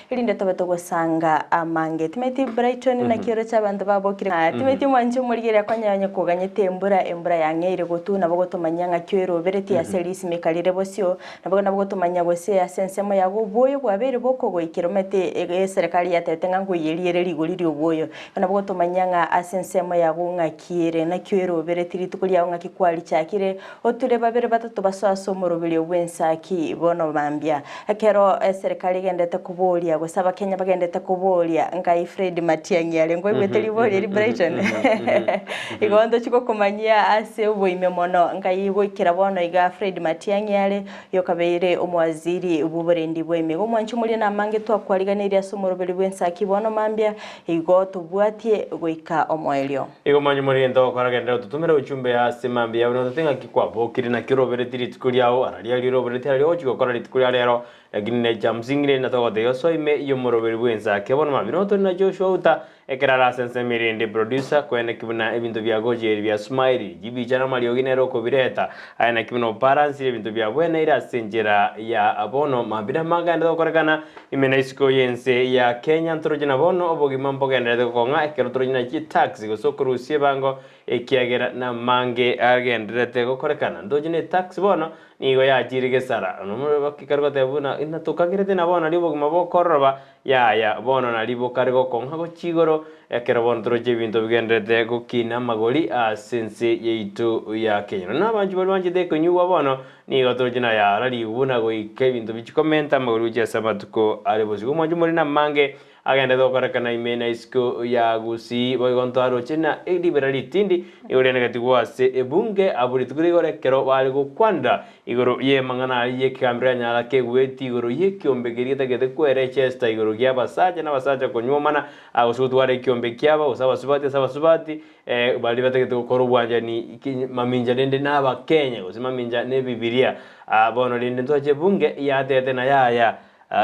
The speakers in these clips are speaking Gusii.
Erinde tobe togosanga amange. Timanyeti Brighton naki oroche abanto babokire ng'a timanyeti omwanchi omorigereria konya onye koganyete embura, embura yang'eire gotwa nabo gotomanyia ng'aki oeroberetie ase risimeka rire bosio, nabo nabo gotomanyia gose ase ensemo yago obwoyo bwabeire bokogoikera omanyete eserekari yatebete ng'a ngoiyerie ere rigori ri'obwoyo. Igo nabo gotomanyia ng'a ase ensemo yago ng'aki ere, naki oeroberetie rituko riago ng'aki kwarichakire, Oture babere batato basoe ase omoroberio bw'ensaki bono mambia. Ekero eserekari egendete koboria gose abakenya bagendete koboria ngai Fred Matiang'i are nkoigwete riborio eri Brighton? Igo ntochi gokomanyia ase oboime mono ngai goikera bono iga Fred Matiang'i are oyokabeire omowaziri bw'oborendi bwa ime. Igo omwanchi omoria namange twakwariganirie ase omoroberio bw'ensaki bono mambia igo tobwatie goika omoerio. Igo manye more gento ogokora genderera gototomera ochumbe ase mambia buna otete ng'aki kwabokire naki orobereti rituko riao ara riaria orobereti aria ogochia gokora rituko ria rero lakini ne chia msingi rende natogotebia osoe ime y'omoroberi bwense ake bono mambia notore na Joshua Outa ekero are ase ensemo erende producer koeneki buna ebinto bia gochia bia smile chibicha na amariogi nere okobireta aye naki buna obalansire ebinto bia bweneire ase enchera ya bono mambia namanga aende gokorekana Ime na isiko y'ense ya Kenya ntoroche na bono obogima mbogendererete gokong'a ekero toroche na chitax gose okorusia ebango ekiagera namange agendererete gokorekana. Ntoche ne tax bono nigo yachire gesara. Ekero goteba buna inatokagerete na bono nario obogima bokororoba yaya bono nari bokare gokong'a gochia igoro ekero bono toroche ebinto bigendererete gokina amagori ase ense yaito ya Kenya. Nonya nabanchi baria banchete ekonyugwa bono Nigo toroche nayara ribu na goika ebinto bichie komenta amagoro gochia ase amatuko are bosio. Omwancho more namange agenderete gokorekana ime na isiko ya Gusii. Boigo ntwaroche na ribera ritindi nigo rianegetigwe ase ebunge abwo rituko rigoro ekero bare gokwanera igoro y'emang'ana aria y'ekegambero yanyara kegweti igoro y'ekiombe keria getagete kwerechesta igoro gi'abasacha n'abasacha konywomana gose gotwara ekiombe kiabo gose abasubati ase abasubati Baria batagete gokora obwanchani mamincha rende nabakenya gose mamincha nebibilia. Bono rende ntwache ebunge yatete na yaya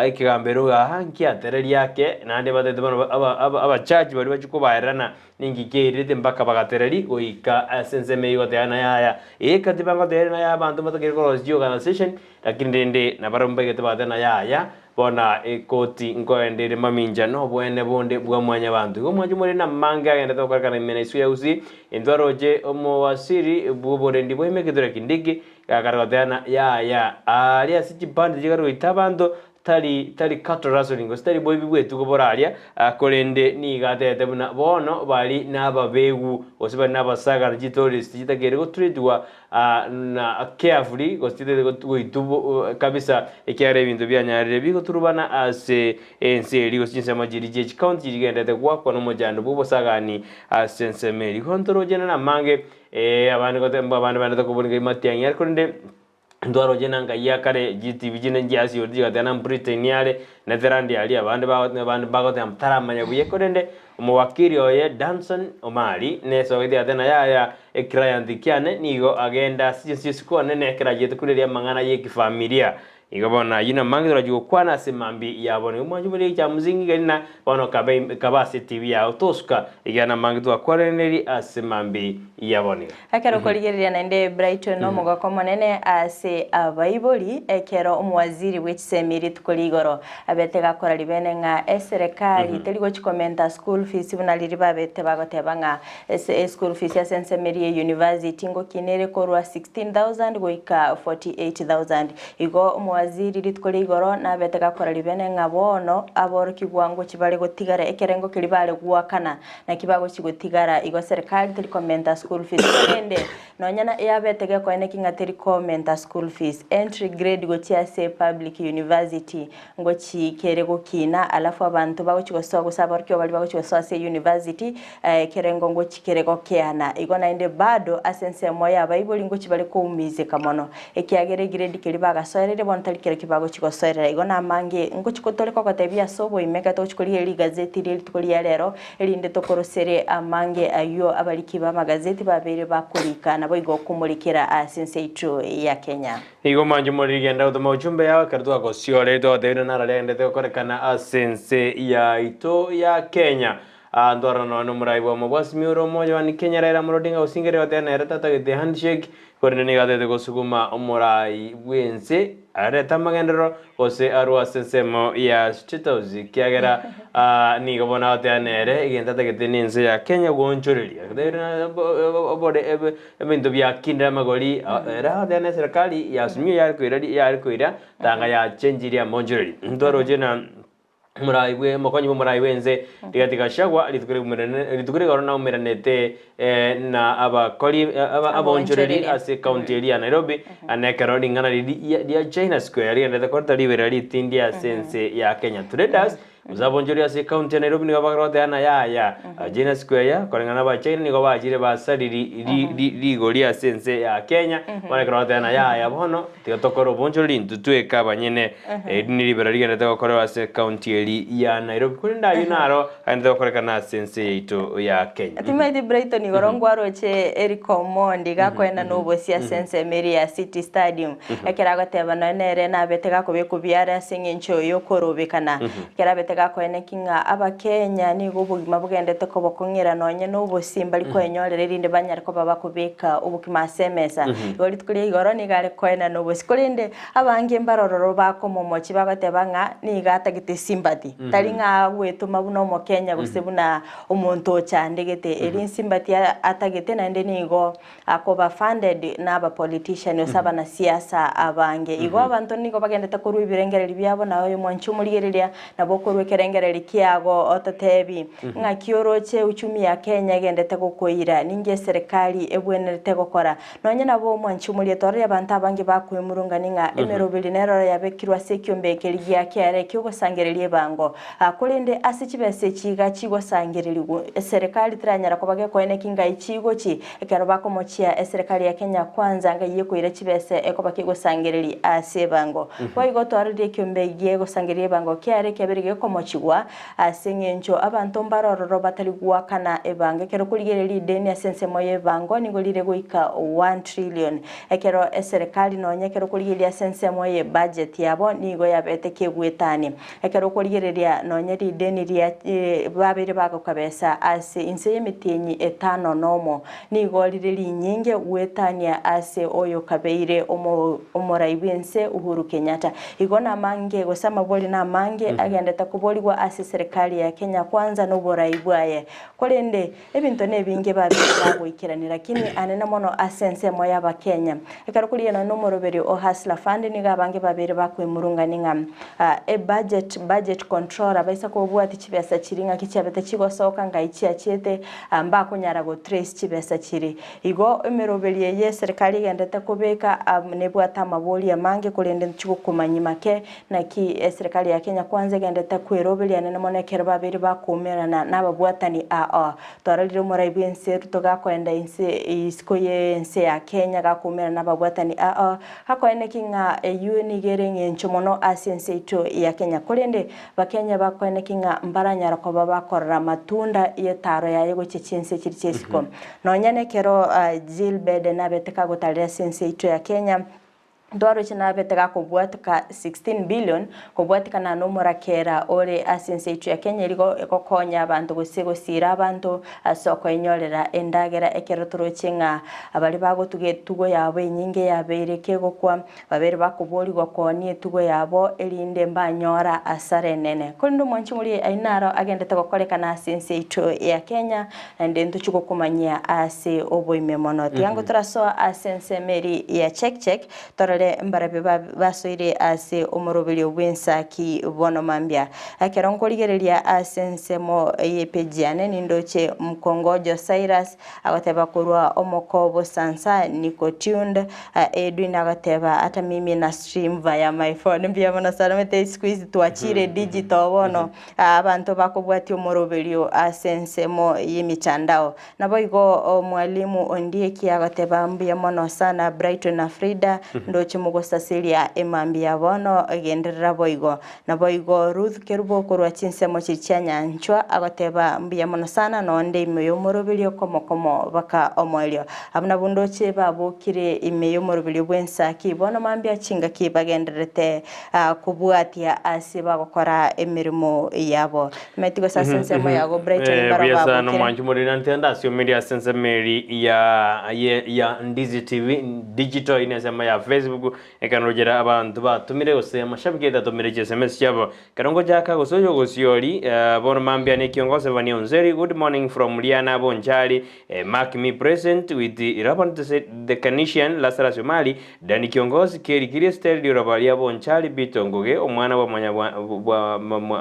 ekegambero iga nkiatereria ake naende batete bono abachachi baria bachia kobaererana ninki kiairete mpaka bagatereria goika ase ensemo eyio goteba na yaya. Ekatiba ngoteberia naye abanto mbatakeire korosia chiorganisation lakini rende nabarabwo mbaigete bagateba na yaya Bono ekoti nkoenda ere mamincha noboene bonde bwa mwanyabanto. Igo omwancho more namange agendete gokorekana ime na isiko ya Gusii, intwe aroche omowasiri bw'oborendi bwa ime Kithure Kindiki, gakare goteana yaya aaria ase chibandi chikare goita abanto tari tari cattle rustling gose tari boibi bw'etugo bore aria, korende nigo atebete buna bono bari nababegu gose bari nabasagana chitourist chitakeire gotreatwa na carefully gose titari goitwa kabisa ekiagera ebinto bianyarire bigoturubana ase ense eria gose chinsemo chiria chie chicounty chigenderete goakwa nomochando bw'obosagani ase ensemo eria. Igo ntoroche naende amange abande gote abande baendete kobua nigo matiang'i are korende ntwaroche na ngai ya kare chitibi chinde nchiasioreti chigateba na Britain are Netherland aria abande abande bagoteba taramanya buya korende Omowakiri oye Danson Omari nesogeti ate na yaya eclient kiane nigo agenda ase chinse chi'isiko nene ekero achiete koreria amang'ana y'ekifamilia. Igo bono ayio namange torachie gokwana ase mambia ya bono. Igo mwanche more echa msingi gari na bono kabe kabe ase TV yao tosuka ekiagera namange twakwanereria ase mambia ya bono iga. Ekero okorigereria naende Brighton nomogoko omonene ase abaibori ekero omowaziri bw'echisemi rituko rigoro abete gakora ribene ng'a eserekari teri gochi komenta school fees buna riria babete bagoteba ng'a ase eschool fees ase ensemo eria ye university ngokina ere korwa 16,000 goika 48,000. Igo omowaziri rituko ria igoro nabete gakora ribene ng'a bono aborokigwa ngochi bare gotigara ekerengo keria bare goakana Naki bagochia gotigara igo serikali teri komenta school fees korende nonya na yabete gekoeneki ng'a teri komenta school fees entry grade gochia ase public university ngochi kere gokina alafu abanto bagochi gosoa gose aborokigwa baria bagochi gosoa ase university ekerengo ngochi kere gokeana. Igo naende bado ase ensemo ya abaibori ngochi bare koumizeka mono ekiagera egrade keria bagasoereire bono tari kerokio bagochi gosoerera. Igo namange ngochi kotore kogotebia ase oboime ekero togochi korigereria rigazeti rie rituko ria rero Erinde tokorosere amange ayio abariki b'amagazeti babeire bakorika, naboigo komorikera ase ense yaito ya Kenya. Nigo mwanche morigende gotoma uchumbe yao ekero twagosiorire twagotebire naro riagendete gokorekana ase ense yaito ya Kenya. Aa ntwarora nonya nomorai bwamo bwa Azimio ore omoyo one Kenya Raila Amolo Odinga gosingereria goteba nere tatagete handshake korende nigo atagete gosuguma omorai bwense. Arete amagenderero gose arwe ase ensemo ya State House ekiagera nigo bono agoteba nere egento atagete nense ya Kenya goonchoreria. Obore ebinto biakindire amagori ere agoteba ne eserekari ya Azimio yare koira yare koira tanga yachenchirie amaonchoreri. Ntwaroche na omorai bwe omokonyi bw'omorai bw'ense Rigathi Gachagua rituko riumerane rituko rigoro naumeranete na abakori abaonchoreri ase ekaunti eria ya Nairobi na ekero ring'ana riria ria China Square rigenderete koreta riberera ritindi ase ense ya Kenya. Traders gose abaonchoreri ase ekaunti ya Nairobi nigo bagoteba ng'a yaya China Square koreng'ana na abachina nigo bachire basariri rigori ase ense ya Kenya bono ekero bagoteba ng'a yaya bono Tiga tokore obonchoreri intwe tweka abanyene. Eri niribera rigenderete gokorerwa ase ekaunti eri ya Nairobi, korende ayio naro agenderete gokorekana ase ense yaito ya Kenya. Timanyeti Brighton igoro nkwaroche Eric Omondi gakoenda nobosie ase ensemo eria ya City Stadium ekero agoteba nonya nere nabete gakobekwa biare ase eng'encho yokorobekana ekero abete gakoeneki ng'a abakenya nigo obogima bogendete kobokong'era nonya nobosie mbari koenyorera erinde banyare koba bakobeka obokima ase emesa. Igo rituko ria igoro nigo are koenana obosio. Korende abange mbarororo bakomomochia bagoteba ng'a nigo atagete sympathy. Tari ng'a agwetoma buna omokenya gose buna omonto ochandegete. Eri sympathy atagete naende nigo akoba funded na aba politician gose abanasiasa abange. Igo abanto nigo bagendete korwa ebirengererio biabo na oyo mwanchi omorigereria nabo okorwa ekerengererio kiago ototebi ng'aki oroche uchumi ya Kenya egendete gokoira, ninki eserekari ebwenerete gokora. Nonye nabo omwanchi omoriete orore abanto abange bakwemurungania ng'a emeroberi neroro yabekirwe ase ekiombe ekeri gia kiare ki'ogosangereria ebango. Korende ase chibesa echi iga chigosangererigwa, eserekari teranyara koba gekoeneki ngai chigochi ekero bakomochia eserekari ya Kenya Kwanza ngai ekoira chibesa ekoba kegosangereria ase ebango. Boigo twarorire ekiombe gegosangereria ebango kiare kiabeire gekomochigwa Ase engencho abanto mbare ororo batari goakana ebango. Ekero korigereria rideni ase ensemo y'ebango nigo rire goika one trillion. Ekero eserekari nonya ekero okorigereria ase ensemo ye budget yabo nigo yabete kegwetani. Ekero okorigereria nonya rideni ria babeire bagokabesa ase inse y'emetienyi etano nomo nigo rire rinyinge goetania ase oyokabeire omorai bw'ense Uhuru Kenyatta. Igo namange, gose amabori namange agendete koborigwa ase eserekari ya Kenya Kwanza noborai bwaye. Korende ebinto nebinge babeire bagoikerania lakini anene mono ase ensemo y'Abakenya. Ekero korigia nonya nomoroberio o Hustler Fund nigo abange babeire bakoemurungania ng'a ebudget, budget controller baisa kobwati chibesa chiria ng'aki chiabete chigosoka ngai chiachiete mbakonyara go trace chibesa chiria. Igo emeroberio eye eserikari egenderete kobeka nebwate amabori amange korende nchigokomanyia make naki eserikari ya Kenya Kwanza egenderete kweroberia nene mono ekero babeire bakoumerana nababwatani aa. Twarorire omorai bwense Ruto gakoenda inse isiko ye ense ya Kenya gakoumerana nababwatani aa gakoeneki ng'a eyio nigo ere eng'encho mono ase ense yaito ya Kenya. Korende Bakenya bakoeneki ng'a mbaranyara koba bakorora amatunda y'etaaro yaye gochia chinse chiria chi'esiko. Nonya nekero Jill Biden abete kagotarera ase ense yaito ya Kenya, ntwaroche nabete gakobwatika 16 billion kobwatikana nomorakera ore ase ense yaito ya Kenya erigo gokonya abanto gose gosiira abanto ase okoenyorera endagera ekero toroche ng'a baria bagotuga etugo yabo enyinge yabeire kegokwa Babere bakoboorigwa koonia etugo yabo, erinde mbanyora asara enene. Korende omwanchi oria aye naro agendete gokorekana ase ense yaito ya Kenya, naende ntochie gokomanyia ase oboime mono. Tiga ngo torasoa ase ensemo eria ya check check, torore mbarabio basoire ase omoroberio bw'ensaki bono mambia. Ekero nkorigereria ase ensemo y'epeji yane nindoche Mkongojo Cyrus, Agoteba korwa omoko bosansa niko tuned Edwin agoteba ata mimi na stream via my phone mbuya mono sana omanyete siku hizi twachire digital bono abanto bakobwatia omoroberio ase ensemo y'emitandao. Naboigo omwalimu Ondieki agoteba mbuya mono sana Brighton na Frida ndoche mogosaseria emambia bono genderera boigo. Naboigo Ruth Kerubo korwa chinsemo chiria chia nyanchwa agoteba, Mbuya mono sana nonde ime y'omoroberio komo komo baka omoerio. Abwo nabwo ndoche babokire ime y'omoroberio bw'ensaki, bono mambia chingaki bagendererete kobwatia ase bagokora emeremo yabo. Timanyeti gose ase ensemo yago Brighton mbaro Buya sana babokire. omwanchi moriri nantende ase omeria ase ensemo eri ya ye ya Ndizi TV digital ine ensemo ya Facebook. Facebook ekero ndochera abanto batomire gose amashabiki aito atomire chi sms chiabo. Ekero ngochaka gose oyo ogosiori bono mambia ne ekiongoso Evania Onzeri good morning from Liana Bonchari mark me present with Laban the Canisian Lazarus Omari Danny Kiongosi Keri Kiristel Riroba ria Bonchari Peter Ngoge omwana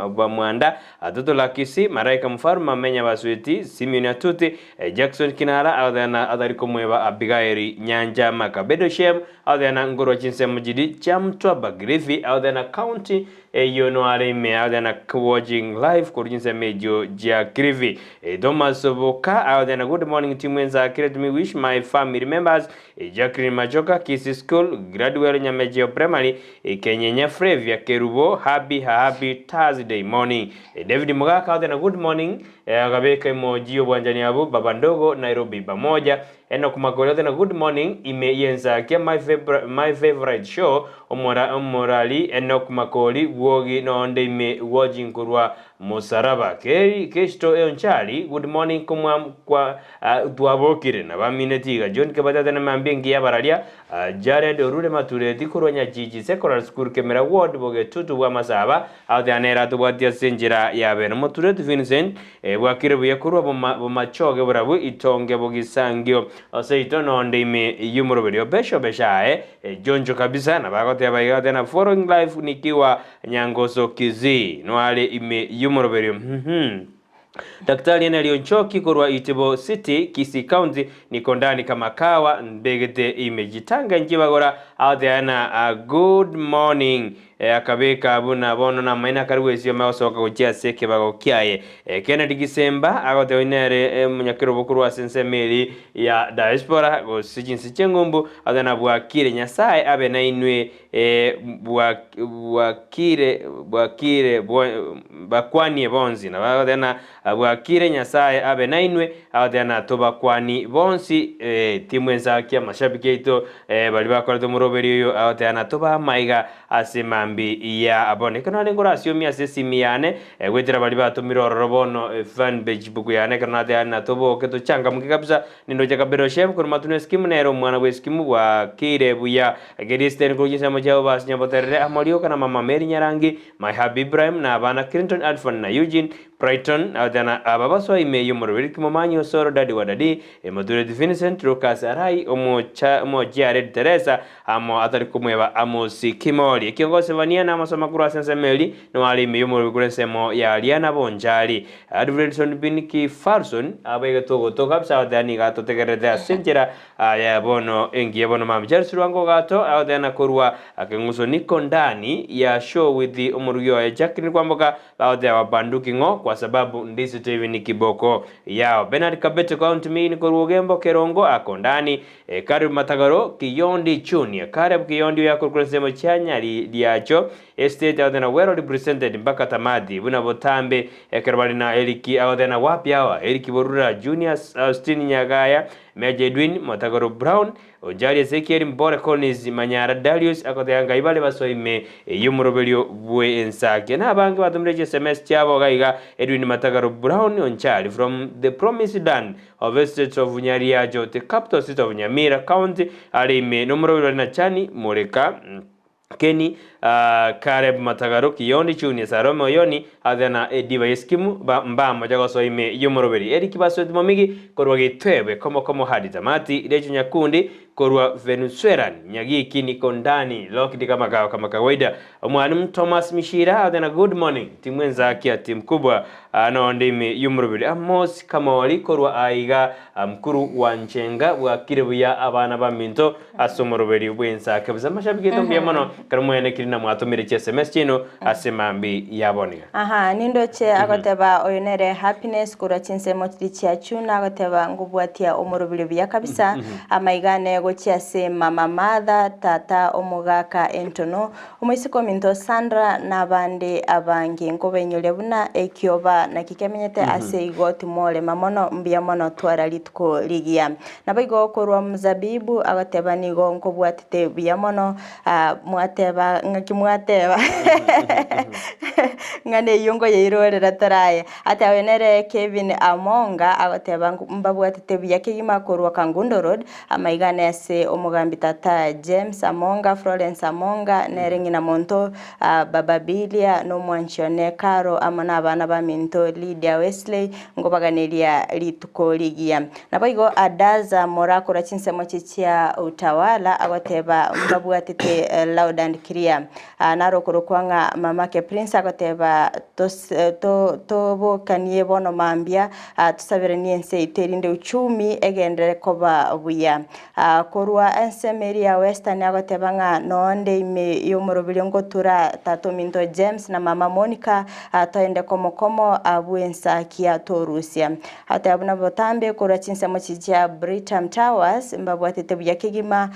bwa Mwanda Atoto Lakisi Maraika Mfaruma Menya Basweti Simeon Atuti Jackson Kinara Agoteana atari komweba Abigaeli Nyanja Makabedo Shem Agoteana nkorwa chinsemo chiri chia Mtwapa Kilifi Agoteana County eyio noare ime Agoteana watching live korwa chinsemo echio chia Kilifi Thomas Boka Agoteana good morning team Ensaki let me wish my family members Jacqueline Machoka Kisii School Gladwell Nyamecheo Primary Kenyenya Flavia Kerubo Happy happy Thursday morning David Mogaka Agoteana good morning Akabeka emoji y'obwanchani abwo Baba Ndogo Nairobi Pamoja Enock Makori Agoteana good morning ime y'ensakia my my favorite show omora omorari Enock Makori bwogi nonde ime watching korwa Mosaraba Keri Kesto Eonchari good morning komwa kwa twabokire na bamineti iga John Kebati Agoteana mambia engiya abararia Jared Orure Matureti korwa Nyachichi Secondary School Kemera Ward Bogetutu bwa Masaba Agoteana nere atobwatie ase enchera ya bene. Omotureti Vincent bwakire buya korwa bomachoge borabwo itonge bogisangio ase ito nonde ime y'omoroberio besho beshae jonjo kabisa nabo agoteba iga agoteana following life nikiwa Nyangoso Kisii noare ime y'omoroberio uhmm. Daktari Enelio Nchoki korwa Itibo City, Kisii County, niko ndani kama kawa mbegete ime chitanga nchibagora agoteana good morning akabeka buna bono namaene akare gwesioma gosoka gochia ase ekebago kiaye. Kennedy Gisemba agoteba nere omonyakerobo korwa ase ensemo eri ya diaspora gose chinse chi'eng'umbu agoteana bwakire Nyasaye abe nainwe Bwakire, bwakire, bakwanie bonsi. Nabo agoteba ng'a bwakire Nyasaye abe nainwe, agoteba ng'a tobakwani bonsi, timwensakia amashabiki aito baria bakorete omoroberi oyo, agoteba ng'a tobe amaiga ase mambi ya bono. Ekero narenge orasiomie ase esimi yane, goetera baria batomire ororo bono fan page book yane, ekero nateba ng'a toboke tochangamke kabisa, Nindoche kabere Oshebu korwa Matunu Esikimu, nere omwana bw'Esikimu bwakire buya. Ekerisiteni korwa chinsemo chiabo basi nyaboterere amo rioka na mama Mary Nyarangi, my hubby Ibrahim, na abana Clinton, Alfon na Eugene, Brighton, na aba basoa ime y'omoroberi Kimomanyi Osoro, daddy wa daddy, Matureti Vincent, Lucas Arai, omocha omochiared Teresa, amo atari komweba Amos Kimori. Ekiongosi Vania na amasoma korwa ase ensemo eri noare ime y'omoroberi korwa ensemo ya Ariana Bonchari. Adfredson Bin Kifarson abegete ogoto kabisa agoteba nigo atotegererete ase enchera ya bono engiya bono mambia. Charles Lwanga Ogato agoteba na korwa akeng'uso niko ndani ya show with omorugi oye Jacqueline Kwamboka bagoteba wabanduki ng'o kwa sababu ndisi TV ni kiboko yao. Bernard Kabete County Main korwa Ogembo Kerongo ako ndani. Caleb Matagoro Kiyondi Junior Caleb Kiyondi oyo akorokwa ensemo chia Nyariacho Estate agoteba na well represented mpaka tamati buna botambe Ekero bare na Eriki agoteba wapi awa Eriki Borura, Junior Austin Nyagaya, Major Edwin, Motagoro Brown, Ojari Ezekiel, Mbore Collins, Manyara Darius agoteba ngai bare basoe ime y'omoroberio bw'ensake. Na abange batomire chiSMS chiabo iga iga Edwin Matagaro Brown Onchari from the promised land of estates of Nyariajo, the capital city of Nyamira County are ime nomoroberio bare na Chani Moreka Kenny, Caleb Matagaro, Kiyondi Junior, Salome Oyoni, Arthur na Ediba Eskimu mbamocha gosoa ime y'omoroberi. Eric Basweti Momigi korwa Gitwebwe, Komo Komo Hadi Tamati, Rachel Nyakundi korwa Venezuelan, Nyagiki niko ndani locked kama kawa kama kawaida. Omwalimu Thomas Mishira Arthur na good morning timu enzakia timu kubwa nonde ime y'omoroberi. Amos Kamori korwa aiga mkuru wa Nchenga bwakire buya abana baminto Ase omoroberi bw'ensa kabisa amashabiki aito mbuya mono ekero mwaenekire na mwatomire chi sms chiaino ase mambi ya bono iga. Aha, nindoche agoteba oyo nere Happiness korwa chinsemo chiria chia Chuna agoteba ngobwatia omoroberi buya kabisa amaiga ane gochia ase mama Martha, tata omogaka Entono, omoiseke ominto Sandra na abande abange. Nkobainyoria buna ekioba naki kemenyete ase igo timorema mono mbuya mono twara rituko rigiya. Naboigo korwa Mzabibu agateba, Nigo nkobwatete buya mono. Ah, mwateba ng'aki mwateba ng'a neyio nkoyeirorera toraye. Ate oyo nere Kevin Amonga agoteba, Mbabwatete buya kegima korwa Kangundo Road, amaiga ane. ase omogambi tata James Amonga, Florence Amonga, nere ng'ina monto Baba Bilia, na omwanchi one Caro amo na abana baminto Lydia Wesley, nkobaganeria rituko rigiya. Naboigo Adaza morakora chinsemo echi chia utawala agoteba mbabwatete loud and clear. Naro okorokwa ng'a mamake Prince agoteba tobokanie bono mambia tosaberanie ense yaito erinde uchumi egenderere koba buya. Korwa ensemo eria ya Western agoteba ng'a nonde ime y'omoroberio ngotura tata ominto James na mama Monica toende komo komo abwo ensakia torusia. Agoteba buna botambe korwa chinsemo chiria chia Britam Towers mbabwatete buya kegima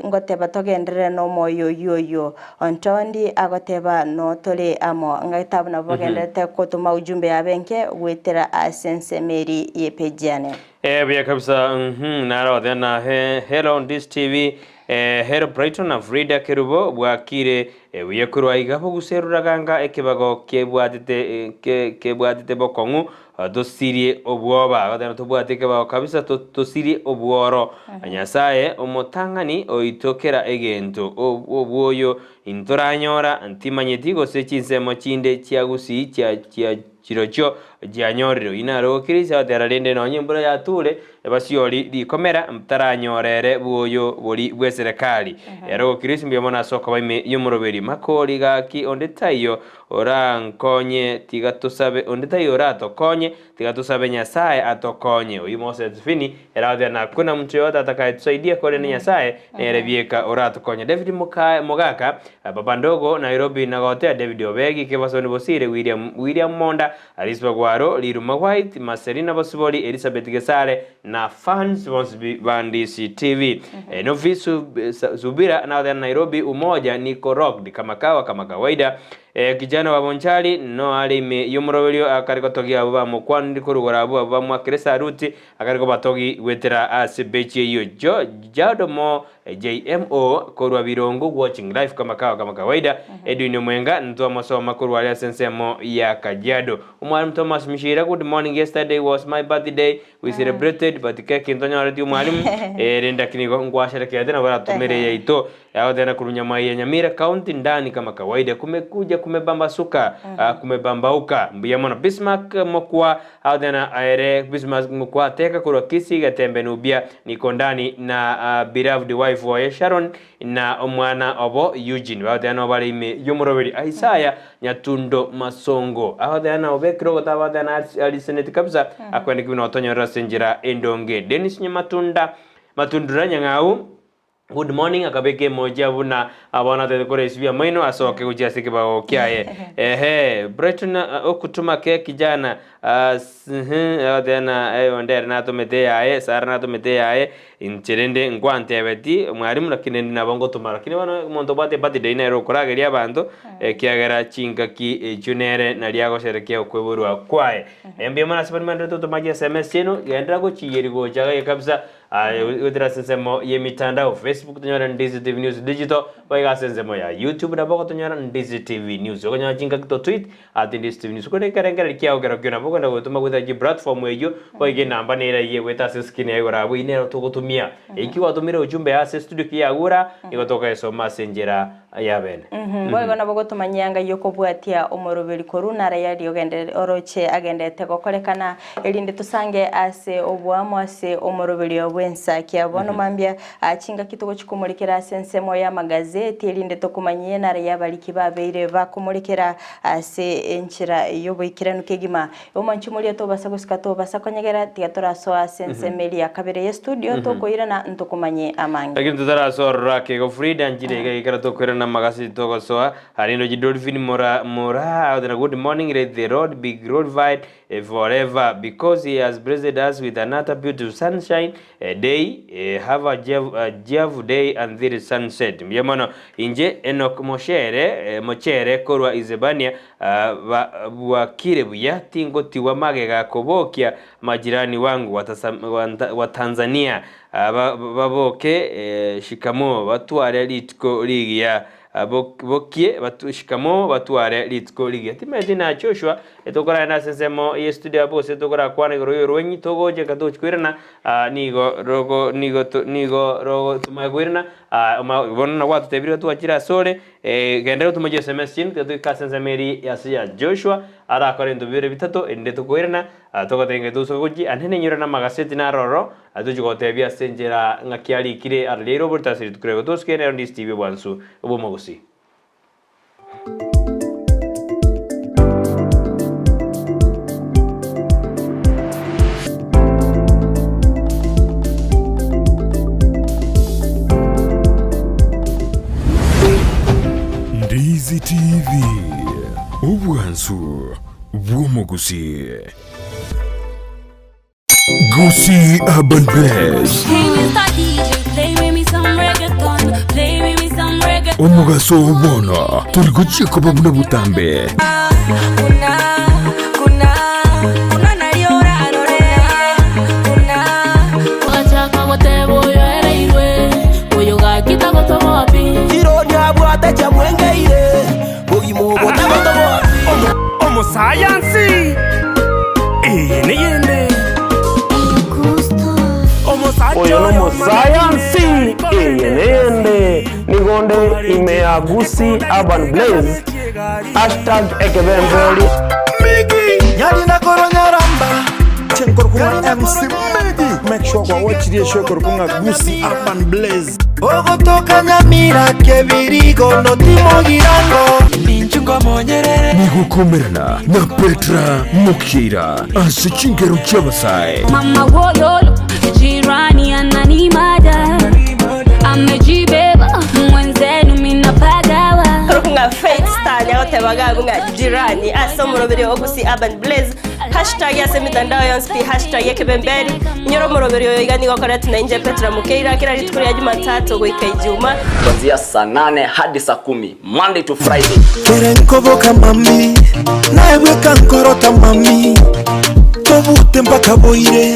Ngoteba togenderere nomoyo oyio oyio. Ontondi agoteba notore amo. Ng'aita nabo bagendererete gotoma ujumbe yabo enke goetera ase ensemo eri y'epeji yane. Eh, buya kabisa mhm narothe na he hello on this TV eh, hello Brighton na Frida Kerubo bwakire eh, buya korwa iga boguseruraganga ekebago kebwatete eh, ke, kebwatete bokong'u Tosirie obwoba, goteba tobwate ekebago kabisa, tosirie obworo. Nyasae omotang'ani oito kera egento, obwoyo intoranyora, ntimanyeti gose chinsemo chinde chia Gusii chia chia chirochio chianyorire. Oyio naro Okirisi agotera rende nonye embura yature, basiori rikomera ntaranyore bwoyo bori bw'eserekari. Ere Okirisi mbuya mono ase okoba ime y'omoroberi. Makori gaki onde taiyo Orankonye, tiga tosabe, onde taiyo oratokonye, tiga tosabe Nyasae atokonye. Oyio Moses Fini, ere agoteba na hakuna mtu yeyote atakayetusaidia korende Nyasae nere bieka oratokonye. David Moka, Mogaka, Baba Ndogo, Nairobi, nagotea David Obegi, Kebasoni Bosire, William, William Monda, Alice Bagwaro, Riruma White, Marcelina Bosibori, Elizabeth Gesare, na fans bonsi bi ba Ndisi TV. Novi Subira nagoteba Nairobi Umoja niko rocked kama kawa kama kawaida. Kijana wa Bonchari no are ime y'omoroberio akare gotogia abwo bamokwanire korugoro abwo abwo bamwakire saruti akare kobatogi goetera ase bechi eyio Jo Jado Mo JMO korwa Birongo watching live kama kawa kama kawaida. Edwin Omwenga ntwamosoma korwa aria ase ensemo ya Kajiado. Omwalimu Thomas Mishira good morning yesterday was my birthday We celebrated but keki ntonyoreti omwalimu erinde lakini igo ngwasherekeete nabo baratumire yaito agoteba korwa Nyamai ya Nyamira county ndani kama kawaida kumekuja kumebambasuka ah, kumebambauka mbuya mono Bismarck Mokwa agoteba ere Bismarck Mokwa ateka korwa Kisii Getembe Nubia niko ndani na ah, beloved wife oye Sharon na omwana obo Eugene bagoteba nabo bare ime y'omoroberi Isaiah Nyatundo Masongo agoteba na obekire ogotaba agoteba na ariseneti kabisa akweneki buna otonyorera ase enchera endonge. Dennis Nyamatunda Matundura Nyang'au Good morning akabeka emoji abwo buna abana atagete koraisibia amaino asoke gochia ase ekebago kiaye. Ehe Brighton okutuma ke kijana agoteba na onde ere natomete eyaye Sarah natomete eyaye Inche rende nkwantebeti, Mwalimu, lakini rende nabo ngotoma. Lakini bono omonto obwate ebirthday nere okorageria abanto, ekiagera chingaki echio nere naria agosherekea okoiborwa kwaye. Mbuya mono ase baria mwenderete gotoma chiSMS chiaino, genderera gochiyeria gocha iga kabisa, goetera ase ensemo y'emitandao, Facebook tonyore Ndizi TV News Digital, boigo ase ensemo ya YouTube nabo ogotonyora Ndizi TV News. Okonyora chingaki to tweet Ati ndi Stephen Sukuri ekerengererio kiao kerokio nabo okogenda gotoma goetera chiplatform eyio boigo enamba nere eyio egoeta ase screen yaye igoro abwo eyio nero togotumia. Eki gwatomire ujumbe ase studio ki yagura nigo tokoyesoma ase enchera ya bene. Boigo nabo ogotomanyia enga y'okobwatia omoroberi korwa nara yaria ogenderere oroche agenderete gokorekana, erinde tosange ase oboamo ase omoroberio bw'ensakia. Bono mambia chingaki togochia komorekera ase ensemo y'amagazeti, erinde tokomanyie nara y'abariki babeire bakomorekera Ase enchera y'oboikeranu kegima, omonche moria tobasa gosika tobasa konyegera, tiga torasoa ase ensemo eria ya kabere y'estudio, tokoirana ntokomanye amange. Lakini totarasoa ororo ake igo Frida nchire iga ekero tokoirana amagasi togosoa arendo chi Dolphin mora mora otena good morning let the Lord be glorified forever because he has blessed us with another beautiful sunshine Day, have a jeavu day until sunset. Mbuya mono. Inche Enock Mochere, Mochere korwa Isebania, bwakire buya, tingotigwa magega kobokia majirani wangu wa Tanzania baboke shikamoo batware rituko rigiya. Bokie shikamo batware rituko rigiya. Timanyeti na Joshua tokoragenda ase ensemo ye studio abwo gose tokorakwana igoro y'orwenyi togocha eka togochi koirana nigo rogo nigo nigo rogo tomanye koirana bono nabo gwatotebirie twachire asore genderera otomochie SMS chiaino tiga toike ase ensemo eria ase ya Joshua arakore ebinto bibere bitato erinde tokoirana togotebia ng'a tosoke gochia ande ninyore namagaseti naro ororo tochia gotebia ase enchera ng'aki arikire arariere oborito ase rituko riago tosuke nero ndisi TV obwansu bw'omogusii. Ndizi TV, obwansu bw'omogusii. Gusii Urban Blaze. Hey, Mr. DJ, play with me some reggaeton. Play with me some reggaeton. Omogaso oo bono tori gochia koba buna botambe. Gachaka goteba oyo ereirwe oyo gaki tagotoboa pi. Chiroria abwate chiamwengeire, bogima obo tagotoboa pi. Omosayansi eye neyende Oyo nomosayansi eye neyende nigo nde ime ya Gusii Urban Blaze hashtag ekebemberi. Nyarina koronyaramba Chenkorokong'a MC Medi. Make sure kwa watch the show korokong'a Gusii Urban Blaze. Ogotoka Nyamira kebirigo notimogirango Nigokomerana na Petra Mokira ase chingero chi'abasae. Mama wololo jirani ananimada amejibeba mwenzenu minapagawa Korokong'a Faith Star nyagotebaga abwo ng'a jirani ase omoroberi o Gusii Urban Blaze hashtag ase emitandao yonsi pi hashtag ekebemberi inyore omoroberi oyo iga nigo okoretwe na inche Petra Mukeira kera rituko ria Jumatatu goika Ijuma. Kuanzia saa nane hadi saa kumi Monday to Friday. Kere nkoboka mami naebweka nkorota mami tobute mpaka boire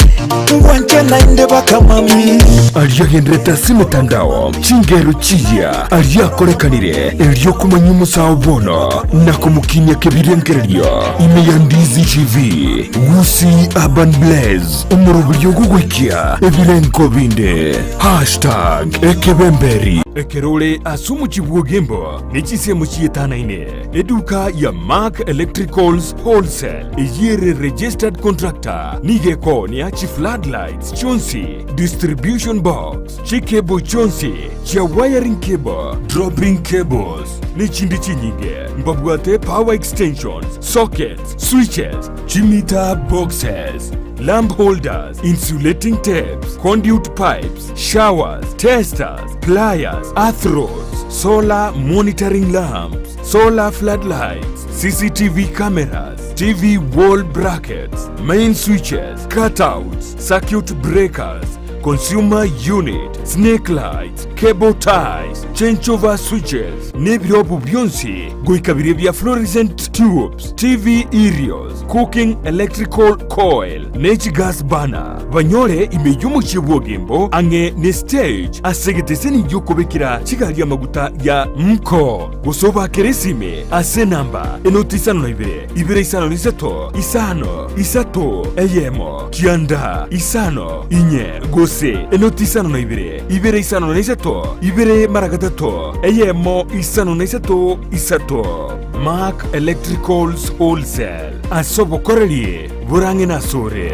ngwanche naende baka mami. Aria agenderete ase emetandao chingero chiya aria akorekanire erio komanya omosao bono na komokinia kebirengererio ime ya Ndizi TV Gusii Urban Blaze omoroberio ogogoikia ebirengo binde hashtag ekebemberi. Ekero ore ase omochie bw'Ogembo ne chinsemo chietanaine, eduka ya Mark Electricals Wholesale eyio ere registered contractor nigo ekoonia chifloodlights chionsi, distribution box, chicable chionsi chia wiring cable, dropping cables, nechinde chinyinge. Mbabwate power extensions, sockets, switches, chimeter boxes, lamp holders, insulating tapes, conduit pipes, showers, testers, pliers, earth rods, solar monitoring lamps, solar floodlights, CCTV cameras, TV wall brackets, main switches, cutouts, circuit breakers, consumer unit, snake lights, cable ties, changeover switches, nebirobu bionsi goika biria bia fluorescent tubes, TV aerials, cooking electrical coil, ne chigas burner. Banyore ime y'omochie bw'Ogembo ang'e ne stage ase egeteseni gi'okobekera chigari amaguta ya Mko. Gose obakere esime ase enamba enoti isano na ibere, ibere isano na isato, isano, isato, eyemo, kianda, isano, inye, gose enoti isano na ibere, ibere isano na isato, ibere mara gatato, eyemo, isano na isato, isato. Mark Electricals Wholesale, ase obokoreri borang'e nasore.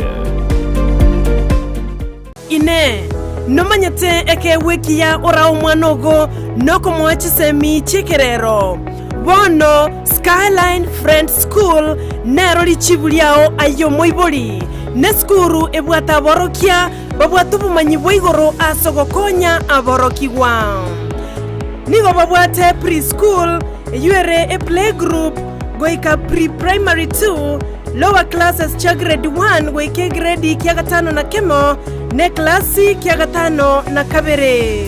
Inee! Nomanyete ekeegwa ekiya orae omwana ogo nokomoa chisemi chi'ekerero? Bono Skyline Friends School nero richibu riao aye omoibori, nesukuru ebwate aborokia babwate obomanyi bwa igoro ase ogokonya aborokigwa. Nigo babwate pre-school, eyio ere eplaygroup goika pre-primary two, Lower classes chia grade one goika egredi kia gatano na kemo, na eklasi kia gatano na kabere.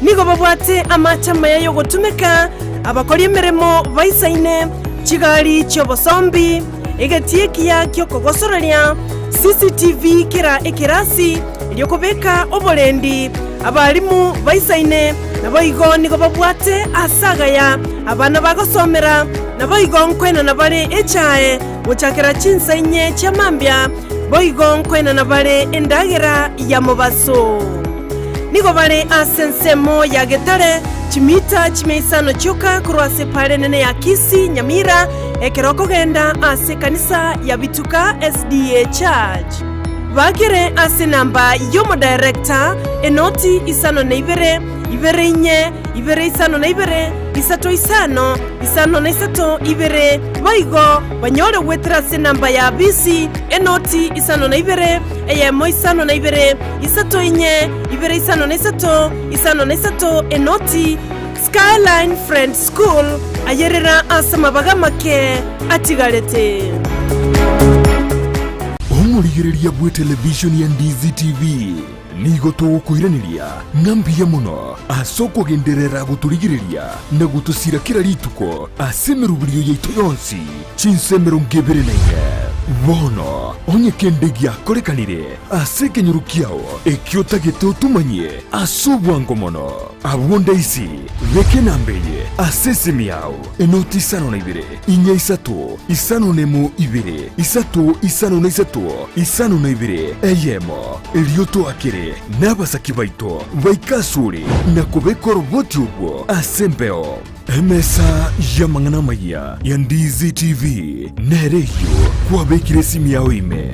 Nigo babwate amache amaya y'ogotumeka, abakori emeremo baisaine, chigari chi'obosombi, egetii ekiya gi'okogosoreria, CCTV kera ekerasi, erio kobeka oborendi, abalimu baisaine. Naboigo nigo babwate aase agaya abana bagosomera, naboigo nkoenana bare echae gochakera chinsa inye chia mambia, boigo nkoenana bare endagera ya mobaso. Nigo bare ase ensemo ya Getare, chimita chimia isano chioka korwa ase epaara enene ya Kisii, Nyamira, ekero okogenda ase ekanisa ya Bituka SDA Church. Bakere ase enamba y'omodirector, enoti isano na ibere, ibere inye, ibere isano na ibere, isato isano, isano na isato ibere, boigo banyore goetera ase enamba ya bisi, enoti isano na ibere, eyemo isano na ibere, isato inye, ibere isano na isato, isano na isato, enoti. Skyline Friends School, ayerera ase amabaga amake atigarete. Omorigereria bw'etelevishoni ya Ndizi TV nigo togokoiraneria ng'a mbuya mono ase okogenderera gotorigereria na gotosira kera rituko ase emeroberio yaito yonsi chinsa 24. Bono onye kende giakorekanire ase ekenyoro kiao ekio otagete otomanyie ase obwango mono, abwo ndaisi beka enamba eye ase esimi yao, enoti isano na ibere, inya isato, isano nemo ibere, isato isano na isato, isano na ibere, eyemo. Erio toakere nabasaki baito baike asore na kobeka oroboti orwo ase embeo. Emesa y'amang'ana amayia ya Ndizi TV nere eyio kwabekire esimi yao ime.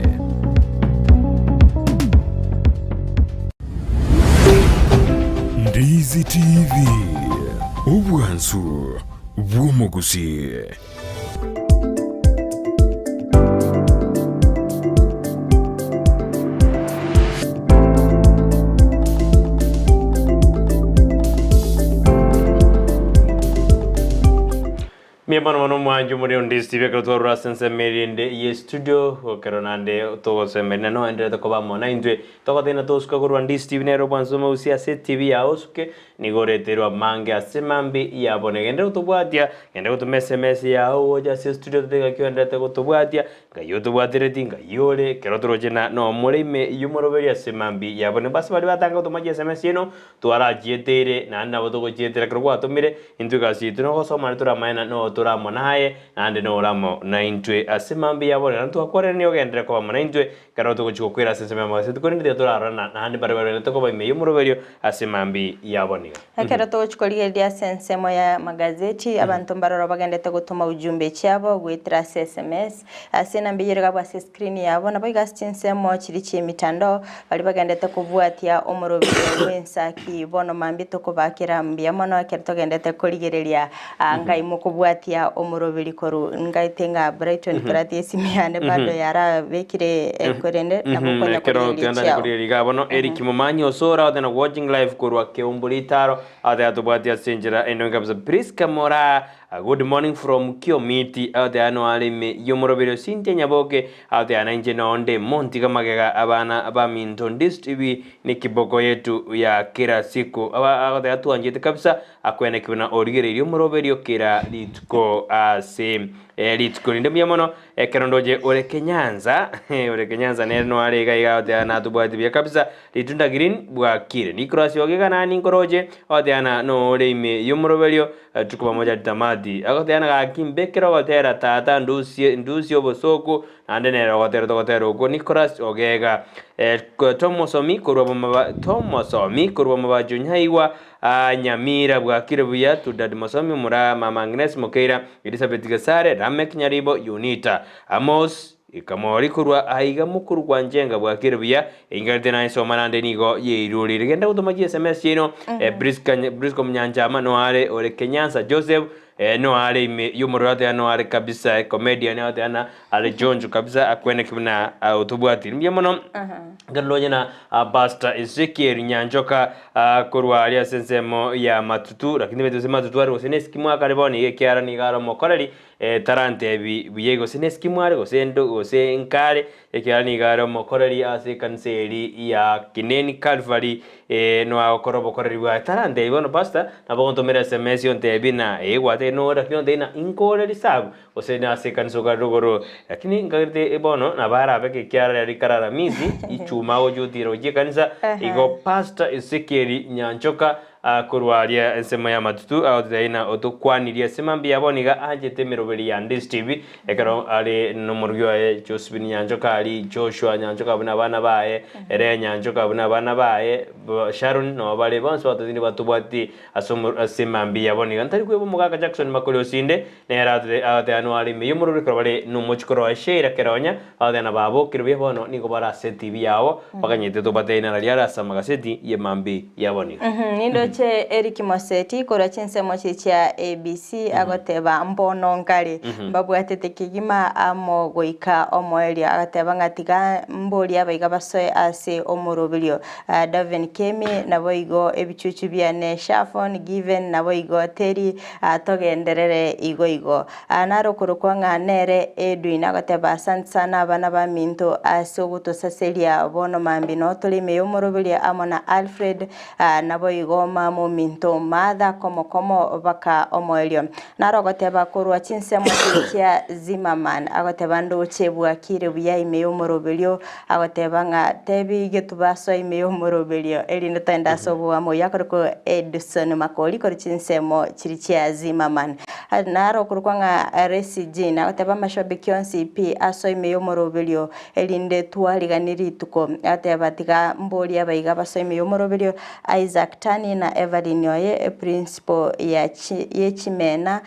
Ndizi TV, obwansu bw'omogusii. Mbuya mono mono omwancho omore onde Steve ekero twarure ase ensemo erinde ye studio ekero naende togosemeria na noenderete koba amo naintwe. Togoteba tosuka korwa Ndisi TV nere obwansu omousi ase etibi yao osuke Nigo oreterwe amange ase mambi yabo. Genda gotobwatia, genda gotoma SMS yao gocha ase estudio totebe ng'aki oenderete gotobwatia, ng'ai otobwatereti, ng'ai ore, ekero toroche na nomore ime y'omoroberi ase mambi yabo. Nigo ase baria batanga gotoma chiSMS chiaino, twarachieteire, naende nabo togochietera ekero gwatomire, intwe egasi yaito nogosoma naende toramanye na notore amo naye, naende nore amo naintwe ase mambi yabo. Naende twakwarire nigo ogenderere koba amo naintwe, Ekero togochia gokwera ase ensemo y'amagaseti, korende tiga torarorana naende baria barwerete koba ime y'omoroberio ase mambia yabo niga. Ekero togochia korigereria ase ensemo y'amagazeti, abanto mbaroro bagendete gotoma ujumbe chiabo goetera ase sms, ase enamba eyio ere abwo ase escreen yabo, naboigo ase chinsemo chiria chi'emitandao, baria bagendete kobwatia omoroberio bw'ensaki bono mambia tokobakera mbuya mono ekero togendete korigereria Ngai mokobwatia omoroberi korwa ngaete ng'a Brighton keratie esimi yane bado yarabekire korende nabo nkonya Ekero korigereria togenda chiao. korigereria iga bono Eric Momanyi Osoro agote na watching live korwa Keumbu Ritaro agote atobwatie ase enchera endonge kabisa Prisca Moraa good morning from Kiomiti agote ano are ime y'omoroberi o Cynthia Nyaboke agote ana inche nonde montiga magega abana baminto Ndistv ni kiboko yetu ya kila siku aba agote atwanchete kabisa Akweneke buna origereirie omoroberio kera rituko ase rituko rinde mbuya mono ekero ndoche ore Kenyanza ore Kenyanza nere noare iga iga agoteana natobwati buya kabisa ritunda green bwakire Nicholas Ogega nani nkoroche agoteana nore ime yomoroberio tuko pamoja hadi tamati agoteana gaki mbekere ogotera tata ndusie ndusie obosoku naende nere ogotera togotera okwo Nicholas Ogega Tomosomi korwa bomaba Tomosomi korwa mobacho nyaigwa Aa Nyamira bwakire buya Tudad Mosomi Omoraa Mama Agnes Mokeira Elizabeth Gesare Lameck Nyaribo Unita Amos Kamori korwa aiga mokuru kwa Njenga bwakire buya Eingarete naye soma nande nigo yeirurire Genda gotoma chi sms chiaino Prisca Prisca Omonyanchama noare ore Kenyansa Joseph noare ime yomorero ateba noare kabisa comedian ateba na are choncho kabisa akweneki buna otobwatiri mbuya mono Ekero nonye na Pastor Ezekiel Nyanchoka korwa aria ase ensemo ya Matutu, lakini timanyeti gose Matutu are gose neskimu akare bono iga ekiagera nigo are omokoreri tarantebi buya iga gose neskimu are gose ndo gose nkare ekiagera nigo are omokoreri ase ekanisa eri ya Kineni Calvary no agokora obokoreri bwaye. Tarantebi bono pastor nabo ogontomera sms ontebi na eh gwatebire nore lakini ontebi na inkore risabu. Gose nase ekanisa okare rogoro, lakini nkagerete bono nabo arabeke ekiara riria rikare Aramisi, ichuma agochia gotira gochia ekanisa, igo Pastor Ezekiel Nyanchoka. Korwa aria ensemo y'amatutu agototebia ng'a otokwanirie ase mambia yabo nigo anchete emeroberi ya Ndizi TV ekero are nomorugi oye Josephine Nyanchoka aria Joshua Nyanchoka buna abana baye Ere Nyanchoka buna abana baye Sharon nabo bare bonsi batotindi batobwati ase omo ase mambia yabo nigo ntari kweba omogaka Jackson Makori Osinde nere agoteba noare ime y'omoroberi ekero bare nomochikoro oye Sheila Keronya bagoteba na babokire buya bono nigo bare ase etibi yabo Bakanyete tobateine na riare ase amagaseti ye mambi yabo nigo. Nindoche Eric Moseti korwa chinsemo chiri chia ABC agoteba mbono nkare mbabwatete kegima amo goika omoerio agateba ng'a tiga mborie abaiga basoe ase omoroberio Davin Kemi naboigo ebichuchu biane Shafon Given naboigo Terry togenderere igo igo. Aa naro okorokwa ng'a nere Edwin agoteba, Asante sana abana baminto ase ogotosaseria bono mambia noo tore ime y'omoroberio amo na Alfred, naboigo mama ominto Martha komo komo baka omoerio. Naro ogoteba korwa chinsemo chiria chia Zimmerman agoteba ndoche bwakire buya ime y'omoroberio agoteba ng'a tebi getuba asoe ime y'omoroberio erinde toende ase oboamo oyio akorokwa Edson Makori korwa chinsemo chiria chia Zimmerman. Naro okorokwa ng'a Resi Jean agoteba amashabiki onsi pi asoe ime y'omoroberio erinde twariganie rituko. Agateba tiga mborie abaiga basoe ime y'omoroberio Isaac Tani na Evelyn oye principal ya yechimena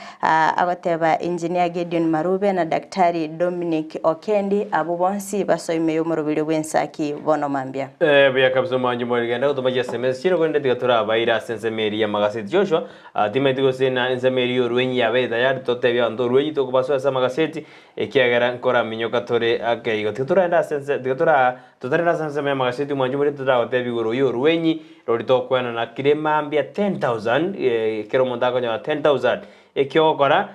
agoteba Engineer Gideon Marube na Daktari Dominic Okendi abwo bonsi basoe ime y'omoroberio bw'ensaki bono mambia. Buya kabisa omwanchi mweri genda gotoma chi sms chire korende tiga torabaire ase ensemo eria y'amagaseti Joshua Timaeti gose na ensemo eria y'orwenyi yabeire tayari totebie abanto orwenyi tokobasoa ase amagaseti, ekiagera nkoraminyoka tore ake igo. Tiga toraende ase ense, tiga tora totarenda ase ensemo y'amagaseti omwancho moria toragotebi igoro y'orwenyi rori tokwenana kire mambia 10,000 eh, kera omonto akonyora 10,000. Eki ogokora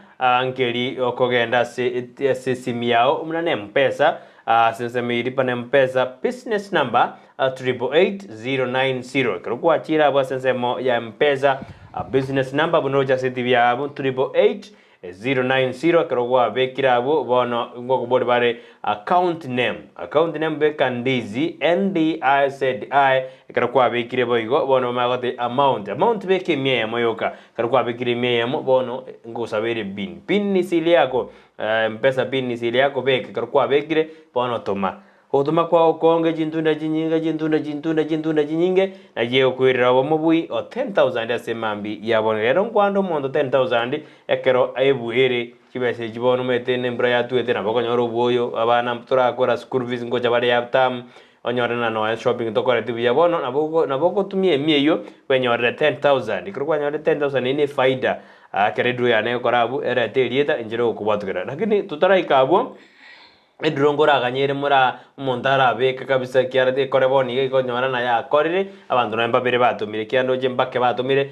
nkeri okogenda ase ase esimi yao buna ne Mpesa, ase ensemo eye lipa na Mpesa business number 888090 ekero gwachire abwo ase ensemo ya Mpesa business number buna oroche ase etibi yabo 888090 ekero gwabekire abwo bono ngokobori bare account name account name beka Ndizi N-D-I-Z-I ekero kwabekire boigo bono bamanye gotebia amount amount beka emia eyemo yoka ekero kwabekire emia eyemo bono ngosabere pin pin ni siri yako Mpesa pin ni siri yako beka ekero kwabekire bono toma. Ogotoma kwao okonge chintunda chinyinge, chintunda, chintunda, chintunda chinyinge, na chigokoirera obomobui o 10,000 ase emambia ya bono. Rero nkwande omonto 10,000 ekero aebuere chibesa echi bono omanyete na embura yatwete nabo okonyora obwoyo, abana torakora school fees ngocha bare half term, onyore na nonya shopping tokoreti buya bono nabo nabo ogotumia emia eywo kwenyorera 10,000. Ekero kwanyorire 10,000 eywo ne efaida ekero eduro yane egokora abwo erete erieta inche rigokobwatokera. Lakini totaraika abwo. Eduro nkoraganyere mora omonto arabeke kabisa ekiagera ekore bono iga ekonyora naye akorire, abanto nonye mbabere batomire ekiagera ndoche mbake batomire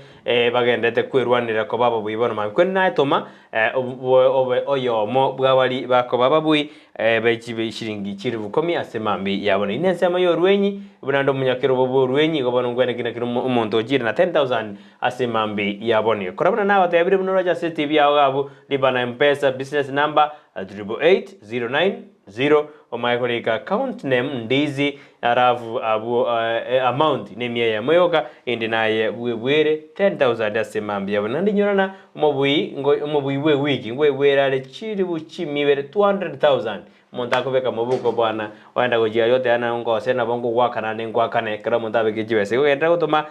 bagenderete kwerwanera koba ababui bono mambia. Korende naye toma obe oyomo bw'abaria bakoba ababui be chibe chiringi chilifu ikomi ase mambia ya bono. Inde ensemo y'orwenyi, buna nde omonyakerobo bw'orwenyi, igo bono nkwane ki naki omonto ochire na 10,000 ase mambia ya bono iga. Kora buna nagotebire buna oroche ase etibi yao iga abwo, lipa na Mpesa business number, 888090 omanye korika account name ndizi alafu abwo amount ne emia eyemo yoka ende naye bwebwere 10000 ase mambia yabo naende nyorana omobui omobui bwe ewiki ngwebwere are chilifu chimia ibere 200000 omonto akobeka mobuko bwana oenda gochia aria oteba nabo ngose nabo ngogwakana naende ngwakane ekero omonto abekire chibesa igo genderera gotoma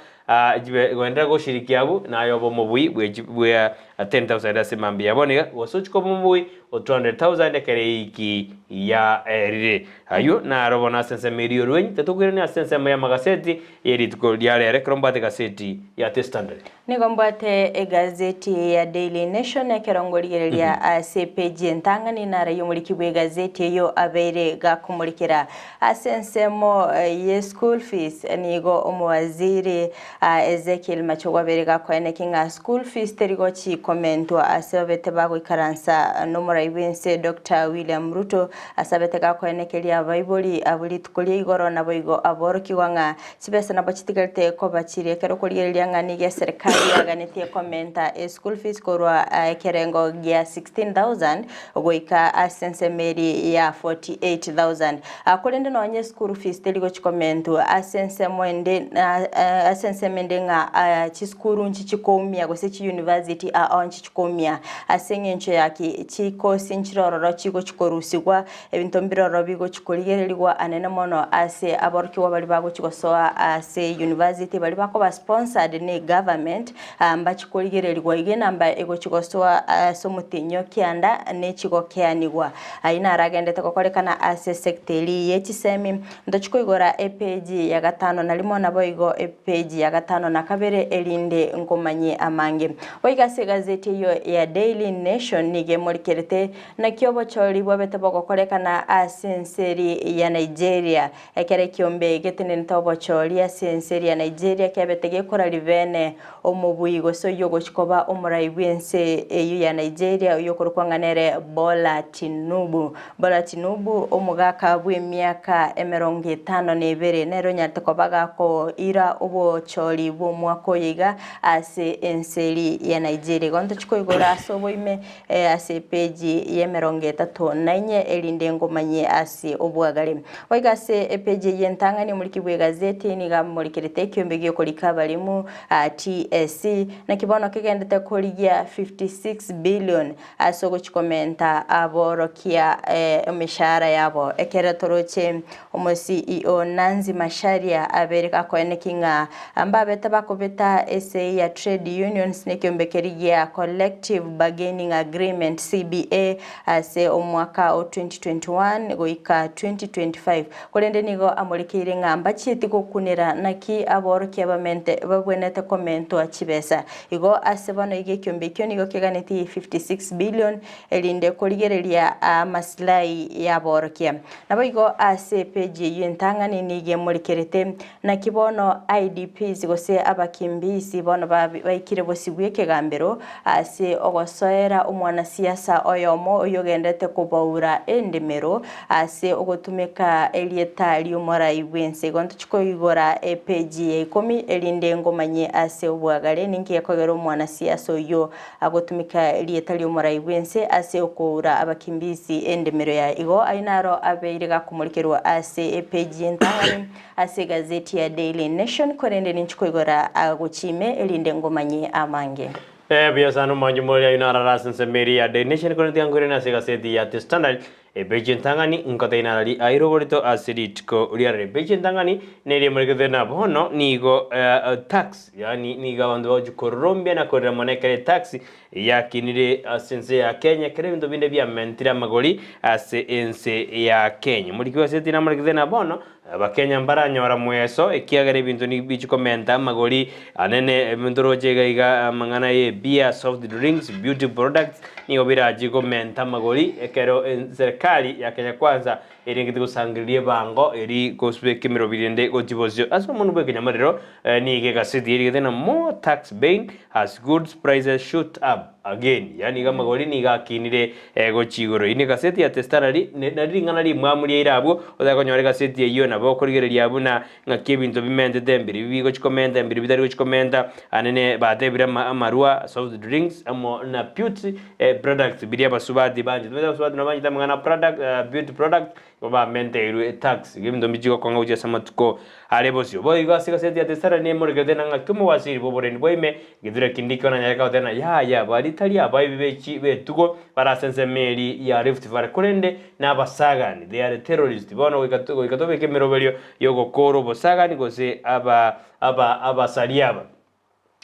Genderera goshirikia abwo, naye obe omobui bwe 10,000 ase mambia ya bono iga, gose ochike obe omobui o 200,000 ekero eiki yaerire. Ayio naro bono ase ensemo eria y'orwenyi, tatokoirania ase ensemo y'amagaseti ye rituko ria rero ekero mbwate egaseti ya The Standard. Nigo mbwate egazeti ya Daily Nation ekero ngorigereria ase epeji entang'ani naro y'omoriki bw'egazeti eyio abeire gakomorikera Ase ensemo ye school fees nigo omowaziri Ezekiel Machogu abeire gakoeneki ng'a school fees teri gochi komentwa ase babete bagoikaransa nomorai bwense Doctor William Ruto ase abete gakoenekeria abaibori abwo rituko ria igoro naboigo aborokigwa ng'a chibesa nabo chitigarete koba chire ekero okorigereria ng'a nigo eserikari yaganetie komenta eschool fees korwa ekerengo gia 16,000 goika ase ensemo eria ya. ya 48,000. Korende nonye eschool fees teri gochi komentwa ase ensemo ende ase ensemo ende ng'a chisukuru nchichikoumia gose chiuniversity ao nchichikoumia ase eng'encho ya ki chikosi nchire ororo chigochi korusigwa ebinto mbire ororo bigochi korigererigwa anene mono ase aborokigwa baria bagochi gosoa ase university baria bakoba sponsored ne egovernment mbachi korigererigwa iga enamba egochi gosoa ase omotienyi o kianda nechigokeanigwa. Ayio naragendete gokorekana ase esecta eria ye chisemi, ntochi koigora epeji ya gatano na rimo naboigo epeji ya gatano na kabere erinde nkomanyie amange. Boigo ase egazeti eyio ya Daily Nation nigo emorikerete naki obochori bwabete bogokorekana ase ense eria ya Nigeria. Ekero ekiombe getenenete obochori ase ense eria ya Nigeria kiabete gekora ribene omobui gose oyio ogochia koba omorai bw'ense eyio ya Nigeria oyio okorokwa ng'a nere Bola Tinubu. Bola Tinubu omogaka bw'emiaka emerongo etano na ebere nere onyarete koba gakoira obochori bw'omwaka oyo iga ase ense eria ya Nigeria. Igo ntochia koigora ase oboime ase epeji y'emerongo etato na inye erinde ngomanyie ase obwagare. Goika ase epeji eye entang'ani omoriki bw'egazeti nigo amorikerete ekiombe gi'okorika abaremu, TSC, naki bono kegendete korigia 56 billion ase ogochia komenta aborokia emeshahara yabo. Ekero toroche omo CEO Nancy Macharia abeire gakoeneki ng'a mbabete bakobeta esegi ya trade unions na ekiombe keria gia Collective Bargaining Agreement, CBA, ase omwaka o 2021 goika 2025. Korende nigo amorekeire ng'a mbachieti gokunera naki aborokia bamente babwenerete komentwa chibesa. Igo ase bono iga ekiombe ekio nigo keganetie 56 billion erinde korigereria amasilahi y'aborokia. Naboigo ase epeji eyio entang'ani nigo emorikerete, naki bono IDPs gose abakimbisi bono baikire bosio bw'ekegambero ase ogosoera omwanasiasa oyomo oyogenderete kobaura endemero ase ogotumeka erieta ri'omorai bw'ense. Igo ntochie koigora epeji ya ikomi erinde ngomanyie ase obwagare ninki gekogera omwanasiasa oyio Agotumeka erieta ri'omorai bw'ense ase okoura abakimbisi endemero yaye. Igo ayio naro abeire gakomorikerwa ase epeji y'entang'ani ase egazeti ya Daily Nation, korende ninche koigora gochia ime erinde ngomanye amange. Buya sana omwanchi moria ayio naro are ase ensemo eria ya Daily Nation, korende tiga nkoirane ase egaseti ya The Standard. Epeji entang'ani nkotebia narari aire oborito ase rituko riarero. Epeji entang'ani neria emorekete na bono nigo tax, yaani nigo abanto bagochia kororombia na korera mono ekero etax yakinire ase ense ya Kenya ekero ebinto binde biamentire amagori ase ense ya Kenya. Omoriki bw'eseti namorekete na bono Abakenya mbaranyora mweso ekiagera ebinto nigo bichia komenta amagori anene ebinto oroche iga iga amang'ana ye beer, soft drinks, beauty products nigo birachie komenta amagori ekero serikali ya Kenya Kwanza erengete gosangereria ebango eri gosubeka emerobiri ende gochia bosio. Ase omonwa bw'ekenyamorero nigo egaseti erigete ng'a more tax bane as goods prices shoot up again yaani iga amagori nigo akinire gochia igoro. Eyio negaseti ya The Standard nari ring'ana rimwamu riaire abwo otakonyora egaseti eyio nabo okorigereria buna ng'aki ebinto bimentete mbiri bigochi komenta mbiri bitari gochi komenta anene batebire amarwa, soft drinks amo na beauty products biria abasubati banchete. Omanyete abasubati nabo banchete amang'ana product beauty product Igo bamenteirwe etax, igo ebinto mbichie gokong'a gochia ase amatuko are bosio. Boigo ase egaseti ya Tesara nemorekerete na ng'aki omowasiri bw'oborendi bwa ime, egetura Kindiki onanyare goteba ng'a yaya, baria tari abaibi be chi b'etugo bare ase ensemo eria ya Rift Valley, korende nabasagani, they are terrorists. Bono goika goika tobeke emeroberio y'ogokoora obosagani gose aba aba abasaria aba.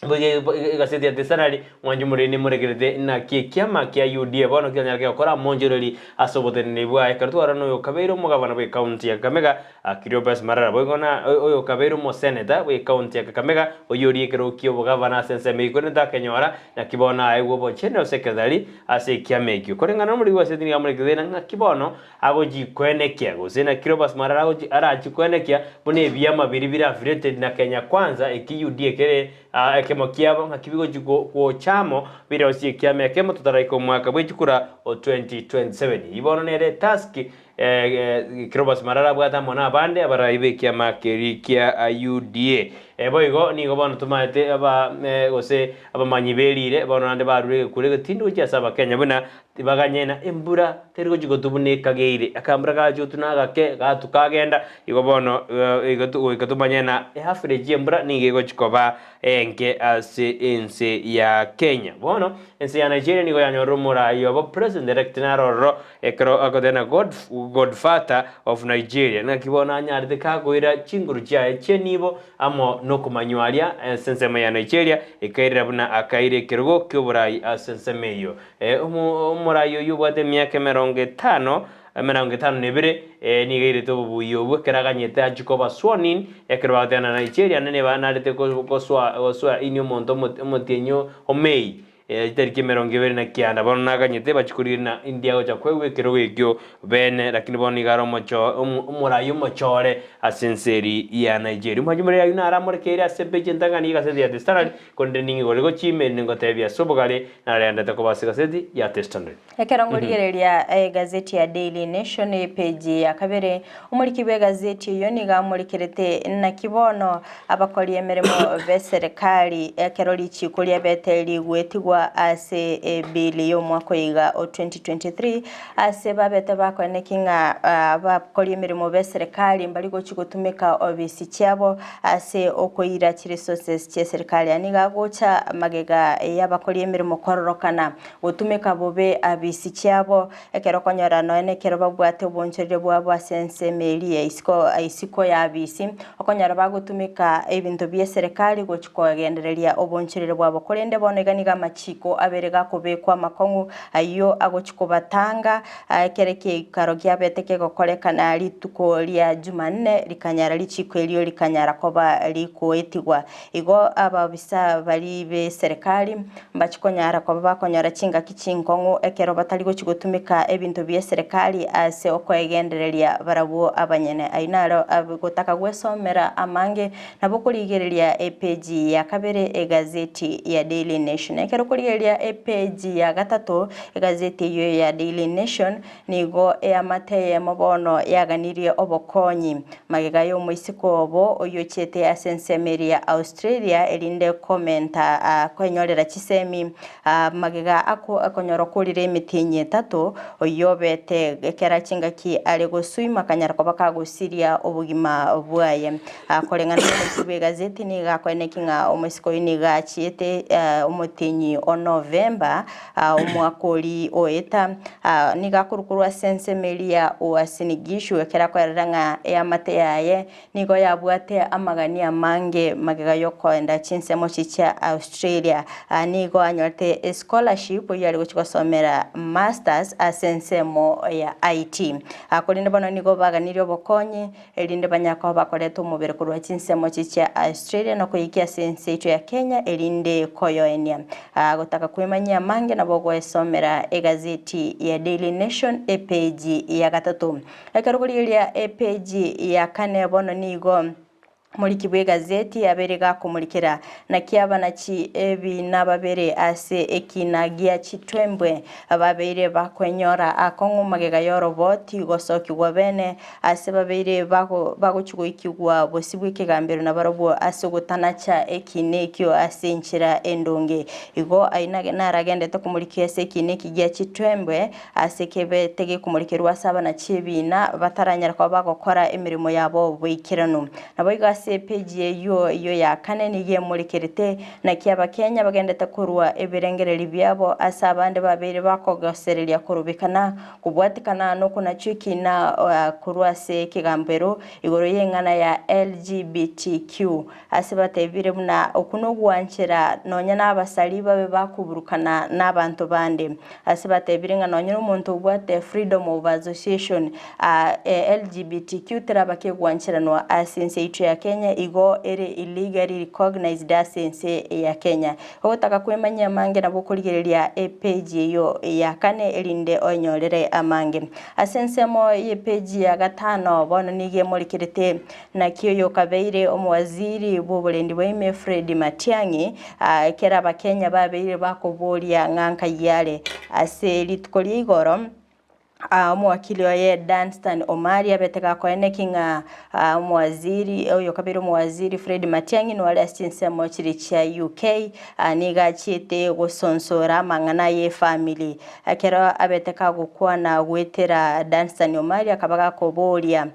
Boigo egaseti ya Tesalari, mwanche omorende nemorekerete naki ekiama kia UDA bono kianyare gokora omonchoreri ase oboteneneri bwaye. Ekero twarora noyo okabeire omogabana bw'ecounty ya Kakamega Cleopas Malala boigo na oyo okabeire omoseneta bw'ecounty ya Kakamega oyio oria ekero ki'obogabana ase ensemo eyio korende takenyora naki bono aegwe obochenu secretary ase ekiama ekio. Koreng'ana nomoriki bw'egaseti nigo amorekerete ng'aki bono agochikwenekia, gose na Cleopas Malala agochi arachikwenekia buna ebiama biria bire affiliated na Kenya Kwanza eki UDA kere ekemo kiabo ng'aki bigochi gocha amo birosie ekiama ekemo totaraika omwaka bwe chikura o 2027. Eyio bono nere etask Cleophas Malala abwate amo na abande abarai b'ekiama keria kia UDA. Boigo nigo bono tomaete aba gose abamanyi b'erire bono naende barure egekuro egetindi gochia ase abakenya buna tibaganyena embura teri gochia gotwa buna ekageire. Akambura kagachia gotwa na agake gatwa kagenda igo bono igo goika tomanye ng'a eaverage y'embura nigo egochia koba enke ase ense ya Kenya. Bono ense ya Nigeria nigo yanyorire omorai obo president elect naro ororo Ekero agoteba God, Godfather of Nigeria, naki bono anyarete kagoira chinguru chiaye chi'enibo amo nokomanywa aria ase ensemo ya Nigeria, ekairera buna akaira ekerogo ki'oborai ase ensemo eyio. Omorai oyio obwate emiaka emerongo etano, 52, nigo airete obobuya obwo ekero aganyete achie koba sworn in, ekero bagoteba na Nigeria naende nebanarete gosoa in omonto omotienyi o May. Chitariki 29 bono naganyete bachie korigereria na india gocha koegwa ekerogo ekio bene, lakini bono nigo are omocho omorai omochore ase ense eri ya Nigeria. Omwanchi more ayio naro amorekeire ase epeji entang'ani y'egaseti ya The Standard, korende ning'e gore gochia ime ningotebia ase obogare narendete koba ase egaseti ya The Standard. Ekero ngorigereria egazeti ya Daily Nation epeji ya kabere, omoriki bw'egazeti eyio nigo amorekerete naki bono Abakori emeremo b'eserekari ekero richiiko riabete rigwetigwa ase ebili y'omwaka oiga o 2023, ase babete bakoeneki ng'a abakori emeremo b'eserekari mbari gochi gotumeka obisi chiabo ase okoira chiresources chi'eserekari. Aya nigo agocha magega y'abakori emeremo kororokana gotumeka bobe abisi chiabo ekero okonyora nonya nekero babwate obonchoreria bwabo ase ensemo eria ya isiko isiko ya abisi, okonyora bagotumeka ebinto bi'eserekari gochia kogendereria obonchoreria bwabo. Korende bono iga nigo amachiko abere gakobekwa amakong'u ayio agochia kobatanga ekero ekeikaro kiabete kegokorekana rituko ria Jumanne rikanyara richiko erio rikanyara koba rikoetigwa. Igo abaofisa baria b'eserekari Mbachie konyara koba bakonyora chingaki chinkong'u ekero batari gochia gotumeka ebinto bi'eserekari ase okoegendereria barabwo abanyene. Ayio naro gotaka gwesomera amange nabo okorigereria epeji ya kabere egazeti ya Daily Nation. Ekero okorigereria epeji ya gatato egazeti eyio ya Daily Nation Nigo eamate eyemo bono yaganirie obokonyi magega y'omoisiko obo oyochiete ase ensemo eria ya Australia erinde komenta kwenyorera chisemi magega akonyora okorire emetienyi etato oyio obete ekero chingaki are gosuima akanyara koba kagosiria obogima bwaye. Koreng'ana nomoisiko bw'egazeti nigo akoeneki ng'a omoisiko oyio nigo achiete omotienyi o November Omwaka oria oeta, nigo akorwa ase ensemo eria ya Uasin Gishu, ekero akoerera ng'a eamate yaye nigo yabwate amagani amange magega y'okoenda chinsemo echi chia Australia. Nigo anyorete escholarship oyio are gochia gosomera masters ase ensemo ya IT. Korende bono nigo baganirie obokonyi erinde banyare koba bakoreta omobere korwa chinsemo echi chia Australia na koyeikia ase ense yaito ya Kenya erinde koyoenia. Gotaka kwemanyia amange nabo ogoesomera egazeti ya Daily Nation epeji ya gatato. Ekero okorigereria epeji ya kane bono nigo omoriki bw'egazeti abeire gakomorikera naki abanachi ebina babere ase ekina gia chitwembwe babeire bakwenyora akong'u magega y'oroboti gosokigwa bene Ase babeire bagochia goikigwa bosio bw'ekegambero nabarobwo ase ogotanacha ekiina ekio ase enchera endonge. Igo ayio naragendete komorikia ase ekiina eki gia chitwembwe, ase kebete gekomorikerwa ase abanachi ebiina bataranyara koba bagokora emeremo yabo boikeranu. Naboigo ase epeji eyio eyio ya kane nigo emorikerete naki Abakenya bagendete korua ebirengererio biabo ase abande babeire bakogosereria korobekana Kobwatekana nokonachwa ekiina korwa ase ekegambero igoro y'eng'ana ya LGBTQ, ase batebire buna okwo nogwanchera nonya nabasari babe bakoburukana nabanto bande. Ase batebire ng'a nonya nomonto obwate freedom of association LGBTQ teraba kegwancheranwa ase ense yaito ya Kenya igo ere illegally recognized ase ense ya Kenya. Ogotaka kwemanyia amange nabo okorigereria epeji eyio ya kane erinde oenyorere amange. Ase ensemo y'epeji ya gatano bono nigo emorikerete naki oyo okabeire omowaziri bw'oborendi bwa ime Fred Matiang'i ekero abakenya babeire bakoboria ng'a nkai are ase rituko ria igoro. Omowakili oye Danstan Omari abete gakoeneki ng'a omowaziri oyo kabere omowaziri Fred Matiang'i noare ase chinsemo chiria chia UK nigo achiete gosonsora amang'ana ye efamiri. Ekero abete kagokwana goetera Danstan Omari akaba gakoboria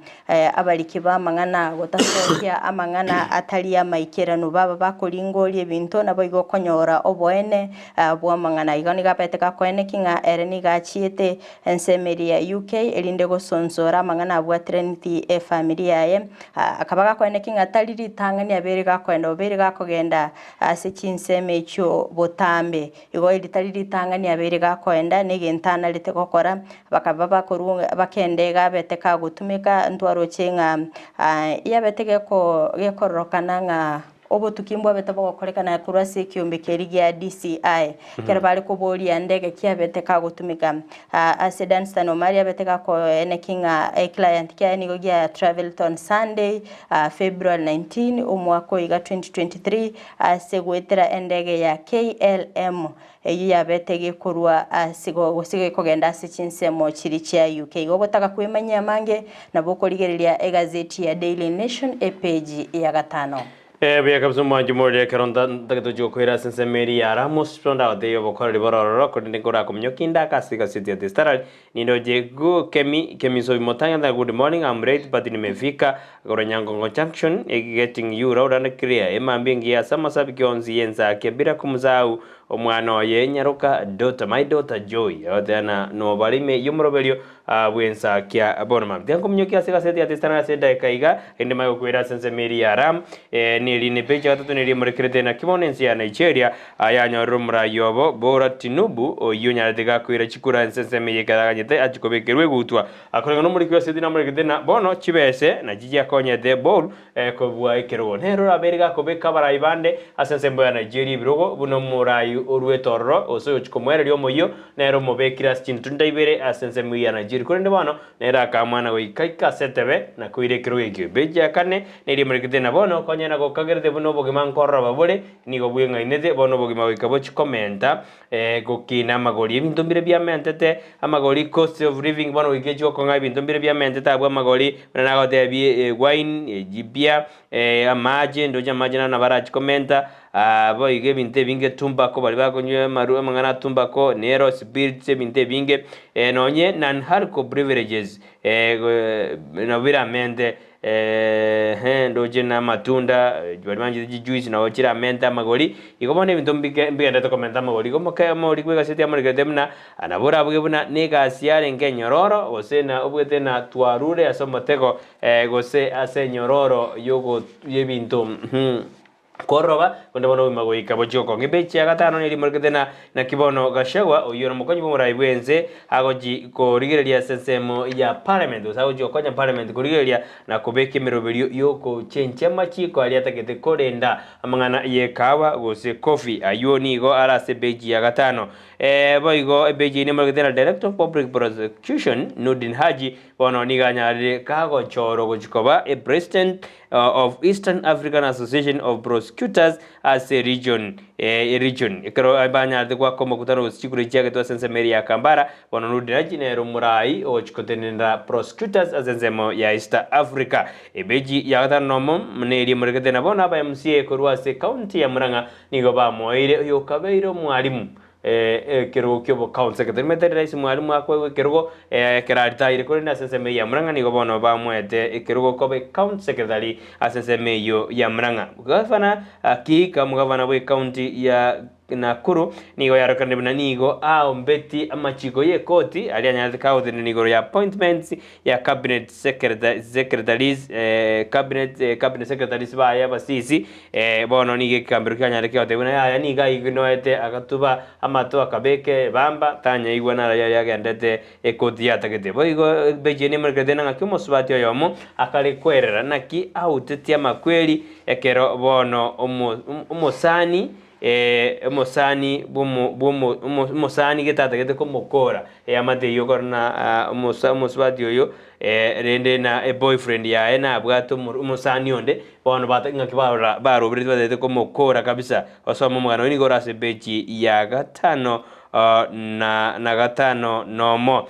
abariki b'amang'ana gotasokia amang'ana atari amaikeranu baba bakoringoria ebinto naboigo okonyora oboene bw'amang'ana. Igo nigo abete gakoeneki ng'a ere nigo achiete ensemo eria ya UK erinde gosonsora amang'ana abwatiraneti efamiri yaye. Akaba gakoeneki ng'a tari ritang'ani abeire gakoenda obeire gakogenda ase chinsemo echio botambe. Igo eri tari ritang'ani abeire gakoenda negento anarete gokora, bakaba bakorwa bakende iga abete kagotumeka ntwaroche ng'a yabete geko gekororokana ng'a obotuki mbwabete bogokorekana korwa ase ekiombe keria gia DCI. Ekero bare koboria ndege ki abete kagotumeka ase Danstan Omari abete gakoeneki ng'a eclient kiaye nigo gia travelled on Sunday February 19 omwaka oiga 2023 ase goetera endege ya KLM eyio yabete gekorwa ase gose gekogenda ase chinsemo chiria chia UK. Igo ogotaka kwemanyia amange nabo okorigereria egazeti ya Daily Nation epeji ya gatano. Buya kabisa omwanchi more ekero ntagete gochia gokoira ase ensemo eria ya Ramos tondagotebi obokoreri bore ororo korende nkorakominyokia inde ase egaseti ya The Standard Nindoche go Kemi Kemi Sobi Motang'ani tha good morning I'm late but nimefika korwa Nyangongo junction getting you loud and clear emambia engiya ase amasabiki onsi y'ensake bila kumsahau omwana oye nyaroka daughter my daughter Joy agoteba nobare ime y'omoroberio bw'ensakia bono mambia tiga nkominyokia ase egaseti ya The Standard ase edageka iga rende manye gokwera ase ensemo eria ya Ram neri ne page ya gatato neri emorekerete naki bono ense ya Nigeria Ayanyorire omoraai obo, Bola Tinubu, oyio onyarete gakoira chikura ense ensemo eye ekero aganyete achie kobekerwa egutwa. Akoreng'ana nomoriki bw'esegi namoregete na bono chibese nachio chiakonyete Boul kobua ekerogo. Nere orabeire gakobeka abarai bande ase ensemo ya Nigeria ebirogo buna omorai oruete ororo gose oyochia komoereria omoyio nere omobekire ase chintunda ibere ase ensemo ya Nigeria. Korende bono nere akamwana goika ika ase etebe na koira ekerogo ekio. Ebeji ya kane neria emorekete na bono konya nagokagerete buna obogima nkororoba bore Nigo bweng'ainete bono obogima goika bochie komenta gokina amagori. Ebinto mbire biamentete amagori, cost of living bono goika echie gokong'a ebinto mbire biamentete abwo amagori, buna nagotebie wine, chibia, amache, ndoche amache naro nabo arachie komenta, boigo ebinto ebinge tumbako baria bakonywa amarwa amang'ana a tumbako, nero spirits ebinto ebinge, nonye non alcohol beverages nabo biramente. Eeh ndoche na amatunda, baria banchete chijuice nabo chiramente amagori, igo bono ebinto mbike mbigenderete komenta amagori. Igo moke omorikwa bw'egaseti amorekerete buna nabo orabuge buna na egasi yarenge enyororo gose na obwete na twarure ase omotego gose ase enyororo yogo y'ebinto. Kororoba, konde bono obogima goika bochie gokong'a. Ebechi ya gatano neria imorekete na naki bono Gachagua, oyio ore omokonyi bw'omorai bw'ense, agochi korigereria ase ensemo ya parliament gose agochi gokonya parliament korigereria na kobeka emeroberio y'ogochenchia amachiko aria atagete korenda amang'ana y'ekahawa gose coffee. Ayio nigo are ase ebechi ya gatano. Boigo ebechi eyio nemorekete na Director of Public Prosecution Nurdin Haji bono nigo anyarire kagochorwa gochi koba epresident of Eastern African Association of Prosecutors ase region region. Ekero banyarete goaka omokutano gose chikura chiagetwe ase ensemo eria ya Kampala, bono Nurdin Haji nere omorai ogochi gotenenera prosecutors ase ensemo ya East Africa. Ebeji ya gatano nomo neria emorekete na bono aba MCA korwa ase county ya Murang'a nigo bamoeire oyokabeire omwalimu Ekerogo ki'obokaunti secretary omanyete tari rahisi mwalimu akoegwa ekerogo ekero aritaire korende ase ensemo eyio ya Murang'a nigo bono bamoete ekerogo koba ecounty secretary ase ensemo eyio ya Murang'a. Gavana Kihika omogavana bwe ecounty ya Nakuru nigo yarokanire buna nigo aombeti amachiko ye ekoti aria anyarete kagotenena igoro ya appointments ya cabinet secretaries cabinet cabinet secretaries baye abasisi bono nigo ekegambero kianyare kiagotebia buna yaya nigo aignoete agatuba amato akabeka ebamba tanyaigwa naro yari agendete ekoti yatagete. Boigo epeji eye nemorekerete ng'aki omosubati oyomo akare kwerera naki autetie amakweri ekero bono omosani omosani bw'omo bw'omo omosani gete atagete komokora Eamate eyio okore na omosa omosubati oyo rende na eboyfriend yaye nabwate omo omosani onde, bono bata ng'aki barora barobereti batagete komokora kabisa. Osome omogano oyo nigo ore ase epeji ya gatano na na gatano nomo.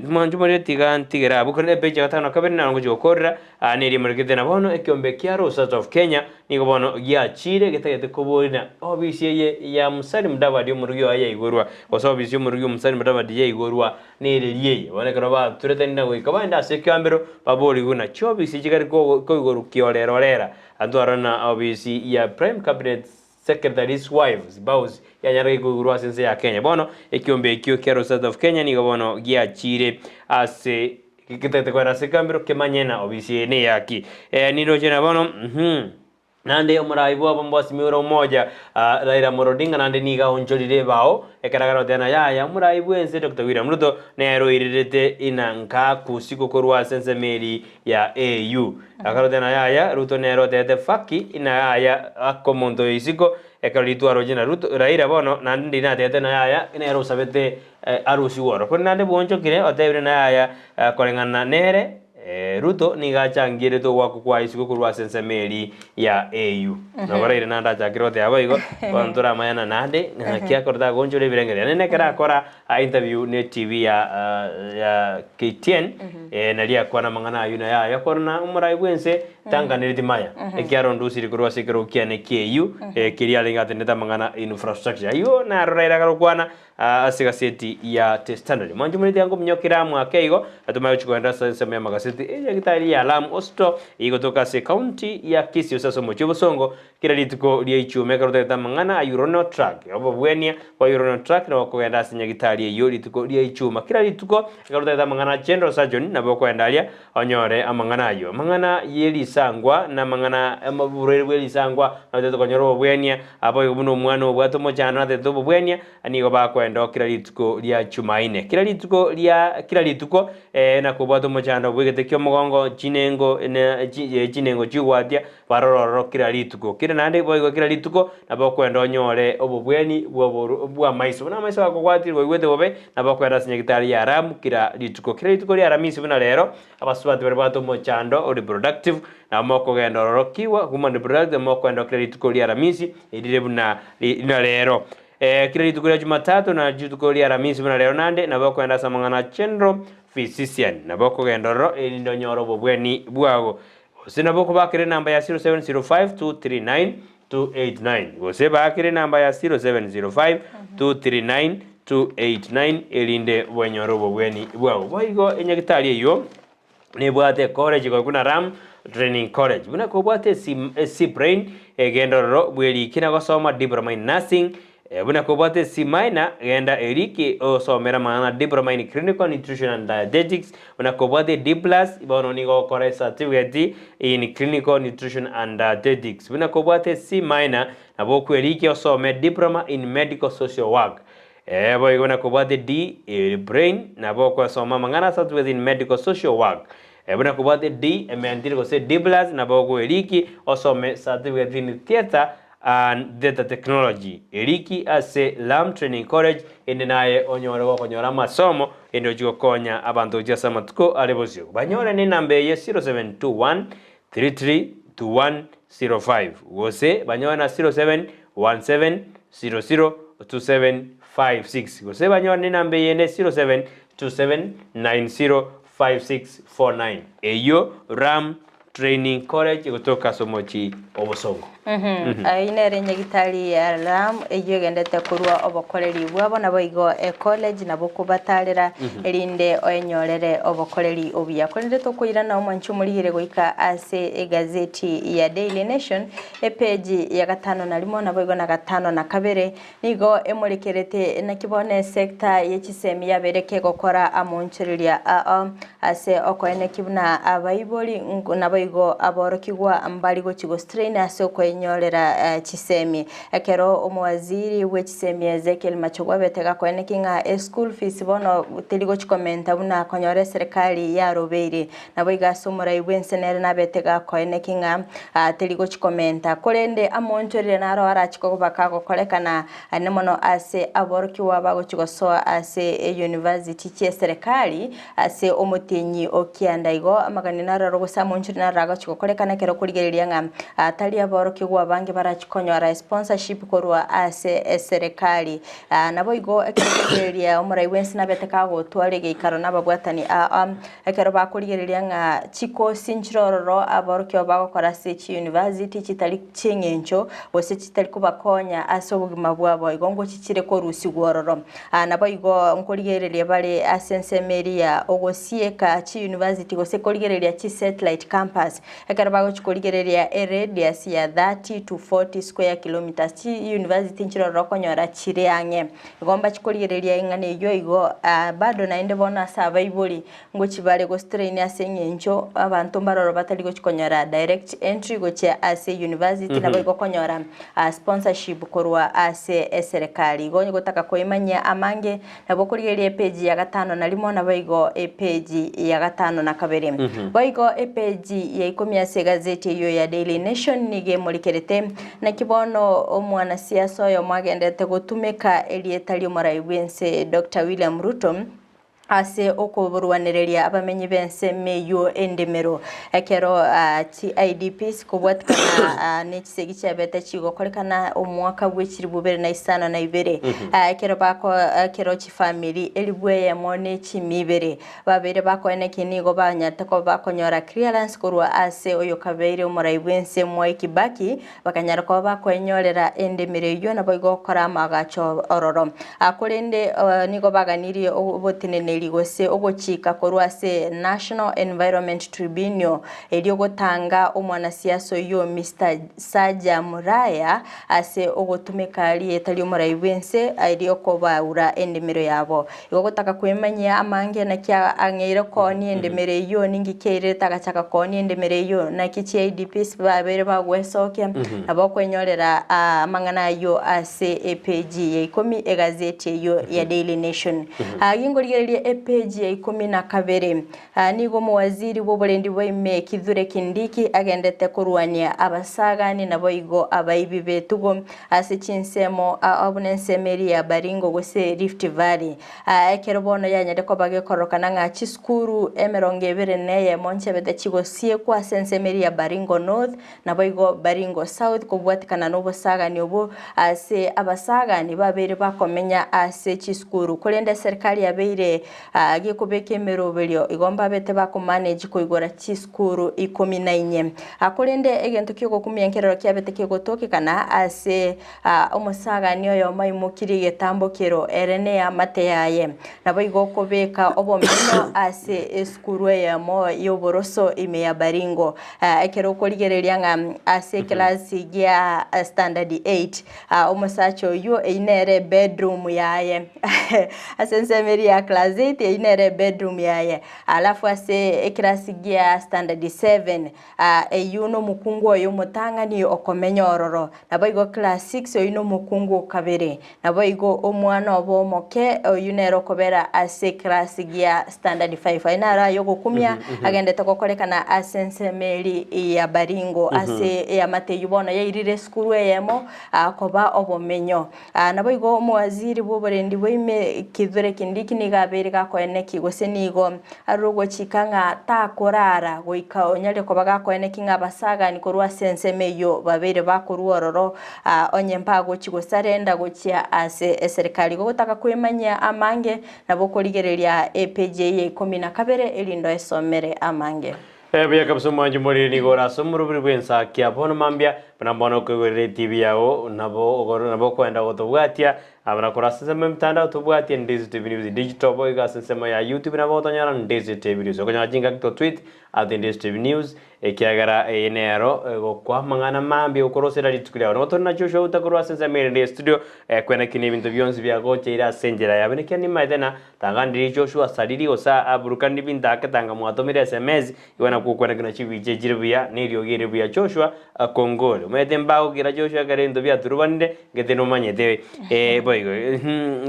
Mwanche more tiga ntigere abwo korende epeji ya gatano na kabere naro ngochia gokorera, aa neria emorekete na bono ekiombe kia Rosas of Kenya nigo bono giachire getagete koborina obisi eye ya Musalia Mudavadi omorugi oye yaigorwa, gose obisi y'omorugi o Musalia Mudavadi yaigorwa nereri eye. Bono ekero baturetani na goika baende ase ekiambero baborigwe ng'a chiobisi chigari koigorwa kiorera orera, atware na obisi ya Prime Cabinet Secretary's wife, spouse, yanyarire koigurwa ase ense ya Kenya. Bono ekiombe ekio kia Rosette of Kenya nigo bono giachire ase getagete koera ase ekambero kemanye na obisi eye neyaki. Eh, niroche na bono mhm. Naende omorai bwabo mbwasimiore omoja ah, Raila Amolo Odinga naende nigo aonchorire ebao ekero agaroteba na yaya omorai bwense Dr. William Ruto nere oirerete ina nka kusiko korwa ase ensemo eri ya AU. Akarote na yaya, Ruto nere otebete faki ina yaya aka omonto oyo isiko, ekero ritwaroche na Ruto, Raila bono naende ndiri natebete na yaya nere osabete arusigwe oro. Korende naende bwonchokire otebire na yaya koreng'ana nere Ruto nigo achangierete ogoakwa kwaye isiko korwa ase ensemo eria ya AU. Nabo Raila naende achakire goteba boigo, bono toramanyana naende ng'aki akorete agonchora ebirengererio. Naende ekero akora interview ne TV ya ya KTN naria akwana amang'ana aywo naye aya korona omorai bwense tanganereti maya ekiaro ondusiri korwa ase ekerogo kiane kieywo keria arenge atenenete amang'ana infrastructure aywo naro Raila akarokwana ase egaseti ya The Standard. Mwanche omoreti ango ominyokere amo ake igo atomanye gochia kogenda ase ensemo y'amagaseti enyagitari ya Lamu Hospital egotoka ase ecounty ya Kisii ase ase omochie o Bosongo Kera rituko ria ichume ekero otagete amang'ana a urinal tract, obobwenia bwa urinal tract nabo okogenda ase nyagitari eyio rituko ria ichuma. Kera rituko ekero otagete amang'ana a general surgeon nabo okoenda aria onyore amang'ana ayio. Amang'ana ye risangwa na amang'ana oborwaire bwe risangwa nabo otagete konyora obobwenia, aboigo buna omwana obwate omochando natagete obobwenia nigo bakoenda oo kera rituko ria chumaine. Kera rituko ria kera rituko nakobwate omochando bw'egete ki'omogongo, chinengo ne chinengo chigwatia Barore ororo kera rituko. Kera naende boigo kera rituko nabo okwenda onyore obobweni bw'amaiso. Buna amaiso agakogwatire koigwete bobe, nabo okwenda ase nyagitari ya Ramu kera rituko. Kera rituko ria Aramisi buna rero, abasubati baria babwate omochando o reproductive, nabo mokogenda ororo kiwa, human reproductive, mokoenda kera rituko ria Aramisi, erire buna rero. Kera rituko ria Jumatatu na rituko ria Aramisi buna rero naende, nabo okwenda ase amang'ana a General Physician. Nabo okogenda ororo erinde onyore obobweni bwago. Gose nabo okobakera enamba ya 0705239289 gose baakere enamba ya 0705239289 erinde bwenyore obobweni bwabo. Boigo enyagitari eyio nebwate ecollege igo buna Ram Training College. Buna kobwate esi C-brain egenda ororo bwerike na gosoma diploma in nursing Buna kobwate C minor, genda eriki osomere amang'ana Diploma in Clinical Nutrition and Dietetics. Buna kobwate D plus, bono nigo ogokora ecertificate in Clinical Nutrition and Dietetics. Buna kobwate C minor, nabo okweriki osome Diploma in Medical Social Work. Boigo buna kobwate D brain, nabo okwesoma amang'ana Certificate in Medical Social Work. Buna kobwate D ementire gose D plus, nabo okweriki osome Certificate in Theatre and Data Technology, eriki ase Lam Training College, ende naye onyore gokonyora amasomo ende ochie gokonya abanto gochia ase amatuko are bosio. Banyore nenamba eye 0721 332105 gose banyore na 0717 002756 gose banyore nenamba eyende 0727 905649 eyio Ram Training College gotoka ase omochie o Bosongo. Ayio nere nyagitari ya Ram eyio egendete korwa obokoreri bwabo naboigo ecollege nabo kobatarera erinde oenyorere obokoreri obuya. Korende tokoirana omwanchi omorigere goika ase egazeti ya Daily Nation epeji ya gatano na rimo naboigo na gatano na kabere nigo emorekerete naki bono esecta ye chisemi yabeire kegokora amoonchoreria ao ase okoenekia buna abaibori naboigo aborokigwa mbari gochi gostrain ase okoenyorera chisemi. Ekero omowaziri bwe chisemi Ezekiel Machogu abete gakoenekia ng'a eschool fees bono teri gochi komenta buna konyora eserekari yarobeire. Naboigo ase omorai bw'ense nere nabete gakoenekia ng'a teri gochi komenta, korende amoonchorire naro arache koba kagokorekana ane mono ase aborokigwa bagochi gosoa ase eyunivasiti chi'eserekari ase omotienyi o kianda. Igo amagani naroro gose amoonchorire naroro agochi gokorekana ekero okorigereria ng'a tari aborokigwa. Aborokigwa abange barachi konyora esponsorship korwa ase eserekari. Naboigo ekero okorigereria omorai bwensi nabete kagotwara egeikaro na ababwatani ekero bakorigereria ng'a chikosi nchire ororo aborokigwa bagokora ase chiuniversity chitari chieng'encho gose chitari kobakonya ase obogima bwabo igo ngochichire korusigwa ororo. Naboigo nkorigereria bare ase ensemo eria ogosieka chiuniversity gose korigereria chisatellite campus Ekero bagochia korigereria eradius ya 30 to 40 square kilometres, chiuniversity nchire ororo okonyora chire ang'e. Igo mbachia korigereria eng'ana eyio igo bado naende bono ase abaibori ngochia bare gostrain ase eng'encho abanto mbare ororo batari gochia konyora direct entry gochia ase university nabo igo okonyora sponsorship korwa ase eserekari. Igo onye gotaka koemanyia amange Nabo okorigereria epeji ya gatano na rimo, naboigo epeji ya gatano na kabere. Boigo epeji ya ikomi ase egazeti eyio ya Daily Nation nigo emorikerete, Naki bono omwanasiasa oyomo agenderete gotumeka erieta ri'omorai bw'ense Doctor William Ruto ase okoborwanereria abamenyi b'ensemo eyio endemero ekero chi IDPs kobwatikana ne chisegi chiabete chigokorekana omwaka bwe chilifu ibere na isano na ibere ekero bako ekero chifamiri elifu eyemo ne chimia ibere babeire bakoeneki nigo banyarete koba bakonyora clearance korwa ase oyokabeire omorai bwense Mwai Kibaki bakanyara koba bakoenyorera endemero eyio naboigo gokora amaagacho ororo. Korende nigo baganirie oboteneneri gose ogochika korwa ase National Environment Tribunal erio gotanga omwanasiasa oyio Mister Saja Muraya ase ogotumeka rieta ri'omorai bw'ense erio kobaura endemero yabo. Igo gotaka kwemanyia amange naki ang'eire koonia endemero eyio ninki kiairerete agachaka koonia endemero eyio naki chi IDPs babeire bagwesokia nabo okwenyorera amang'ana ayio ase epeji ya ikomi egazeti eyio ya Daily Nation. Gingorigereria epeji ya ikomi na kabere Nigo omowaziri bw'oborendi bwa ime Kithure Kindiki agendete korwania abasagani naboigo abaibi b'etugo ase chinsemo buna ensemo eria ya Baringo gose Rift Valley. Ekero bono yanyare koba gekororokana ng'a chisukuru emerongo ebere na eyemo nchiabete chigosiekwa ase ensemo eria ya Baringo North naboigo Baringo South kobwatikana nobosagani obwo ase abasagani babeire bakomenya ase chisukuru korende eserikari yabeire Gekobeka emeroberio igo mbabete bakomanage koigora chisukuru ikomi na inye. Korende egento kiogokumia nkerero kiabete kegotokekana ase omosagani oyomo aimokirie egetambo kero ere neamate yaye. Naboigo okobeka obomenyo ase esukuru eyemo y'oboroso ime ya Baringo. Ekero okorigereria ng'a ase ekelasi gia standard eight Omosacha oyio eyio nere ebedroom yaye ase ensemo eria ya class eight eyio nere ebedroom yaye, alafu ase eclass gia standard seven eyio na omokungu oye omotang'ani okomenya ororo, naboigo class six oyio na omokungu okabere, naboigo omwana obo omoke oyio nere okobera ase eclass gia standard five. Ayio naro aye ogokumia agendete gokorekana ase ensemo eria ya Baringo ase eamate eyio bono yairire esukuru eyemo koba obomenyo. Naboigo omowaziri bw'oborendi bwa ime Kithure Kindiki nigo abeire gakoeneki gose nigo arure ogochika ng'a takorara goika onyare koba gakoeneki ng'a abasagani korwa ase ensemo eyio babeire bakorwa ororo onye mbagochi gosarenda gochia ase eserikari. Igo gotaka kwemanyia amange Nabo okorigereria epeji eye ya ikomi na kabere erinde oesomere amange. Buya kabisa omwanchi moriri nigo ore ase omorobiri bw'ensakia bono mambia buna bono okoigorera etibi yao nabo nabo okoenda gotobwatia abana korwa ase ensemo y'emitandao tobwatie Ndizi TV News Digital boigo ase ensemo ya YouTube nabo otonyora Ndizi TV News okonyora chingaki to tweet at Ndizi TV News Ekiagera eye nero egokwa amang'ana mambia okorosera rituko riao. Nigo tore na Joshua Outa korwa ase ensemo erende ye studio, kwenaki nebinto bionsi biagocheire ase enchera yabe. Nekiagera nimaete na tang'aniri Joshua asariri gose aburukaniri binto ake tanga mwatomire sms, igo nakwo okwenaki na chibicha echire buya na eriogi ere buya Joshua akongore. Omanyete mbagokira Joshua ekero ebinto biaturubanire, ngete nomanyete boigo.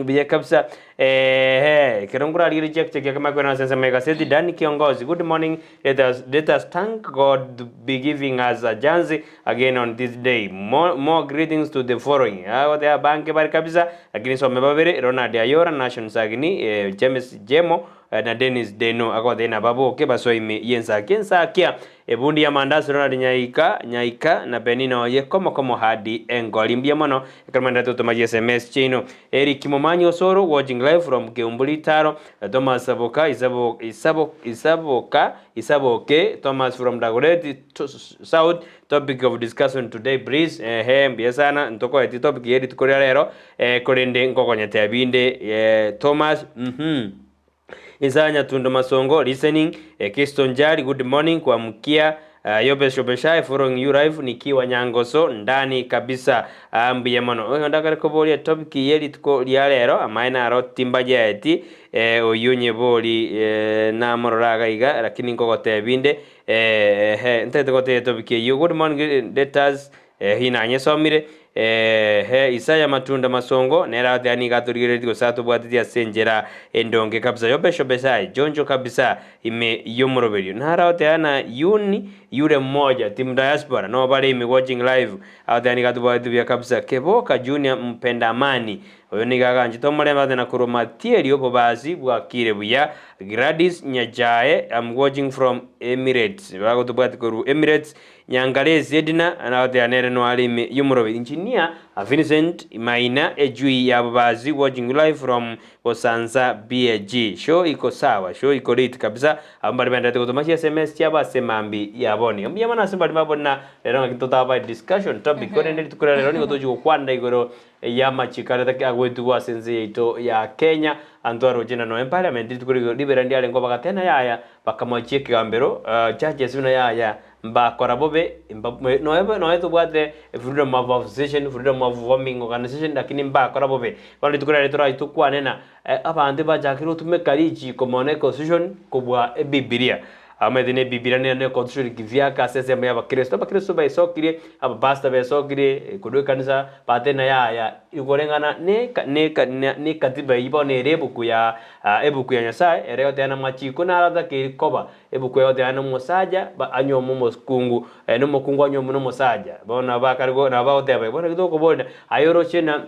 Buya kabisa. Eeh, ekero nkorarigereria chiakicha kia kemakwena ase ensemo y'egaseti, Danny Kiongozi, good morning. Let us, let us thank God to be giving us a chance again on this day. More, more greetings to the following. Agote abange bari kabisa, lakini some babere, Ronald Ayora, Nation Sagini, eh, James Jemo, eh, na Dennis Deno. Agote na baboke basoime yensakia ensakia. Ebundi ya mandasi Ronald Nyaika, Nyaika na Penina oye komo komo hadi engori. Mbuya mono ekero mwenderete gotoma chi sms chiaino. Eric Momanyi Osoro watching live from Keumburi Taro, Thomas Saboka Isabo Isabo Isaboka Isaboke Thomas from Dagoretti South topic of discussion today please ehe mbuya sana ntokoeti topic ye rituko ria rero eh, korende nkokonyetebia binde eh, Thomas mhm Isaya Nyatundo Masongo listening eh, Kisto Njari good morning kuamkia uh, Yobe Shobeshai following you live nikiwa Nyangoso ndani kabisa uh, mbuya mono oyo ndakare koboria topic ye rituko ria rero amaye naro timbajaeti eh, oyu nyebori eh, namorora iga iga lakini nkogotebia inde eh, ehe ntagete gotebia topic eyio good morning letters eh, hinanyesomire eh, Isaya Matunda Masongo nere agotebi nigo atorigereretie gose atobwatetie ase enchera endonge kabisa yobeshobesai jonjo kabisa ime y'omoroberio naro agotebi na yuni yure mmoja team diaspora no bare ime watching live agotebi nigo atobwatetie buya kabisa Keboka Junior mpenda amani oyo nigo aganchete omorembe agotebi na korwa Matieri obobasi bwakire buya Gladys Nyachae I'm watching from Emirates bagotobwati korwa Emirates Nyangaresi Edna nagoteba nere noare ime y'omoroberi Engineer Vincent Maina echui ya Bobasi watching you live from Bosansa BAG show iko sawa show iko lit kabisa abwo mbari baenderete gotoma chi sms chiabo ase mambi ya boni mbuya mono ase mbari babori na rero ng'aki totaba discussion topic korende rituko ria rero nigo tochi gokwanera igoro y'amachiko aria take agoetigwa ase ense yaito ya Kenya anto aroche na noe parliament rituko ribera ndiarenge obagatena yaya bakamochia ekegambero judges buna yaya Mbakora bobe, nonya nonya tobwate freedom of association, freedom of forming organization, lakini mbakora bobe. Bono rituko riaye torachi tokwane na abanto bachakire gotumeka richiko mono econstitution kobua ebibilia. Omanyete na ebibilia nere ne econstitution kivyake ase ensemo ya abakristo. Abakristo baesokirie, abapastor baesokirie korwa ekanisa bateba ng'a yaya koreng'ana ne ne ne ekatiba eyio bono ere ebuku ya ebuku ya Nyasaye ere egoteba ng'a amachiko naro atakeire koba. Ebuku egoteba nomosacha anyuome omokungu, na omokungu anyuome nomosacha. Bono nabo bakare nabo bagoteba igo. Bono ekio tokoboria aye oroche ng'a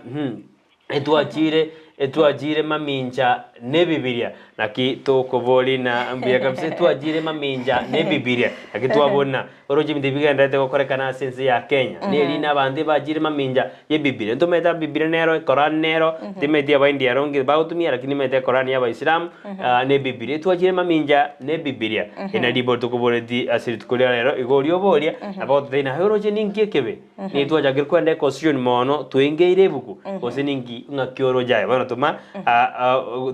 etwachire etwachire mamincha na ebibiria, naki tokoboria ng'a mbuya kabisa etwachire mamincha na ebibiria, naki twabori ng'a oroche ebinto ebi bigendererete gokorekana ase ense ya Kenya, na eri na abanto ebachire mamincha ya ebibiria. Ntomanyete ebibiria nero, ekorani nero, timanyeti abaindi ero nki bagotumia lakini nimanyete ekorani ya abaisilamu. na Ebibilia. Etwachire mamincha na Ebibilia. Eri nario ribori tokoboretie ase rituko ria rero, igo oria oboria, nabo agototebia naye oroche ninki ekebe? Nigo twachakire kwenda econstitution mono, twaingeire ebuku, gose ninki ng'aki oroche aye. Bono toma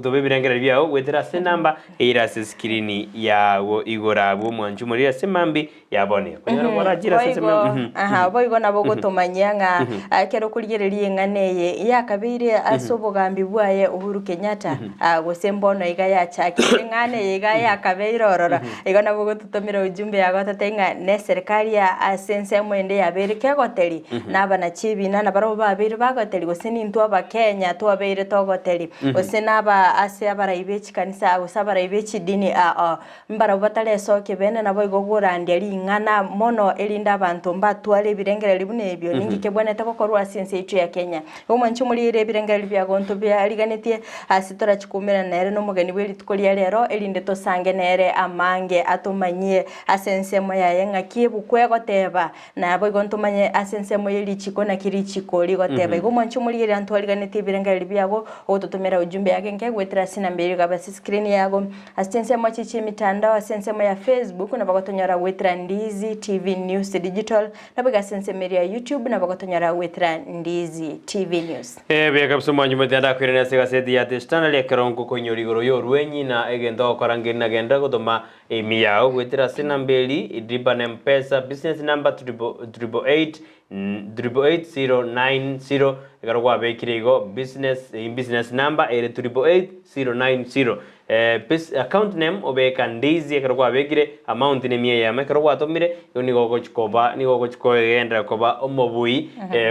toma ebirengererio biago goetera ase enamba eire ase escreen yago igoro abwo omwanchi omoriri ase mambia ya bono iga. Konyora kwarachire ase Boigo, aha, boigo nabo ogotomanyia ng'a ekero okorigereria eng'ana eye yakabeire ase obogambi bwaye Uhuru Kenyatta gose mbono iga yachakire eng'ana eye iga yakabeire ororo. Igo nabo ogototomera ujumbe yago ototebie ng'a ne eserikari ya ase ensemo ende yabeire kegoteri, na abanachi ebina nabarabwo babeire bagoteri gose nintwe abakenya twabeire togoteri, gose naba ase abarai be chikanisa gose abarai be chidini aa. Mbarabwo bataresokia bene naboigo gorandia ring'ana mono, erinde abanto mbatware ebirengererio buna ebio, ninki kebwenerete gokorwa ase ense yaito ya Kenya. Igo mwanche morigererie ebirengererio biagonto biariganetie ase torachi koumerana nere nomogeni bwe rituko ria rero, erinde tosange nere amange atomanyie ase ensemo yaye ng'aki ebuku egoteba, Naboigo ntomanye ase ensemo ye richiko naki richiko rigoteba. Igo mwanche omorigereria ntwariganetie ebirengererio biago, ogototomera ujumbe yake enke goetera ase enamba eria egaba ase screen yago. Ase chinsemo echi chi'emitandao ase ensemo ya Facebook nabo gotonyora goetera Ndizi TV News Digital, naboigo ase ensemo eria ya YouTube nabo gotonyora goetera Ndizi TV News. Buya kabisa omwanchi omote ndakoirane ase egaseti ya The Standard ekero ngokoinyora igoro y'orwenyi na egento ogokora ngeri nagenderera gotoma Emi yao goetera ase enamba eri, Lipa na Mpesa, business number 888 888090, ekero kwabekire igo business business number ere 888090. Eh, account name obeka Ndizi ekero kwabekire, amount ne emia eyemo ekero gwatomire, igo nigo ogochi koba nigo ogochi kogenderera koba omobui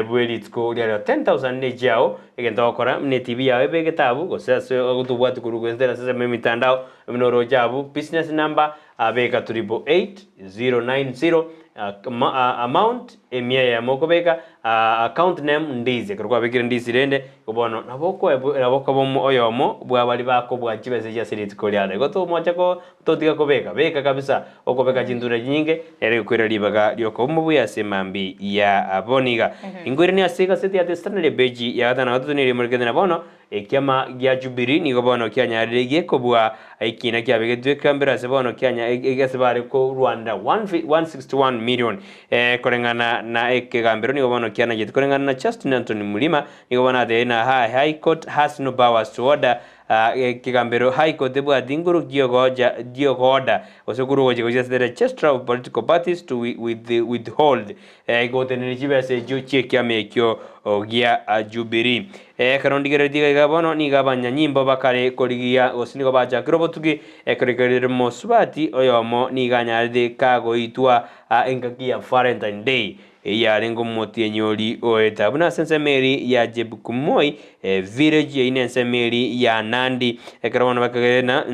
bwe rituko ria rero. 10,000 ne echiao, egento ogokora buna etibi yao ebegete abwo gose ase ogotobwati korwa goetera ase emitandao, Buna oroche abwo business number abeka 888090 amount emia eyemo okobeka Account name Ndizi, ekero kwabekire Ndizi rende, igo bono nabo okoebwa nabo okoba omo oyomo bwa baria bakobua chibesa echi ase rituko riane. Igo tomocha ko totiga kobeka, beka kabisa, okobeka chintunda chinyinge, nere egokoira ribaga riokoba omobuya ase emambia ya bono iga. Inkoiranie ase egaseti ya The Standard epeji ya gatano na gatato nigo emorekete na bono, Ekiama gia Jubili nigo bono kianyarire gekobua ekiina kiabegetwe ekambero ase bono kianya ase bare korwanera 161 million koreng'ana na ekegambero nigo bono kianachete koreng'ana na Justin Anthony Mlima nigo bono atebire na High Court has no powers to order ekegambero High Court tebwati nguru giogoda gose korwa ogochika gochia ase the Registrar of Political Parties to withhold Gotenenia chibesa echio chi'ekiama ekio gia Jubili. Ekero ndigereretie iga iga bono, nigo abanyanyimbo bakare korigia, gose nigo bachakire obotugi, ekero ekerire mosubati oyomo nigo anyarete kagoitwa engaki ya Valentine Day, eyio yarenge omotienyi oria oeta. Buna ase ensemo eria ya Jebkumoi village, eyio nensemo eria ya Nandi, ekero bono bakagerire na.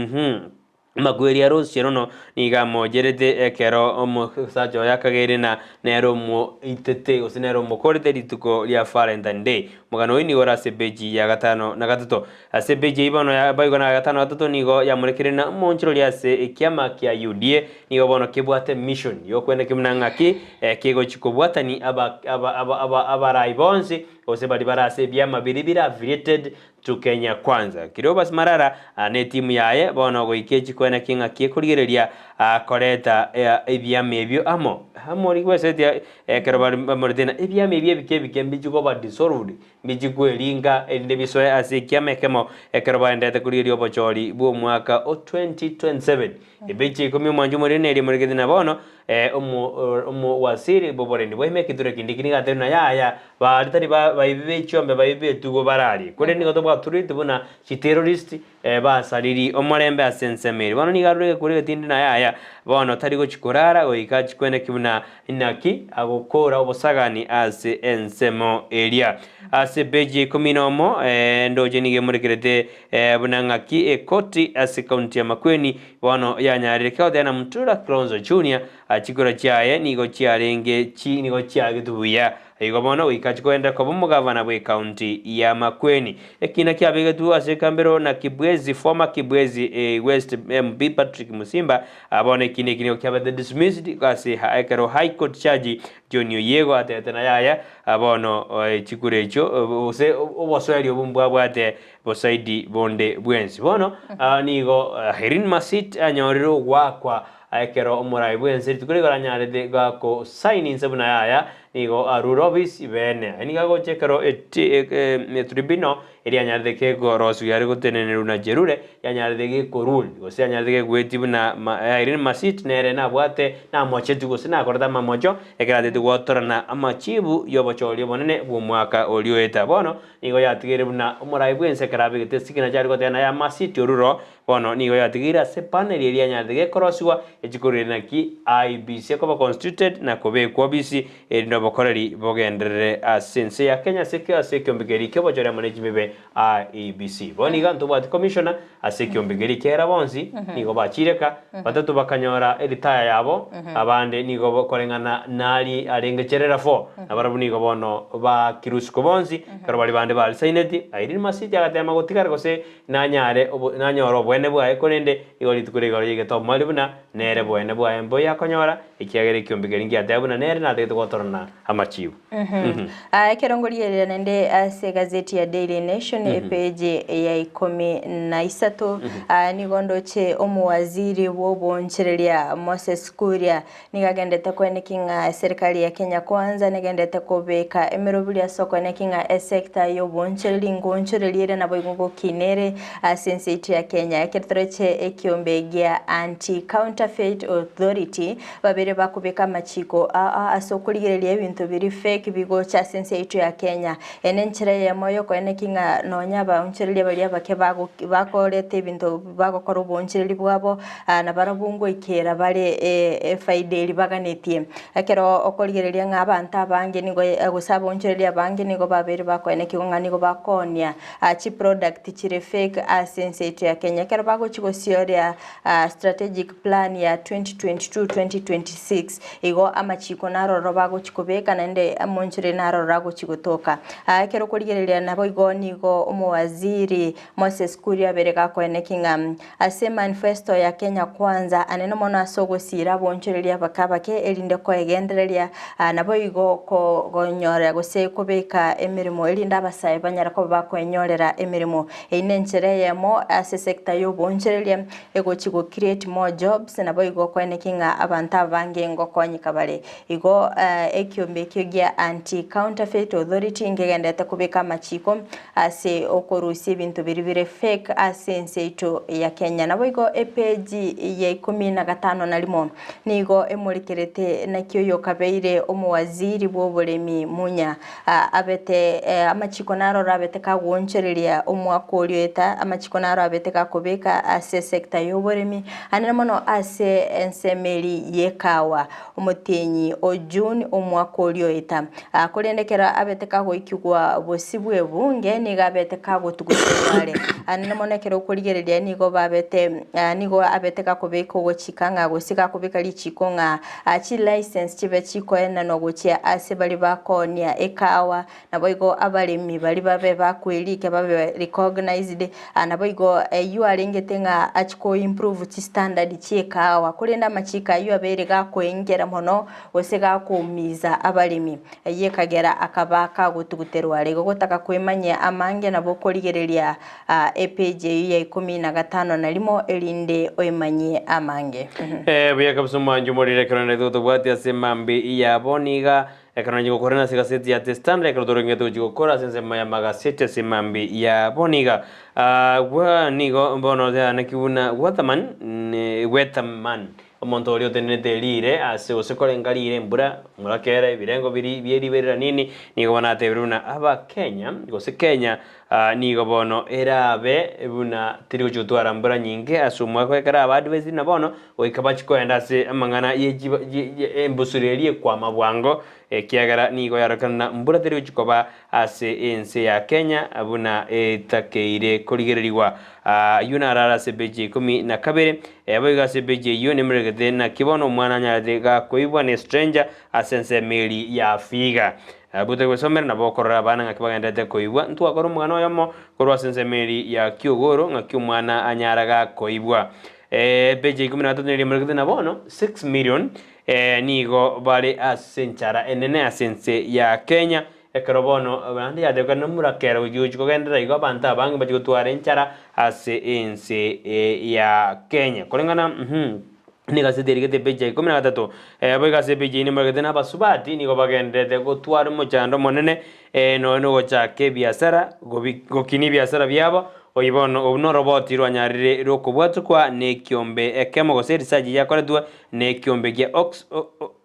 Amakweri a Rose Cherono nigo amocherete ekero omosacha oye akageire na nere omoitete gose nere omokorete rituko ria Valentine Day. Omogano oyio nigo ore ase epeji ya gatano na gatato. Ase epeji eyio bono ya boigo na gatano na gatato nigo yamorekeire na omoonchorori ase ekiama kia UDA nigo bono kebwate mission yokwenda buna ng'aki kegochi kobwatani aba aba aba aba abarai bonsi gose baria bare ase ebiama biria bire affiliated To Kenya Kwanza. Cleophas Marara na etimu yaye bono goika echikwena king'aki ekorigereria koreta ebiama ebio amo. Amo rigwesetia ekero bare bamorete na ebiama ebio ebike ebike mbichi koba dissolved, mbichi kweringa erinde bisoe ase ekiama ekemo ekero baenderete korigereria obochori bw'omwaka o 2027. Ebechi ikomi omwancho omoriri neria emorekete na bono omowasiri bw'oborendi bwaime eketura kende eki nigo atebirie na yaya baria tari baibi be chiombe baibi b'etugo bararie, korende nigo tobwatureti buna chiterrorist basariri omorembe ase ensemo eria. Bono nigo arure egekuro egetindi na yaya bono tari gochia korara goika achie kweneki buna inaki agokora obosagani ase ensemo eria. Ase epeji ya ikomi na omo endoche nigo emorekerete Buna ng'aki ekoti ase county ya Makueni bono yanyarire kegoteena na Mtura Kilonzo Junior, chikura chiaye nigo chiarenge chi nigo chiagetwe buya. Igo bono goika chikogenderera koba omogavana bwe county ya Makueni. Ekina kiabegetwe ase ekambero na Kibwezi former Kibwezi West MP Patrick Musimba bono ekina eki nigo kiabete dismissed ase ekero High Court Judge John Oyiego atebete na yaya bono chikura echio gose obosoeri obo mbwabwate bosaidi bonde bwensi. Bono nigo Irene Masit anyorire ogoakwa ekero omorai bwense rituko rigoro anyarete gakosaini inse buna yaya nigo arure ofisi bene. Aye nigo agocha ekero etribunal eria yanyarete kegorosigwa yare gotenenerwa na Jerure yanyarete gekorule gose yanyarete gegweti buna Irene Masit nere nabwate namocheti gose nakorete amamocho ekero atete gwatorana amachibu yobochori obonene bw'omwaka oria oeta. Bono Nigo yatigeire buna omorai bw'ense ekero abegete esigina chiare goteba naye amasiti oruro, bono nigo yatigeire ase paneli eria yanyarete gekorosigwa echikorire naki IEBC ekoba constituted na kobekwa obisi erinde obokoreri bogenderere ase ense ya Kenya ase ase ekiombe keria kiobochori amo ne chimebe IEBC. Bono iga ntobwati commissioner ase ekiombe keria ekiagera bonsi nigo bachireka batato bakanyora eritaya yabo abande nigo koreng'ana nari arenge cherera fo nabarabwo nigo bono bakirusiko bonsi ekero baria bande barisaineti Irene Masiti agatema gotigara gose nanyare nanyore oboene bwaye korende igo rituko rigoro yaigete omweri buna nere boene bwaye mboiyo akonyora ekiagera ekiombe keria ngiateba buna nere natagete gotorana amachibu. Aa, ekero ngorigerera naende ase egazeti ya Daily Nation epeji ya ikomi na isato, aa, nigo ndoche omowaziri bw'oboonchereria Moses Kuria nigo agendete koeneki ng'a eserikari ya Kenya Kwanza negendete kobeka emerobiri ase okoeneki ng'a esector y'oboonchereri ngoonchoreria ere naboigo gokina ere ase ense yaito ya Kenya. Ekero toroche ekiombe gia Anti-Counterfeit Authority Babere bakobeka amachiko aa ase okorigereria ebinto biri fake bigocha ase ense yaito ya Kenya. Eye nenchera eyemo yokoenekia ng'a. ng'a nonya abaonchoreria baria abake bago bakoreta ebinto bagokora oboonchoreri bwabo nabarabwo ngoikera bare efaida eria baganetie. Ekero okorigereria ng'a abanto abange nigo gose abaonchoreria abange nigo babeire bakoenekigwa ng'a nigo bakoonia chiproduct chire fake ase ense yaito ya Kenya. Ekero bagochia gosioria strategic plan ya 2022-2026 igo amachiko naroro bagochia kobeka naende omoonchoreri naroro agochia gotoka. Ekero okorigereria naboigo nigo omowaziri Moses Kuria abere gakoeneki ng'a ase manifesto ya Kenya Kwanza anene mono ase ogosiira aboonchoreria abake abake erinde koegendereria naboigo konyora gose kobeka emeremo erinde abasae banyare koba bakoenyorera emeremo. Eyio nenchera eyemo ase esector ya oboonchoreria egochi go create more jobs naboigo koeneki ng'a abanto abange ngokonyeka bare. Igo ekiombe ekio gia Anti Counterfeit Authority nkegenderete kobeka amachiko ase okorusia ebinto biria bire fake ase ense yaito ya Kenya. Naboigo epeji ya ikomi na gatano na rimo nigo emorekerete naki oyo okabeire omowaziri bw'oboremi Munya abete amachiko naro orabete kagoonchoreria omwaka oria oeta, amachiko naro abete gakobeka ase esector y'oboremi anene mono ase ensemo eria y'ekawa omotienyi o June omwaka oria oeta. Korende ekero abete kagoikigwa bosio bw'ebunge nigo abete kagotuguterwa are. Anene mono ekero okorigereria nigo babete nigo abete gakobeka ogochika ng'a gose gakobeka richiko ng'a chilicense chibe chikoenanwa gochia ase baria bakoonia ekawa, naboigo abaremi baria babe bakoerika babe recognized, naboigo eyio arengete ng'a achie ko improve chistandard chi'ekahawa. Korende amachiko ayio abeire gakoengera mono gose gakoumiza abaremi, eyio ekagera akaba kagotuguterwa are. Igo gotaka kwemanyia amange nabo okorigereria epage eyio ya ikomi na gatano na rimo erinde oemanyie amange. Eh, buya kabisa omwancho omorire ekero naende totobwati ase mambi yabo niga ekero naende gokora ase egaseti ya The Standard ekero torengete gochia gokora ase ensemo ya magaseti ase mambi yabo niga ah, gwa nigo bono naki buna Waterman ne Weatherman Omonto oria otenenete riire ase gose korenga riire embura, omorakera, ebirengo biria bie riberera nini, nigo bono atebire buna Abakenya gose Kenya nigo bono erabe buna teri gochia gotwara mbura nyinge ase omwaka ekero aba advised na bono goika bachie koenda ase amang'ana ye chiba ye embusuro eria ekwama bwango ekiagera nigo yarorekana buna mbura teri gochia koba ase ense ya Kenya buna etakeire korigererigwa. Ayio narare ase epeji ya ikomi na kabere. Boigo ase epeji eyio nemeregete naki bono omwana anyarete gakoibwa ne stranger ase ensemo eri ya Vihiga. Abwo tari nabo okorora abana ng'aki bagenderete koibwa. Ntwakora omogano oyomo korwa ase ensemo eri ya Kiogoro ng'aki omwana anyara gakoibwa. Epeji ya ikomi na gatato neri emeregete na bono 6 million nigo bare ase enchara enene ase ense ya Kenya. Ekero bono naende yatebekana nomorakera gochia gochia kogenderera igo abanto abange mbachia gotwara enchara ase ense ya Kenya. Koreng'ana negaseti erigete epeji ya ikomi na gatato, boigo ase epeji eyio nemoragete na abasubati nigo bagendererete gotwara omochando omonene nonya na ogochaka ebiasara gobi gokinia ebiasara biabo, oyio bono obwo noroboti rwanyarire rokobwatokwa na ekiombe ekemo gose erisachi yakoretwe Na ekiombe gia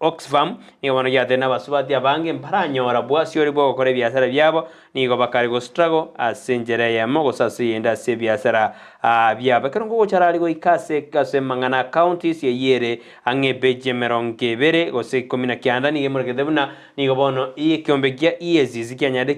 Oxfam nigo bono giatebire na abasubati abange mbaranyora bwasiori bwa gokora ebiasara biabo, nigo bakare go struggle ase enchera eyemo gose ase eyende ase ebiasara biabo. Ekero ngogochara aria goika ase ase amang'ana a counties eyio ere ang'e epeji emerongo ebere gose ikomi na kianda nigo emorekete buna nigo bono ekiombe gia EACC kianyarire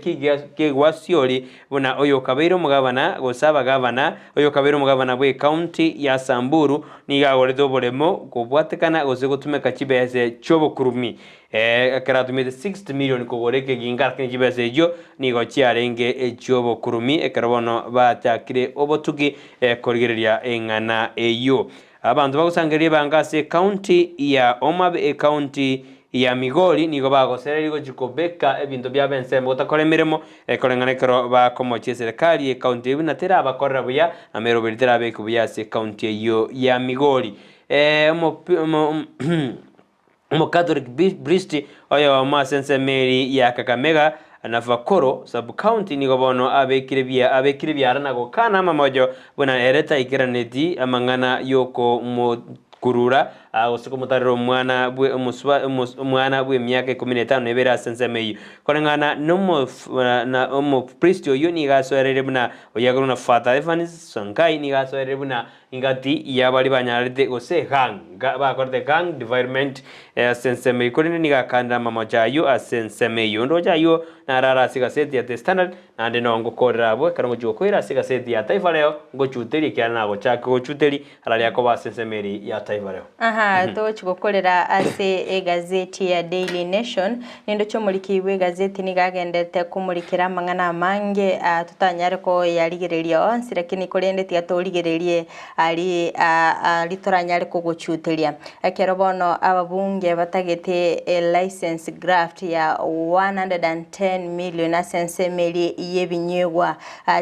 kegwasiori buna oyokabeire omogabana gose abagabana, oyokabeire omogabana bw'ecounty ya Samburu nigo agorete oboremo kobwatekana gose gotumeka chibese chi'obokurumi ekero atumete 60 million kogora ekeginga lakini chibesa echio nigo chiarenge echi'obokurumi ekero bono bachakire obotuki korigereria eng'ana eyio. Abanto bagosangereria ebango ase ecounty ya Homa Bay, ecounty ya Migori nigo bagosereria gochia kobeka ebinto biabo ensemo gotakora emeremo ekoreng'ana ekero bakomochia eserekari y'ecounty eyio buna terabakorera buya na meroberi terabekwe buya ase ecounty eyio ya Migori. Omocatholic priest oyomo ase ensemo eri ya Kakamega na Fakoro sub-county nigo bono abekire abekire biara na gokana amamocho buna ere taikeraneti amang'ana yokomokurura. Gose komotarera omwana bwe omosuba omos omwana bw'emiaka ikomi na etano na ebere ase ensemo eyio. Koreng'ana nomof na omopristi oyio nigo asoereire buna oyio akorokwa na Father Evans Sankai nigo asoereire buna ingati y'abaria banyarete gose gang ga bakorete gang defilement ase ensemo eyio korende nigo akanire amamocho ayio ase ensemo eyio. Ndoche ayio narare ase egaseti ya The Standard Naende nongokorera abwo ekero ngochia gokoira ase egaseti ya Taifa Leo, ngochuterie ekiagera nagochake gochuteria araria akoba ase ensemo eria ya Taifa Leo. Aha, togochia gokorera ase egazeti ya Daily Nation, nindoche omoriki bw'egazeti nigo agenderete komorikera amang'ana amange ah, totanyare koyarigereria onsi lakini korende tiga torigererie aria aria toranyare kogochuteria. Ekero bono ababunge batagete elicense graft ya 110 million ase ensemo eria y'ebinywegwa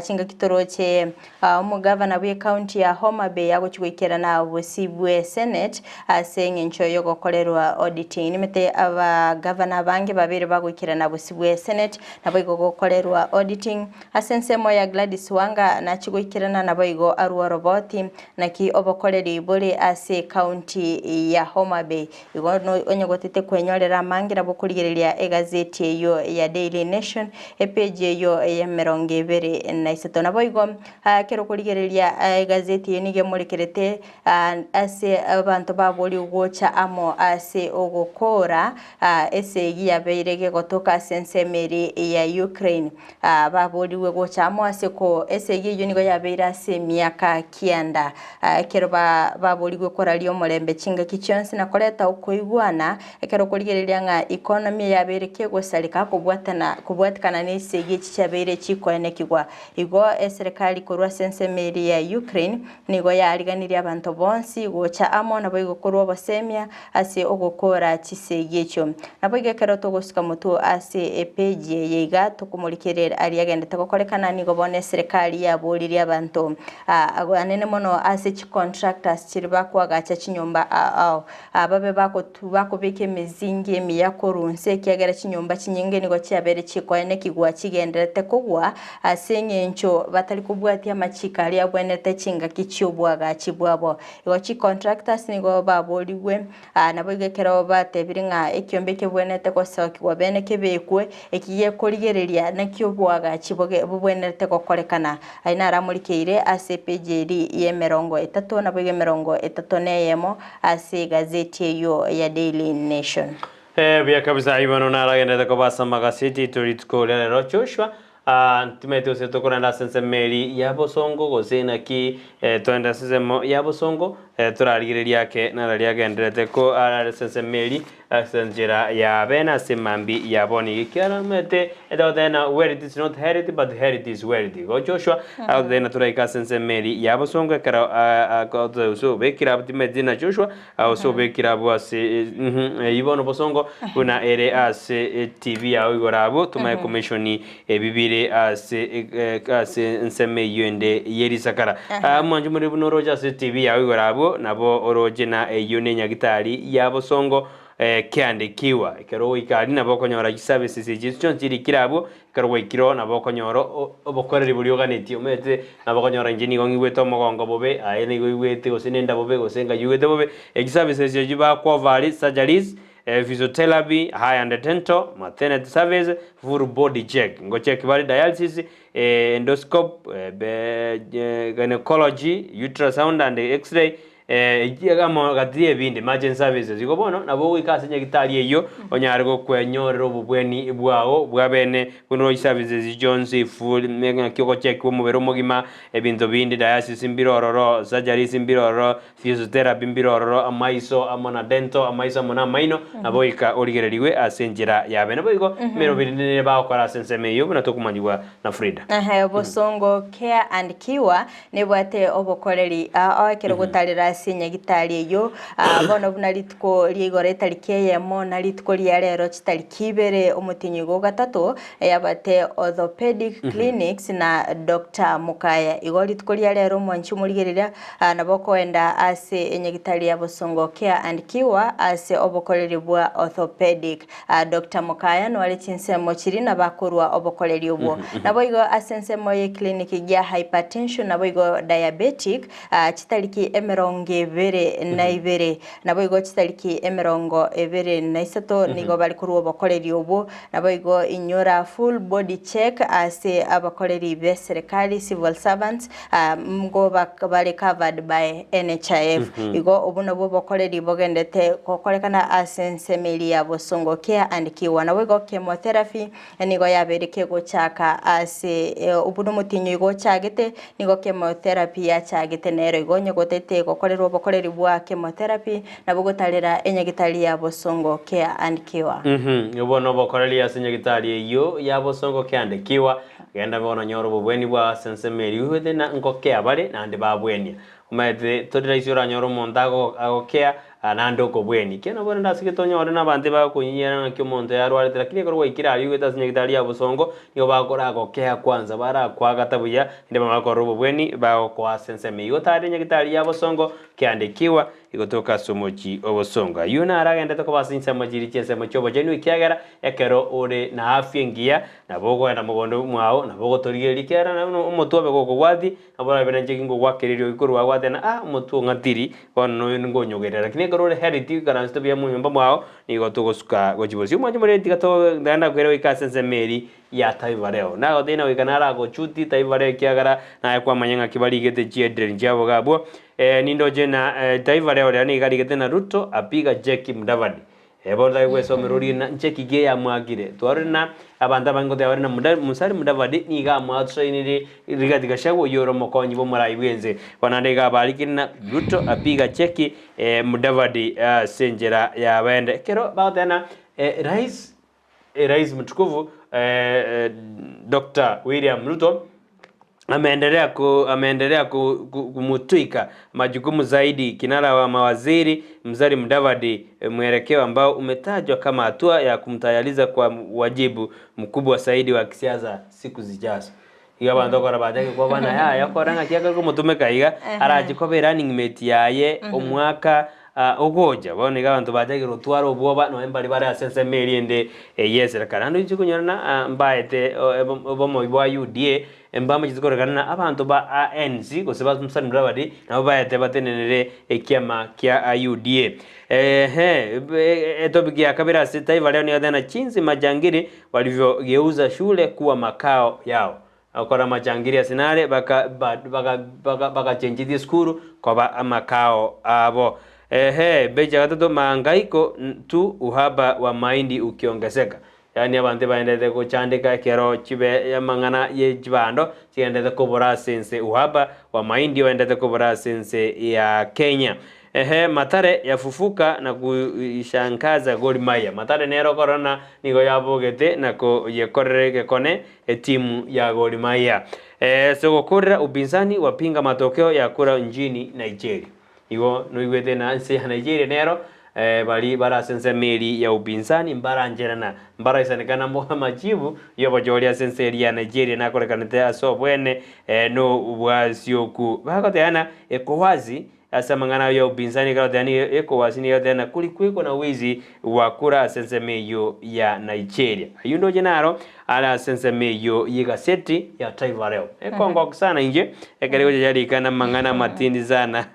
chingaki toroche omogavana bwe county ya Homa Bay agochia goikerana bosio bwe senate ase eng'encho yogokorerwa auditing. Nimete abagavana abange babere bagoikerana bosio bwe senate naboigo gokorerwa auditing. Ase ensemo ya Gladys Wanga nachie goikerana naboigo arwe oroboti Naki obokoreri bore ase ecounty ya Homa Bay. Igo onye gotete kwenyorera amange nabo okorigereria egazeti eyio ya Daily Nation epage eyio y'emerongo ebere na isato. Naboigo ekero okorigereria egazeti eyio nigo emorekerete ase abanto baborigwe gocha amo ase ogokora esegi yabeire gegotoka ase ensemo eria ya Ukraine. Baboorigwe gocha amo ase ko esegi eyio nigo yabeire ase emiaka kianda. Ekero baboorigwe koraria omorembe chingaki chionsi na koreta okoigwana, ekero okorigereria ng'a economy yabeire kegosareka kobwatana kobwatikana na esegi echi chiabeire chikoenekigwa. Igo eserekari korwa ase ensemo eria ya Ukraine nigo yaariganirie abanto bonsi gocha amo naboigo korwa obosemia ase ogokora chisegi echio. Naboigo ekero togosuka motwe ase epeji eye iga tokomorikerera aria agendete gokorekana nigo bono eserekari yaboririe abanto anene mono ase chicontractors chiria bakoagacha chinyomba ao babe bakobeka emesingi emiya korwa inse ekiagera chinyomba chinyinge nigo chiabeire chikoenekigwa chigendererete kogwa ase eng'encho batari kobwatia amachiko aria abwenerete chingaki chi'oboagachi bwabo. Igo chicontractors nigo baborigwe, naboigo ekero batebire ng'a ekiombe kebwenerete gosokigwa bene kebekwe, eki gekorigereria naki oboagachi boge bobwenerete gokorekana. Ayio naramorikeire ase epage eria y'emerongo etato naboigo emerongo etato na eyemo ase egazeti eyio ya Daily Nation. Buya kabisa ayio bono naragenderete koba ase amagaseti aito rituko ria rero. Joshua Aa, ntimanyeti gose tokorenda ase ensemo eria ya bosongo gose naki toende ase ensemo ya bosongo, torarigererie ake nararia agendererete ko arare ase ensemo eria ase enchera ya bene ase mambia ya bono iga. Ekiagera omanyete etogoteba ng'a wealth is not health but health is wealth. Igo Joshua agototebia ng'a toraike ase ensemo eria ya bosongo ekero gose obekire abwo timanyeti na Joshua Gose obekire abwo ase eyio bono bosongo buna ere ase TV yao igoro abwo tomanye komeshoni ebi bire ase ase ensemo eyio ende ye risakara. Mwanche more buna oroche ase TV yao igoro abwo nabo oroche na eyio ne nyagitari ya bosongo keandikiwa. Ekero ogoika aria nabo okonyora chiservices echi chionsi chirikire abwo Ekero gwaikire oo nabo okonyora obokoreri boria oganetie, omanyete nabo okonyora inche nigo ng'igwete omogongo bobe, aye nigo oigwete gose nenda bobe gose ngai oigwete bobe, echiservices echio bakooffer aria, surgeries, physiotherapy, eye and dental, maternity service, full body check, ngocheck bare dialysis, endoscope, gynecology, ultrasound and x-ray, Amo gati y'ebinde, emergency services. Igo bono nabo ogoika ase nyagitari eyio onyare gokwenyorera obobweni bwao bwa bene buna oroche services echio chionsi full ng'aki ogochekiwa omobere omogima ebinto binde dialysis mbire ororo, surgeries mbire ororo, physiotherapy mbire ororo, amaiso amo na dental amaiso amo na amaino nabo ogoika origererigwe ase enchera ya bene. Boigo emeroberi nere bagokora ase ensemo eyio buna tokomanyigwa na Frida. Ehe, Bosongo Care and Cure Nebwate obokoreri ao ekero gotarera ase nyagitari eyio, bono buna rituko ria igoro etariki eyemo na rituko ria rero chitariki ibere omotienyi igo gatato, yabate Orthopedic Clinics na Doctor Mukaya. Igo rituko ria rero omwanchi omorigereria nabo okoenda ase enyagitari ya Bosongo Care and Cure ase obokoreri bwa Orthopedic. Doctor Mukaya noare chinsemo chiria nabakorwa obokoreri obwo. Naboigo ase ensemo ye clinic gia hypertension naboigo diabetic chitariki emerongo. emerongo ebere na ibere. Naboigo chitariki 23 nigo bare korwa obokoreri obwo. Naboigo inyora full body check ase abakoreri b'eserekari, civil servants, ngo bare covered by NHIF. Igo obwo nabwo obokoreri bogendete gokorekana ase ensemo eria ya Bosongo Care and Kiwa. Naboigo chemotherapy nigo yabeire kegochaka ase obwo nomotienyi oigo ochagete, nigo chemotherapy yachagete nero igo onye gotete gokorerwa obokoreri bwa chemotherapy nabo gotarera enyagitari ya Bosongo Care and Cure. Obo nobokoreri ase enyagitari eyio ya Bosongo Care and Cure, genda bono onyore obobweni bwao ase ensemo eria oigwete na ngokea bare naende babwenia. Omanyete tori rahisi oranyore omonto ago agokea naende okobwenia. Ekiagera nabo rende ase gete onyore na abanto ebagokonyinyera ng'aki omonto yarwarete lakini ekero gwaikire aria oigwete ase nyagitari ya bosongo, nigo bakoragokea kwanza barakoagata buya, naende bamanye gokorora obobweni bagokoa ase ensemo eyio. Otare nyagitari ya bosongo kiandikiwa igotoka ase omochie o bosongo. Ayio naro agenderete koba ase chinsemo chiria chi'ensemo chi'obochenu ekiagera ekero ore na afya engiya nabo okoenda mogondo mwao, nabo ogotorigereria ekiagera nabo omotwe obe gokobwatia, Nabo orabe na inche kingogwakera eriogi korwa agwo ateba ng'a, Ah, omotwe ong'atiri, bono noyo ningonyogerera. Lakini ekero ore healthy oikaransete buya monyomba mwao, nigo togosuka gochia bosio. Omwanche moriri tiga togenda kwere goika ase ensemo eria ya Taifa Leo. Nagotebia ng'a goika naragochuti Taifa Leo ekiagera naye kwamanya ng'aki barigete chiheadline chiabo iga abwo. Nindoche ng'a Taifa Leo riria nigo arigete ng'a Ruto apiga Jeki Mudavadi. Bono tari gwesomera oria ng'a inche ki keyamwakire. Twarorire ng'a abanto abange ngoteba bare ng'a Musalia Mudavadi nigo amwatosainirie Rigathi Gachagua oyio ore omokonyi bw'omorai bw'ense. Bono naende iga abarikire ng'a Ruto apiga cheki Mudavadi ase enchera y'abende. Ekero bagoteba ng'a rais rais mtukufu Doctor William Ruto Ameendelea ku ameendelea ku ku kumutwika majukumu zaidi kinara wa mawaziri Musalia Mudavadi, mwelekeo ambao umetajwa kama hatua ya kumtayariza kwa wajibu mkubwa zaidi wa kisiasa siku zijazo. Iga abanto okora bachake kobana yaya okora ng'aki akare komotumeka iga arache koba erunning mate yaye omwaka ogocha. Bono iga abanto bachakire gotwara obwoba nonye mbari bare ase ensemo eria ende y'eserekari. Naende inche konyora ng'a mbaete obomo bwa UDA mbamacheti korekana ng'a abanto ba ANC gose ba Musalia Mudavadi nabo baete batenenere ekiama kia UDA. Eeh etopic ya kabere ase Taifa Leo nigo eteba ng'a jinsi majangili walivyogeuza shule kuwa makao yao. Gokora amachangiri ase nare baka baka baka bagachenchetie esukuru koba amakao abo. Ehe, becha gatato mahangaiko tu uhaba wa mahindi ukiongezeka. Yaani abanto ebaenderete gochandeka ekero chibe amang'ana ye chibando chigenderete kobora ase ense uhaba wa mahindi oenderete kobora ase ense ya Kenya. Ehe, Mathare yafufuka na kuishangaza Gor Mahia. Mathare nere okorora ng'a nigo yabogete na koyekorera egekone Etimu ya Gor Mahia ase ogokorera upinzani wapinga matokeo ya kura nchini Nigeria. Igo noigwete na ense ya Nigeria nero bari bare ase ensemo eria ya upinzani mbarancherana mbaraisanekana amachibu yobochori ase ense eria ya Nigeria nakorekanete ase obwene nobwasioku. Bagoteba ng'a ECOWAS Ase amang'ana ayio y'obobinzani ekero goteba nigo ECOWAS nigo egoteba ng'a korikwekwa na wizi bwa kura ase ensemo eyio ya Nigeria. Ayio ndoche naro are ase ensemo eyio y'egaseti ya Taifa Leo. Ekongoki sana inche ekero egocha yarika namang'ana amatindi sana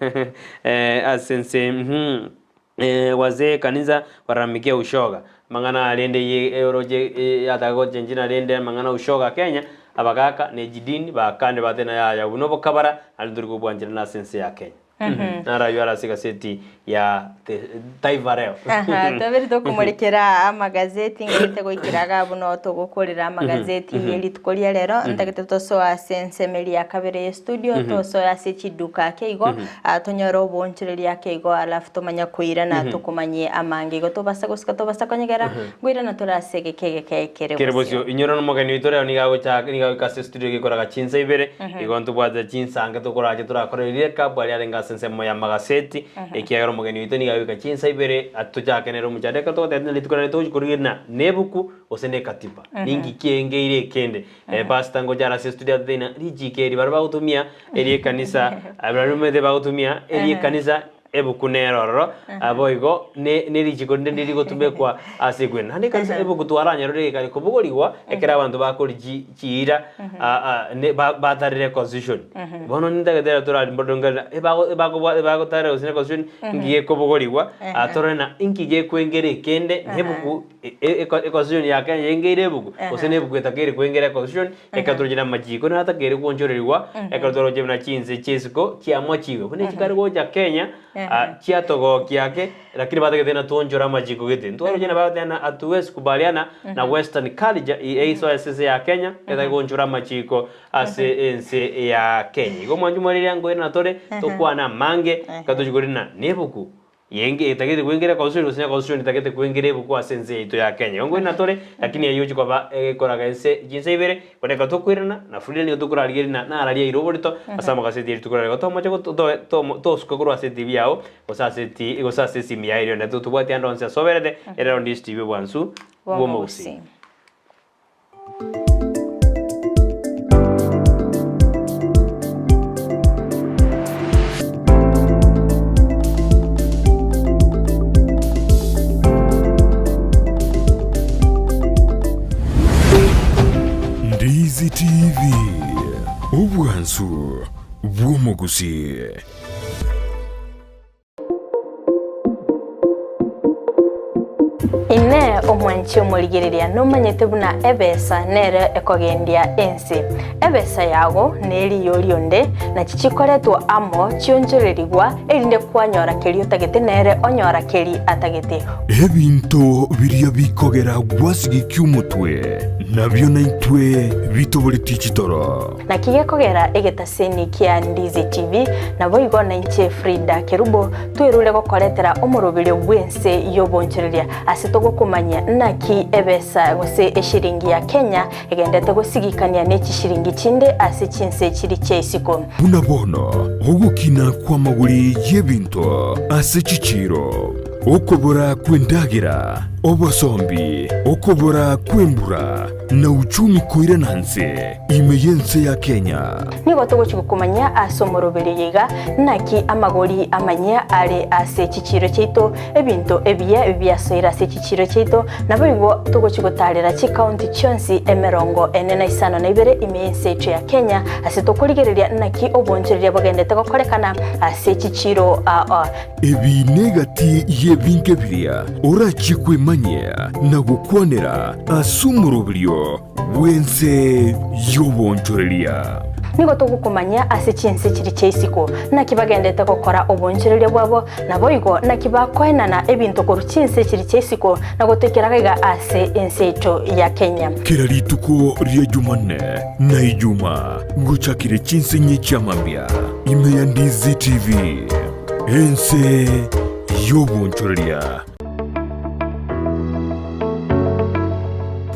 ase ense mmh. Wazee kanisa walalamikia ushoga. Amang'ana aya rende ye oroche yataka gochenchia na rende amang'ana ushoga Kenya, abagaka ne chidini bakande bateba yaya obwo nobokabara naende ntori kobwancherana ase ense ya Kenya. Naro ayio are ase egaseti ya The Taifa Leo. Aha, twabere tokomorekera amagazeti ng'ete goikera iga abwo noo togokorera amagazeti ye rituko ria rero ntagete tosoe ase ensemo eria ya kabere ye studio tosoe ase chiduka ake igo Tonyore oboonchoreria ake igo alafu tomanye koirana tokomanyie amange igo tobasa gosika tobasa konyegera ngoirana tore ase egeka egeke ekere Kere bosio. bosio, inyora nomogeni oito rero nigo agocha nigo agoika ase estudio gekoraga chinsa ibere, igo ntobwate chinsa nge tokorache torakore riria ekabu aria arenge ase ensemo ya magaseti, ekiagera omogeni oito nigo agoika chinsa ibere atochake nere omochando. Ekero togoteba ng'a rituko riaye togochi korigereria na nebuku gose ne ekatiba, ninki kiengeire ekende. Pastor ngocha are ase estudio atotebie ng'a richiko eri baria bagotumia eri ekanisa, baria omanyete bagotumia eri ekanisa. Ebuku nere ororo, boigo ne ne richiko rinde ndiri gotumekwa ase ekwena. Naende ekanisa ebuku twaranyerore egekare kobogorigwa ekero abanto bakori chi chiira ne ba batarire constitution. Bono nintagete ere torari mbodongera ebago ebakobwa ebagotarera gose ne constitution inki gekobogorigwa torore na inki gekwengera ekende na ebuku econstitution ya Kenya yengeire ebuku gose na ebuku etakeire kwengera econstitution Ekero toroche namachiko natakeire gwonchorerigwa, ekero toroche buna chinse chi'isiko chiamochigwe, buna echi kare gocha Kenya, ah, chiatogokia ake, lakini batagete ng'a twonchore amachiko gete. Ntwaroche nabo bagoteba ng'a hatuwezi kubaliana na western culture eiso ase ense ya Kenya, etari gonchora amachiko ase ense ya Kenya. Igo mwanche mwarire nkoirana tore, tokwane amange, ekero tochia korina na ebuku. Yenge etagete kwengera constitution gose nya constitution etagete kwengera ebuku ase ense yaito ya Kenya. Igo nkoirana tore, lakini eyio gochia koba egekoraga ense chinse ibere, korende ekero tokoirana, na Frida nigo tokorarigereria na nararia aire oborito ase amagaseti aria rituko riaye. Igo tomoche go to tomo tosuka korwa ase etibi yago, gose ase eti gose ase esimi yaye erio naende tobwati ande onsi ase oberete, ere rero Ndizi TV obwansu bw'omogusii. Ndizi TV, obwansu bw'omogusii. Inee, omwanchi omorigereria, nomanyete buna ebesa nere ekogendia ense? Ebesa yago neriyo rionde, nachi chikoretwa amo chionchorerigwa, erinde kwanyora keria otagete nere onyora keri atagete. Ebinto biria bikogera gwasigikia omotwe, nabio naintwe bitoboretie chitoro. Naki gekogera egetaseni kia Ndizi TV, naboigo nainche Frida Kerubo, twerure gokoretera omoroberio bw'ense y'obonchoreria ase togokomanyia naki ebesa gose eshiringi ya Kenya egendete gosigikania ne chishiringi chinde ase chinse chiri chia isiko. Buna bono ogokina kw'amagori y'ebinto ase chichiiro, okobora kw'endagera, obosombi, okobora kw'embura, na uchumi koirana nse ime y'ense ya Kenya. Nigo togochia gokomanyia ase omoroberio oyo iga, naki amagori amanyia are ase chichiiro chiaito, ebinto ebiya biasoire ase chichiiro chiaito, naboigo togochia gotaarera chikaunti chionsi emerongo ene na isano na ibere ime y'ense yaito ya Kenya, ase tokorigereria naki obonchoreria bogendete gokorekana ase chichiiro aa. Ebi negati y'ebinto ebiria orachie kwemanyia na gokwanera ase omoroberio bw'ense y'obonchoreria. Nigo togokomanyia ase chinse chiria chia isiko, naki bagendete gokora obonchoreria bwabo, naboigo naki bakoenana ebinto korwa chinse chiria chia isiko na gotoikera gaiga ase ense yaito ya Kenya. Kera rituko ria Jumanne na Ijumaa ngochakire chinsinyi chia mambia ime ya Ndizi TV. Ense y'obonchoreria.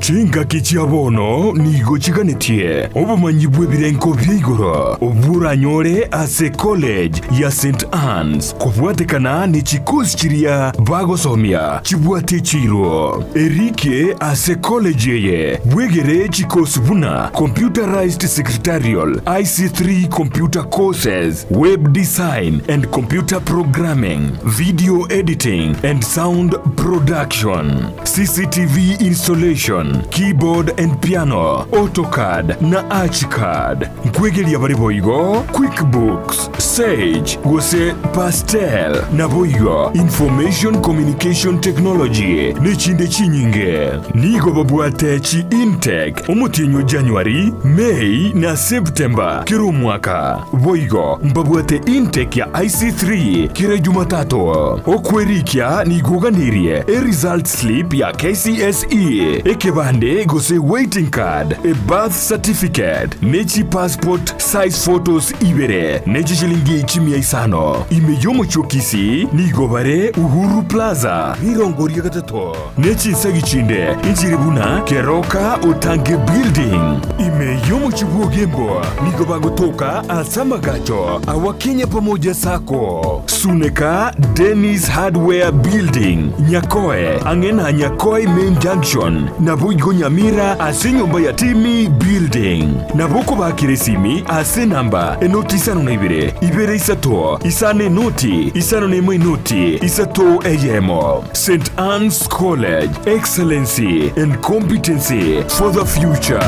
Chingaki chia bono nigo chiganetie obomanyi bw'ebirengo bia igoro obwo oranyore ase College ya St Anne's kobwatekana ne chikosi chiria bagosomia chibwate chiiro. Erike ase college eye bwegere chikosi buna Computerized Secretarial, IC3 Computer Courses, Web Design and Computer Programming, Video Editing and Sound Production, CCTV Installation, Keyboard and Piano, AutoCAD na ArchiCAD. Nkwegeria bare boigo QuickBooks, Sage gose Pastel, naboigo Information Communication Technology nechinde chinyinge. Nigo babwate chi intake omotienyi o January, May na September kera omwaka. Boigo mbabwate intake ya IC3 kera Jumatatu. Okwerikia nigo oganirie e result slip ya KCSE, ekebande gose waiting card, e birth certificate, ne chi passport size photos ibere, ne chishilingi chimia isano. Ime y'omochie o Kisii nigo bare Uhuru Plaza, rirongo ria gatato, ne chinsegi chinde inchire buna Keroka Otange Building. Ime y'omochie bw'Ogembo nigo bagotoka ase amagacho awa Kenya Pamoja Sacco, Suneka Dennis Hardware Building, Nyakoe, ang'e na Nyakoe Main Junction, nabo. Naboigo Nyamira ase enyomba ya Timmy Building. Nabo okobakera esimi ase enamba enoti isano na ibere, ibere isato, isano enoti, isano na emo enoti, isato eyemo. St Anne's College, excellency and competency for the future.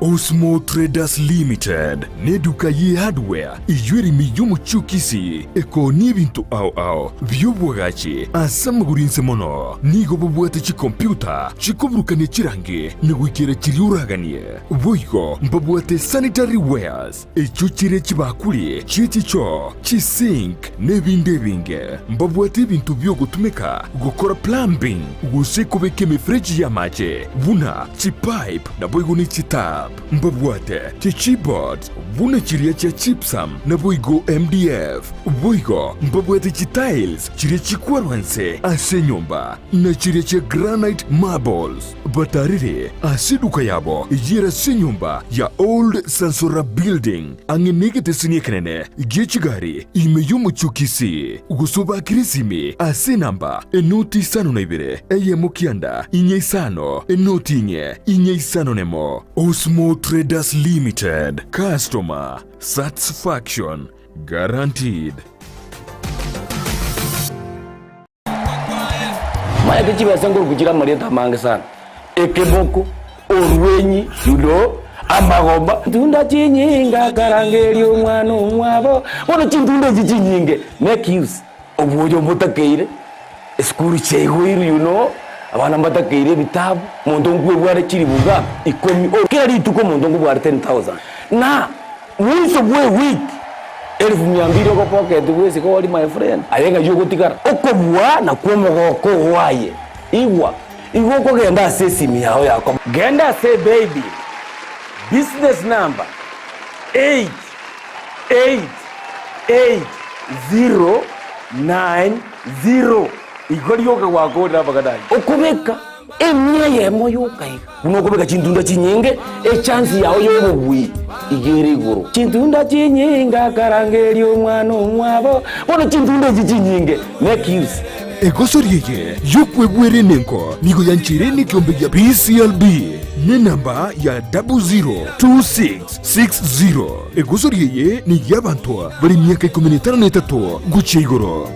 Osmo Traders Limited neduka ye hardware eyio ere ime y'omochie o Kisii ekoonia ebinto ao ao bi'obwagachi ase amagoro inse mono. Nigo bobwate chikompiuta chikoburukania chirangi na goikera chiria oraganie. Boigo mbabwate sanitary wares echio chire chibakuri chie chichoo, chisink na ebinde ebinge. Mbabwate ebinto bi'ogotumeka gokora plumbing gose kobeka emefereji y'amache buna chipipe naboigo ne chitap. Mbabwate chichipboards buna chiria chia gypsum naboigo MDF. Boigo mbabwate chitiles chiria chikwarwa nse ase enyomba na chiria chia granite marbles. Batarire ase eduka yabo eyere ase enyomba ya Old Sansora Building ang'e negeteseni ekenene gie chigari ime y'omochie o Kisii, gose obakere esimi ase enamba enoti isano na ibere eyemo kianda inye isano enoti inye inye isano nemo. Osmo Traders Limited, Customer Satisfaction Guaranteed. Maete chibesa nkoruku chire amarieta amange sana, ekeboko, orwenyi, you know, amagoba. Ntunda chinyinge akarangeria omwana omwabo, bono chintunda echi chinyinge make use obwoyo mbotakeire, esukuru chiaigoirwe you know, abana mbatakeire ebitabu, monto nkwebware chilifu ngapi? Ikomi, kera rituko omonto nkobware 10,000 na Mwiso bw'ewiki elifu mia mbili ogopocket bwesike ori my friend, aye ng'ai ogotigara? Okobua nakwo omogoko oo aye. Igwa, igo okogenda ase esimi yao ya koba. Genda ase ebaybill, business number 8 8 8 0 9 0 igo rioka gwakorire amang'ana ayio. Okobeka Emia eyemo yoka iga. Buna okobeka chintunda chinyinge, echansi yao y'obobui iga ere igoro. Chintunda chinyinge akarangeria omwana omwabo, bono chintunda echi chinyinge make use. Egosori eye y'okwebwera enengo nigo yancheire nekiombe gia PCLB nenamba ya 002660. Egosori eye ney'abanto bare emiaka ikomi na etano na etato gochia igoro.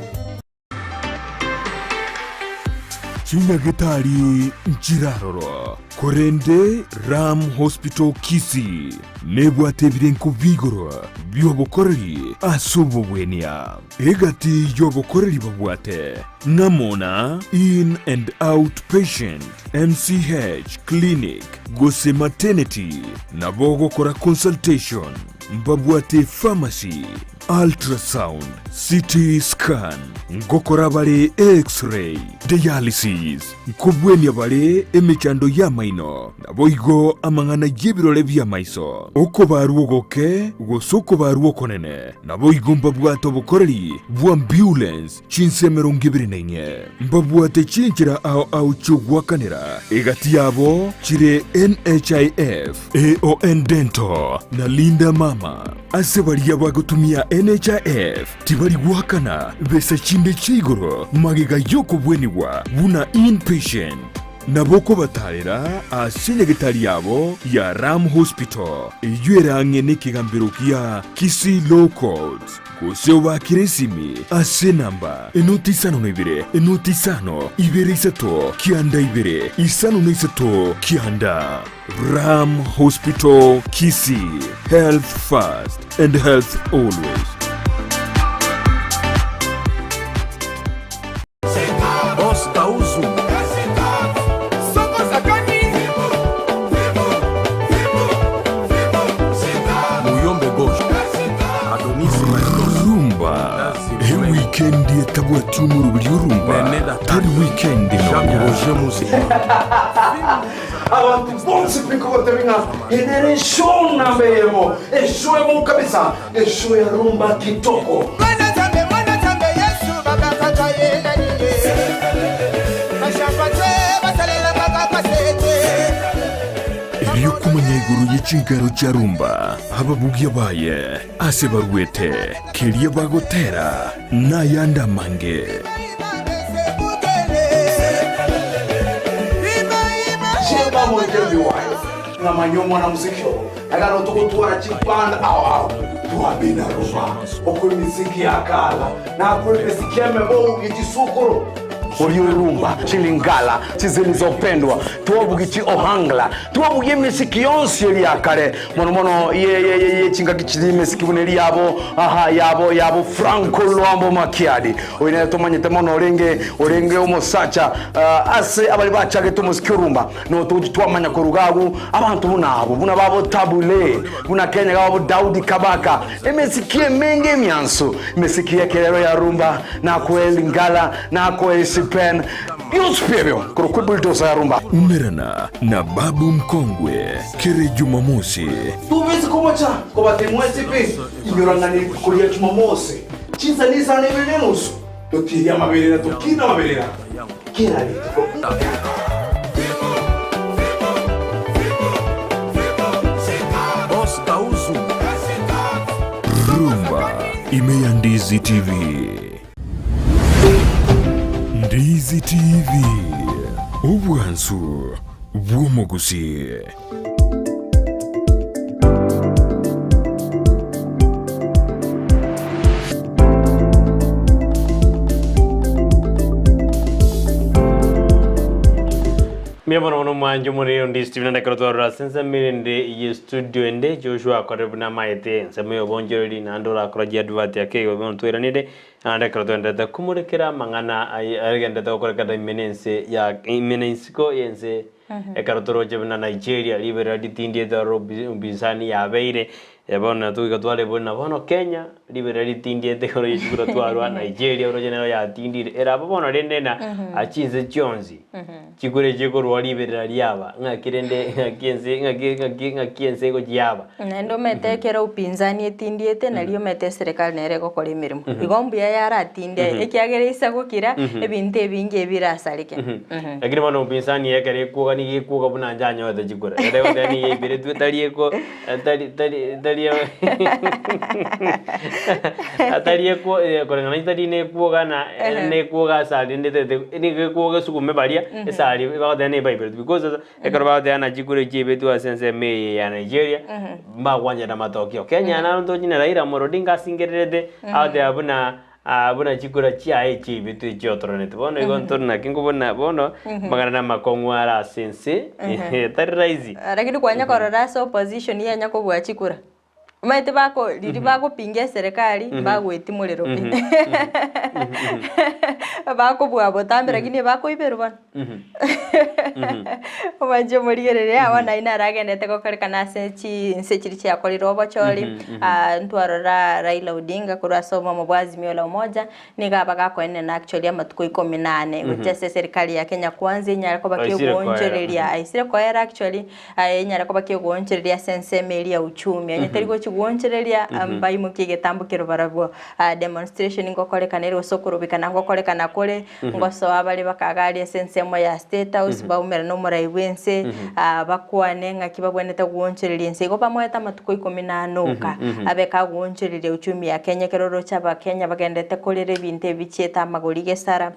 Chinyagetari nchiraroro, korende Ram Hospital Kisii nebwate ebirenko bi'igoro bi'obokoreri ase obobwenia. Egati y'obokoreri babwate ng'amo na In and Out Patient, MCH Clinic gose Maternity, nabo ogokora consultation, mbabwate pharmacy, Ultrasound, CT scan, ngokora bare X-ray, dialysis, nkobwenia bare emechando y'amaino, naboigo amang'ana y'ebirore bi'amaiso, okobarwa ogoke gose okobarwa okonene, naboigo mbabwate obokoreri bw'ambulance chinse emerongo ebere na inye. Mbabwate chinchera ao ao chi'ogoakanera, egati yabo chire NHIF, AON Dental, na Linda Mama. Ase baria bagotumia NHIF tibari goakana besa chinde chia igoro magega y'okobwenigwa buna inpatient. Nabo okobatarera ase nyagetari yabo ya Ram Hospital eyio ere ang'e nekegambero gia Kisii Law Courts gose obakere esimi ase enamba enoti isano na ibere enoti isano ibere isato kianda ibere isano na isato kianda. Ram Hospital Kisii, health first and health always. Rumba ewikendi etabwati omoroberi orumba tari wikendi nonya. Abantu bonsi pi nkogotebia ng'a eye nere eshow namba eyemo, eshow emo kabisa, eshow ya rumba kitoko. Erio komanya igoro ye. chingero chia rumba, ababugia baye, ase barwete, keria bagotera, na ayande amange. Chemba mwenjebi wayo ngamanya omwana muziki obo agano tugutwara chipanda ao ao twabina rumba okwe miziki yakala nakwe miziki yamebo gichisukuru Uliorumba chilingala chizilizopendwa twabugi chi ohangla twabugie emisiki yonsi eri yakare mono mono ye ye ye ye chingaki chiri emisiki buna eri yabo aha yabo yabo Franco Luambo Makiadi oyo nere tomanyete mono orenge orenge omosacha ase abari bachagete omosiki orumba no togochi twamanya koruga agwo abanto buna abo buna babo Tabule buna Kenya babo Daudi Kabaka emesiki emenge emianso emesiki ya ekerero ya rumba nakoe lingala nakoe sipen bionsi pi ebio korokwa ebulldozer ya rumba. Umerana na Babu Mkongwe kere Jumamosi. Tobesi komocha kobatebia mwensi pi, Inyora ng'a nerituko ria Jumamosi, chinsa nisano na ibere na enusu, totirie amaberera tokine amaberera kera rituko. Rumba ime ya Ndizi TV. Ndizi TV, obwansu bw'omogusii. Mbuya mono mono mwanche omorero ndi Stephen naende ekero twarora ase ensemo erende ye studio ende Joshua akorire buna amaete ensemo ya obonchoreri naende orakora chiadvert ake igo bono twairanire naende ekero twaenderete komorekera amang'ana aye agenderete gokorekana ime na ense ya ime na isiko y'ense Ekero toroche buna Nigeria riberera ritindiete ororo upinzani yabeire, bono natwo goika twarebe buna bono Kenya riberera ritindiete igoro ye chikura twarwa Nigeria oroche nero yatindire ere abwo bono rende na chinse chionsi chikura echi chikorwa riberera riaba ng'aki rende ng'aki ense ng'aki ng'aki ng'aki ense egochi yaba. Naende omanyete ekero upinzani etindiete nario omanyete eserekari nere egokora emeremo. Igo mbuya yaratinde ekiagera ase gokira ebinto ebinge ebirasareke. Lakini bono upinzani ekero ekwoga nigo ekwoga buna inche anyorete chikura. Ekero egoteba nigo yaiberetwe tari eko tari tari tari tari ekwo koreng'ana inche tari nekwoga na nekwoga ase aria ndetete nigo ekwoga esugume baria ase aria bagoteba nigo baiberetwe because sasa Ekero bagoteba ng'a chikura echi chiaibetwe ase ensemo eye ya Nigeria, mbagwanchera matokeo. Kenya naro ntoche na Raila Amolo Odinga asingererete, agoteba buna buna chikura chiaye chiaibetwe chiotoranete. Bono igo ntore naki nkobuna bono, amang'ana namakong'u are ase ense, tari rahisi. Lakini kwanya korora ase opposition yanya kobua chikura. Omanyete bako riria bagopinga eserekari mbagoetia morero pi. Bakobua botambe lakini bakoiberwa bono. Omwanche omorigereria bono ayio naro agenderete gokorekana ase chinse chiria chiakorire obochori, ntwarora Raila Odinga korwa ase obomo bwa Azimio la Umoja, nigo aba gakoenena actually amatuko ikomi na ane gochia ase eserikari ya Kenya Kwanza enyare koba Aisire koera. kegoonchoreria aisire koera actually. Aye enyare koba kegoonchoreria ase ensemo eria ya uchumi, onye teri gochi goonchoreria, mbaimokie egetambo keria barabwo. Demonstration ngokorekana ere gose okorobekana ngokorekana kore, ngosoa bare bakaga aria ase ensemo ya State House, baumera na omorai bw'ense, bakwane ng'aki babwenerete goonchoreria ense. Igo bamoete amatuko ikomi na ane oka, abe kagoonchoreria uchumi ya Kenya ekero oroche abakenya bagenderete korera ebinto ebi bichiete amagori gesara.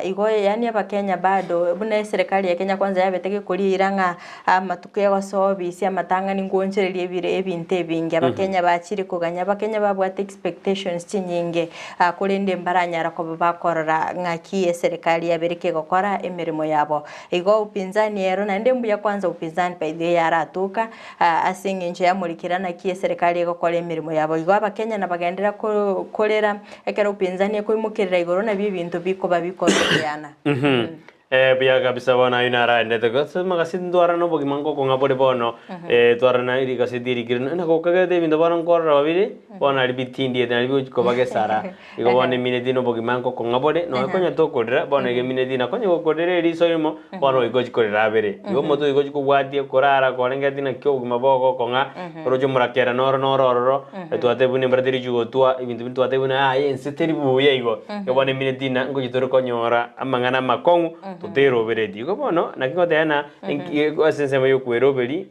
Igo yaani abakenya bado, buna eserekari ya Kenya kwanza yabete gekoriira ng'a Amatuko y'ogosoa obisi amatang'ani ngwonchorerie ebire ebinto ebinge. Abakenya bachire koganya, Abakenya babwate expectations chinyinge, korende mbaranyara koba bakorora ng'aki eserekari yabere kegokora emeremo yabo. Igo upinzani ero naende mbuya kwanza upinzani by the way yaratoka ase eng'encho yamorikera naki eserekari egokora emeremo yabo. Igo Abakenya nabagenderera korera ekero upinzani ekoimokerera igoro nabio ebinto bikoba bikorobeana. Eh, buya kabisa bono ayio naraendete gose magaseti ntwarane obogima ngokong'a bore bono eh, twarana rigaseti erikire nagokagete ebinto bono nkorora babere bono nari bitindiete nari bigochi koba gesara igo bono emineti na obogima ngokong'a bore nonya konya tokorera bono iga emineti nakonya gokorera eriso rimo bono goika ochi korera abere igo omonto goika ochi kobwatia korara korengeti naki obogima bogokong'a oroche omorakera noro noro ororo twatebia buna embura teri gotwa ebinto binde twatebia buna yaya ense teri buya igo. Igo bono emineti ng'a ngochia tore konyora amang'ana amakong'u toterobereti. Igo bono naki ngoteba ng'a ase ensemo ya okweroberia.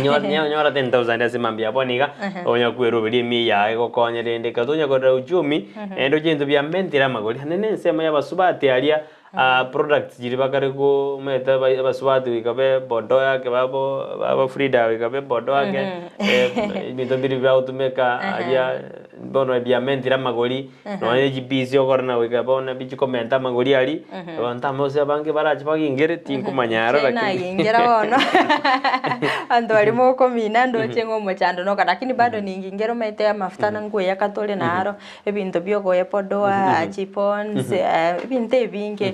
Nyora 10,000 ase mambia bono iga, onya kweroberia emiya yaye egokonye rende ekero tonya korora uchumi, naende oche ebinto biamentire amagori, naende na ensemo ya abasubati aria products chiria bakare ko omanyete abasubati goika be bodo yake babo babo Frida goika be bodo ake, ebinto mbiri bagotumeka aria bono biamentire amagori. Nonya ne chipisi okorora goika bono bichikomenta amagori aria, abanto amo gose abange barache bagingere tinkomanya aro Inche lakini nagingera bono abanto baria mokomina ndoche ng'a omochando noka lakini bado ningingera omanyete amafuta nkoyaka tore naro, ebinto bia ogoepodoa, chipons, ebinto ebinge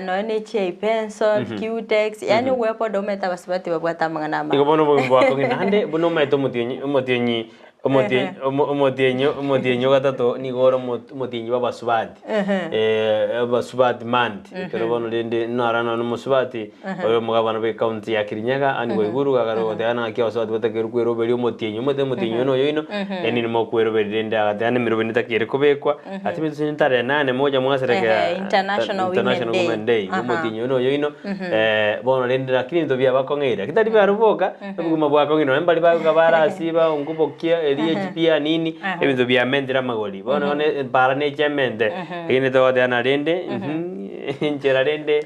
nonya ne chiayi pencil, cutex, yaani ogoepodoa omanyete abasubati babwate amang'ana Igo amange. bono obogima bwakong'ina naende buna omanyete omotienyi omotienyi Omotienyi omotienyi omotienyi ogatato nigo ore omotienyi bw'abasubati abasubati month ekero bono rende naro nonye omosubati oyo omogabana bwe county ya Kirinyaga Anne Waiguru gakare goteba naki abasubati batakeirwe kweroberia omotienyi omanyete omotienyi oyo noyo oino yaani nimokweroberia rende agateba na emeroberio netakeire kobekwa ase emechie tarehe nane mocha mwaserekea International Women Day. Day omotienyi oyo noyo oino bono rende lakini ebinto biabakong'eire lakini tari barabwo boka. Obogima bwakong'ina nonye mbari bagoka barasiba onkobokia eria echipia nini ebinto biamentire amagori bono bono epara ne echiamente lakini togoteba rende enchera rende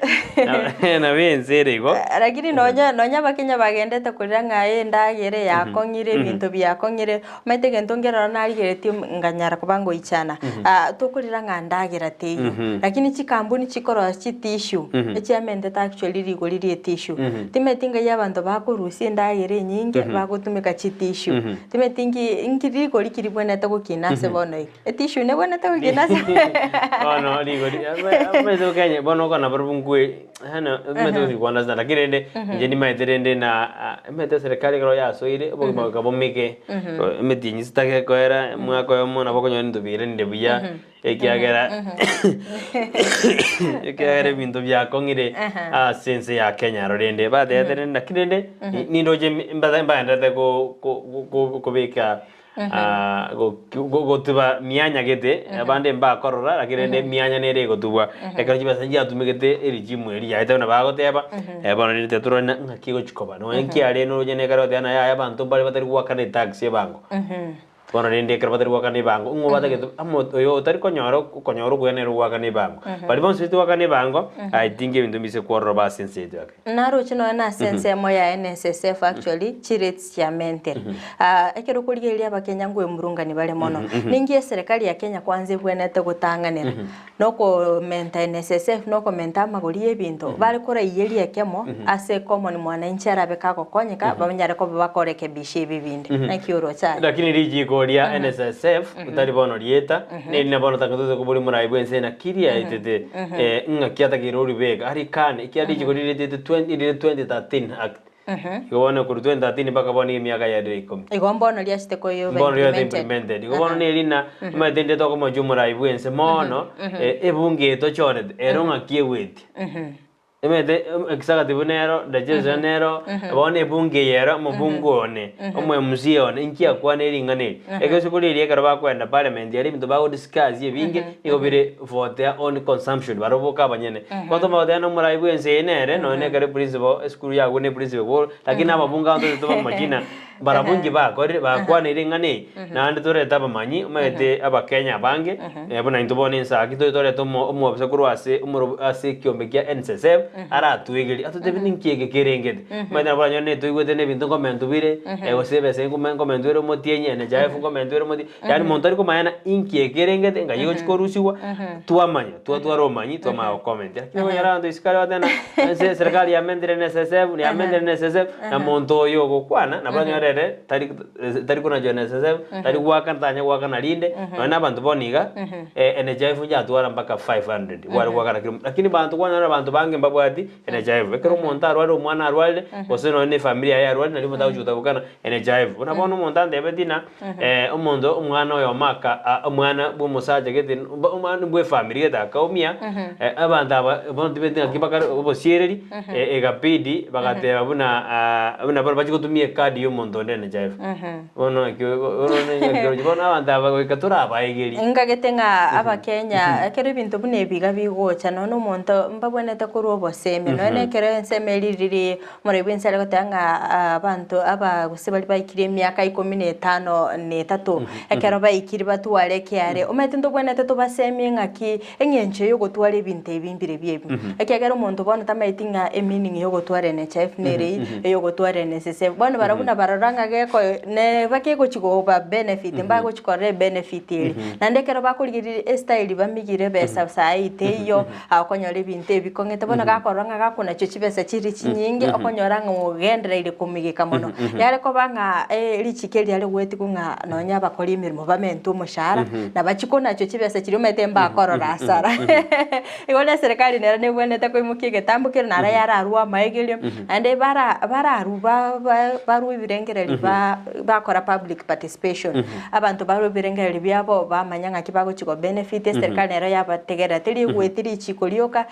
nabo ense ere igo. Lakini nonya nonya abakenya bagendete korera ng'a endagera yakong'ire ebinto biakong'ire Omanyete egento nkerora narigeretie nganyara koba ngoichana, tokorera ng'a ndagera teiyo, lakini chikampuni chikorosia chitissue, echiamentete actually rigori rie tissue. Timanyeti ngai abanto bakorusia endagera enyinge bagotumeka chitissue. Timanyeti nki nki rigori ki ribwenerete gokina ase bono iga. Etissue nebwenerete gokina ase Bono rigori omanyete Kenya bono okona barobwo nkwe Yaani omanyete gose kwana sana lakini rende inche nimanyete rende na omanyete eserekari ekero yasoire obogima goika bomeke emetienyi sitagekoera omwaka oyomo nabo okonyora ebinto birenire buya ekiagera ekiagera ebinto biakong'ire ase ense ya Kenya aro rende batebete rende lakini rende nindoche mbagendererete ko- ko- kobeka Gotuba mianya gete, abande mbakorora, lakini rende emianya nere egotubwa. Ekero chibesa chiatumegete erichimu eri riaete buna bagoteba, bono rende tiga torore ng'aki egochi koba. Nonya nkiarenge noroche nekero ogoteba ng'a yaya abanto mbare batari goakana etax ebango. Bono rende ekero batari goakana ebango, ng'o batagete amo oyo otari konyora okonyora okuya nere ogoakana ebango. Baria bonsi goakana ebango, I think ebinto mbise kwororoba ase ense yaito ya Kenya. Naroche nonya nase ensemo ya NSSF actually chirates chiamentire. Ekero okorigereria abakenya nkoemurungani bare mono. Ninki eserekari ya Kenya kwanza ebwenerete gotang'anera? Nokomenta NSSF nokomenta amagori ya ebinto bare koraiyeria ekemo ase common mwananchi arabe kagokonyeka banyare koba bakorekebisha ebi binde. Naki oroche aye? Lakini richiko ria NSSF tari bono rieta, nerinde bono tang'etete koboria omorai bwense naki riaetete ng'aki atakeire oribeka arikane ekiagera richiko riretete rire 2013 act igo bono korwa 2013 mpaka bono nigo emiaka yaerire ikomi. Igo mbono riachete koyoba Mbono riaete implemented. implemented igo bono neri ng'a omanyete rinde tokomochia omorai bwense mono ebunge eye tochorete ero ng'aki egwetie. Omanyete executive nero, legislature nero, bono ebunge eye ero, omobunge one, omo MCA one, inki akwane ring'ana eri. Ekero ase korigereria ekero bakoenda parliament aria ebinto bago discuss ebinge, nigo bire for their own consumption barobwo boka abanyene. Bono tomanye goteba ng'a omorai bwa ense eye nere, nonye na ekero eprinciple, esukuru yagwo na eprinciple ekwo, lakini ababunge aba totaete tobae amachina, Barabwo inki bakorire? Bakwanire ring'ana eri, naende torete abamanyi, omanyete Abakenya abange, buna intwe bono ensaki toye torete omo omwofisa korwa ase omoro ase ekiombe kia NSSF, aratwegerie, atotebie ninki eke kerengete. Omanyete nabo oranyore netoigwete na ebinto nkomentwa bire, gose ebesa nkome nkomentwa ere omotienyi, NHIF nkomentwa ere omotienyi, yaani monto tari komanya ng'a inki eke kerengete, ng'ai egochi korusiwa, twamanya, twatwara obomanyi, twamanya gocomment. Lakini okonyora abanto isiko aria bagoteba ng'a ense eserekari yamentire NSSF, yamentire NSSF, Na monto oyo ogokwana nabo anyore ere tari tari konachwa NSSF, tari goakana tanya goakana rinde, nonya na abanto bono iga, NHIF yatwara mpaka 500 gware goakana kera omonto. Lakini banto kwanyora abanto bange mbabwati NHIF. Ekero omonto arwarire omwana arwarire, gose nonya na efamiri yaye yarwarire nario omonto agochi gotabokana NHIF. Buna bono omonto antebetie ng'a omonto omwana oyomo aka a omwana bwa omosacha gete omwana bwa efamiri gete akaumia, abanto aba bono tibeti ng'aki bakare obosiereri, egabidi bagateba buna buna bono bachia gotumia ecard ya omonto. onde NHIF. Bono ekio bono ekio bono abanto aba goika torabaegerie. Nkagete ng'a abakenya ekero ebinto buna ebi iga bigocha nonya na omonto mbabwenerete korwa obosemia nonya na ekero ensemo eria riri omorwai bwa ense are goteba ng'a abanto aba gose baria baikire emiaka ikomi na etano na etato ekero baikire batware ekiare omanyete ntobwenerete tobasemie ng'aki eng'encho ya ogotwara ebinto ebi mbire ebi ebi. Ekiagera omonto bono tamaeti ng'a emeaning ya ogotwara NHIF nere eyio, eya ogotwara NSSF. Bono barabwo buna barora ng'a geko neba kegochi koba benefit, mbagochi korora ebenefit eria. Naende ekero bakorigereria estyle bamigire ebesa saii teiyo, okonyora ebinto ebikong'ete, bono gakorora ng'a gakonachwa chibesa chiria chinyinge, okonyora ng'a ogendereire komigeka mono. Yare koba ng'a richiko eria rigoetigwa ng'a nonya abakori emeremo bamentwe omoshahara, nabachie konachwa chibesa chiria omanyete mbakorora hasara. Igo na eserekari nero nebwenerete koimokia egetambo kere naro yararue amaegerio, naende bara bararue ba ba barue ebirengererio ba bakora public participation. Abanto barue ebirengererio biabo bamanya ng'aki bagochi go benefit, eserekari nero yabategerera teri egweti richiko rioka,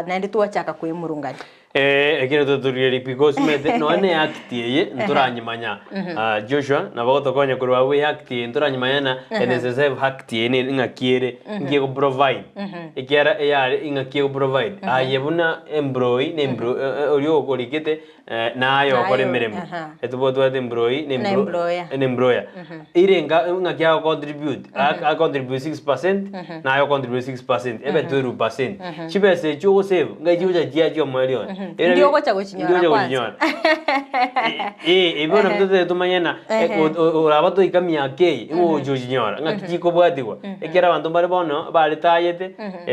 naende twachaka koemurungania. Eh, ekero totorigereria because omanyete nonya na eact eye ntoranyemanya. Ah, Joshua nabo ogotokonya korwa abwo eact eye ntoranyemanya na NSSF act eye ne ng'aki ere, nki ego provide. Ekiara eyare ing'aki ego provide. Aye buna employee na emplo oria okorikete naye okore Naye, emeremo. aha. Etobwate employee na Na emplo employer. na employer. Ere enga ng'aki ago contribute, a contribute 6%, naye o contribute 6%, ebe 12%. Chibesa echio ogo save, ngai chigocha chiachia omoerio oye. Ere Ndio ogocha gochinyora ndio ogocha kwanza. gochinyora. Eh, ebi bono totebe tomanye na oraba toika miaka eye, igo ogocha ochinyora, ng'aki chikobwatigwa. Ekero abanto mbare bono baretayete,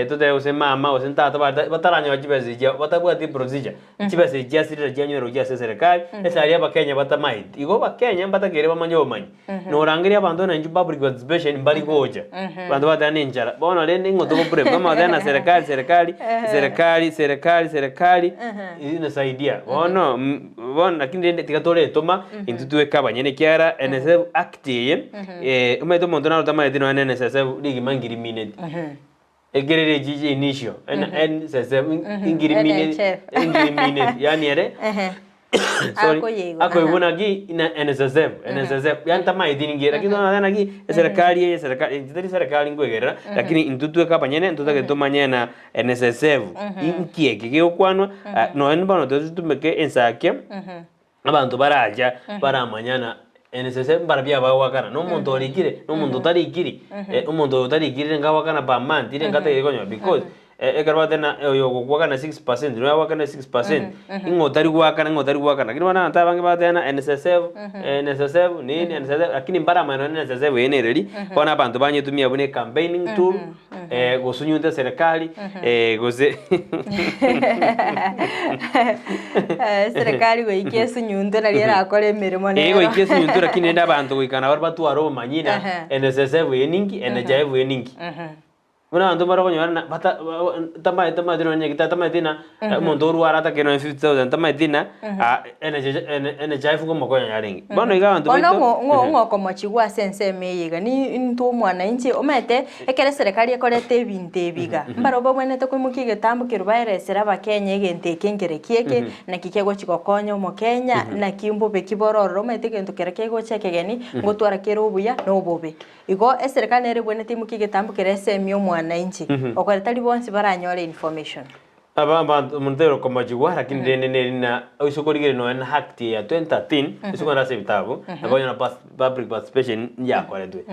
totebe gose mama gose tata bareta bataranyora chibesa echi chiabo, batabwati procedure. Chibesa echi chiasirire chianyorwa gochia ase eserekari, ase aria abakenya batamaeti. Igo abakenya mbatakeire bamanye obomanyi. Norangeria abanto buna intwe public participation mbari gocha. Abanto bateba ne enchara. Bono rende ing'o togo blame? Twamanya goteba na serikali serikali serikali serikali serikali inasaidia. Bono bono lakini rende tiga toretoma intwe tweke abanyene ekiagera NSSF act eye, omanyete omonto naro otamaeti nonya na NSSF rigima ngirimineti. Ekerere echi initial NSSF ingirimineti ingirimineti yaani ere sorry Akoyeigwa, akoigwa naki na NSSF NSSF yaani tamaeti ninki lakini totagete naki eserekari eye eserekari inche tari serikali nkoigerera lakini intwe tweka abanyene ntotagete tomanye na NSSF inki eke gegokwanwa nonya bono totumeke ensakia. Abanto baracha baramanyana NSSF mbarabwo abagoakana, na omonto orikire, na omonto otarikiri, omonto oyo otarikiri renge agoakana per month renge atagete konyora because ekero bateba ng'a oyo ogoakana 6%, noyo agoakana 6%, ing'o otari goakana ing'o otari goakana. Lakini bono abanto abange bagoteba ng'a NSSF, NSSF nini NSSF lakini mbaramanye nonye NSSF eye nereri, bono abanto banyetumia buna ecampaigning tool. Gosunyunta eserekari gose Eserekari goika esunyuntwe nario erakore emeremo Eh, nero. goika esunyuntwe lakini rende abanto goika nabo batware obomanyi na Ehe. NSSF eye ninki, NHIF eye ninki. Buna abanto mbare okonyora na bata tamaeti tamaeti nonye gita tamaeti na omonto orware atake nonye 50,000 tamaeti na NHIF ngomokonya yarenge. Bono iga abanto Bono baito ng'o ng'o ng'o okomochigwa ase ensemo eye iga ni intwe omwananchi omanyete ekero eserekari ekoreta ebinto ebi iga mbaro babwenerete koimokia egetambo keria baeresere abakenya egento eke nkere ki eke naki kegochi gokonya omokenya naki mbobe ki bore ororo omanyete egento kere kegocha ekegeni ngotwara kere obuya na obobe. Igo eserekari nere ebwenerete imokie egetambo keria esemie omwananchi okore tari bonsi baranyore information. Aba abanto omonto tari okomochigwa, lakini rende neri na oise korigereria nonya na act ya 2013, ase kogenda ase ebitabu, nabo okonyora pas public participation yakoretwe.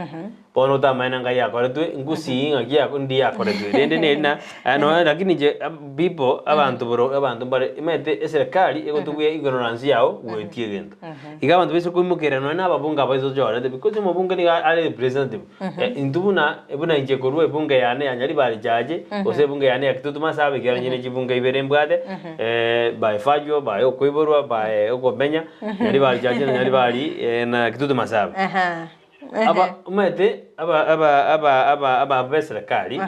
Bono otamanye na ngai yakoretwe, ngusii ng'aki ya ndi yakoretwe. Rende neri na nonya lakini inche people abanto boro abanto mbare omanyete eserekari egotobua ignorance yago goetia egento. Iga abanto baise koimokerera nonya na ababunge aba tochorete because omobunge nigo are representative. Intwe buna buna inche korwa ebunge yane ya Nyaribari Chache, gose ebunge yane ya Kitutu Masaaba ekiagera inche ne chibunge ibere mbwate, by virtue by okoiborwa by okomenya, Nyaribari Chache na Nyaribari na Kitutu Masaaba. Aba omanyete aba aba aba aba aba be serikali.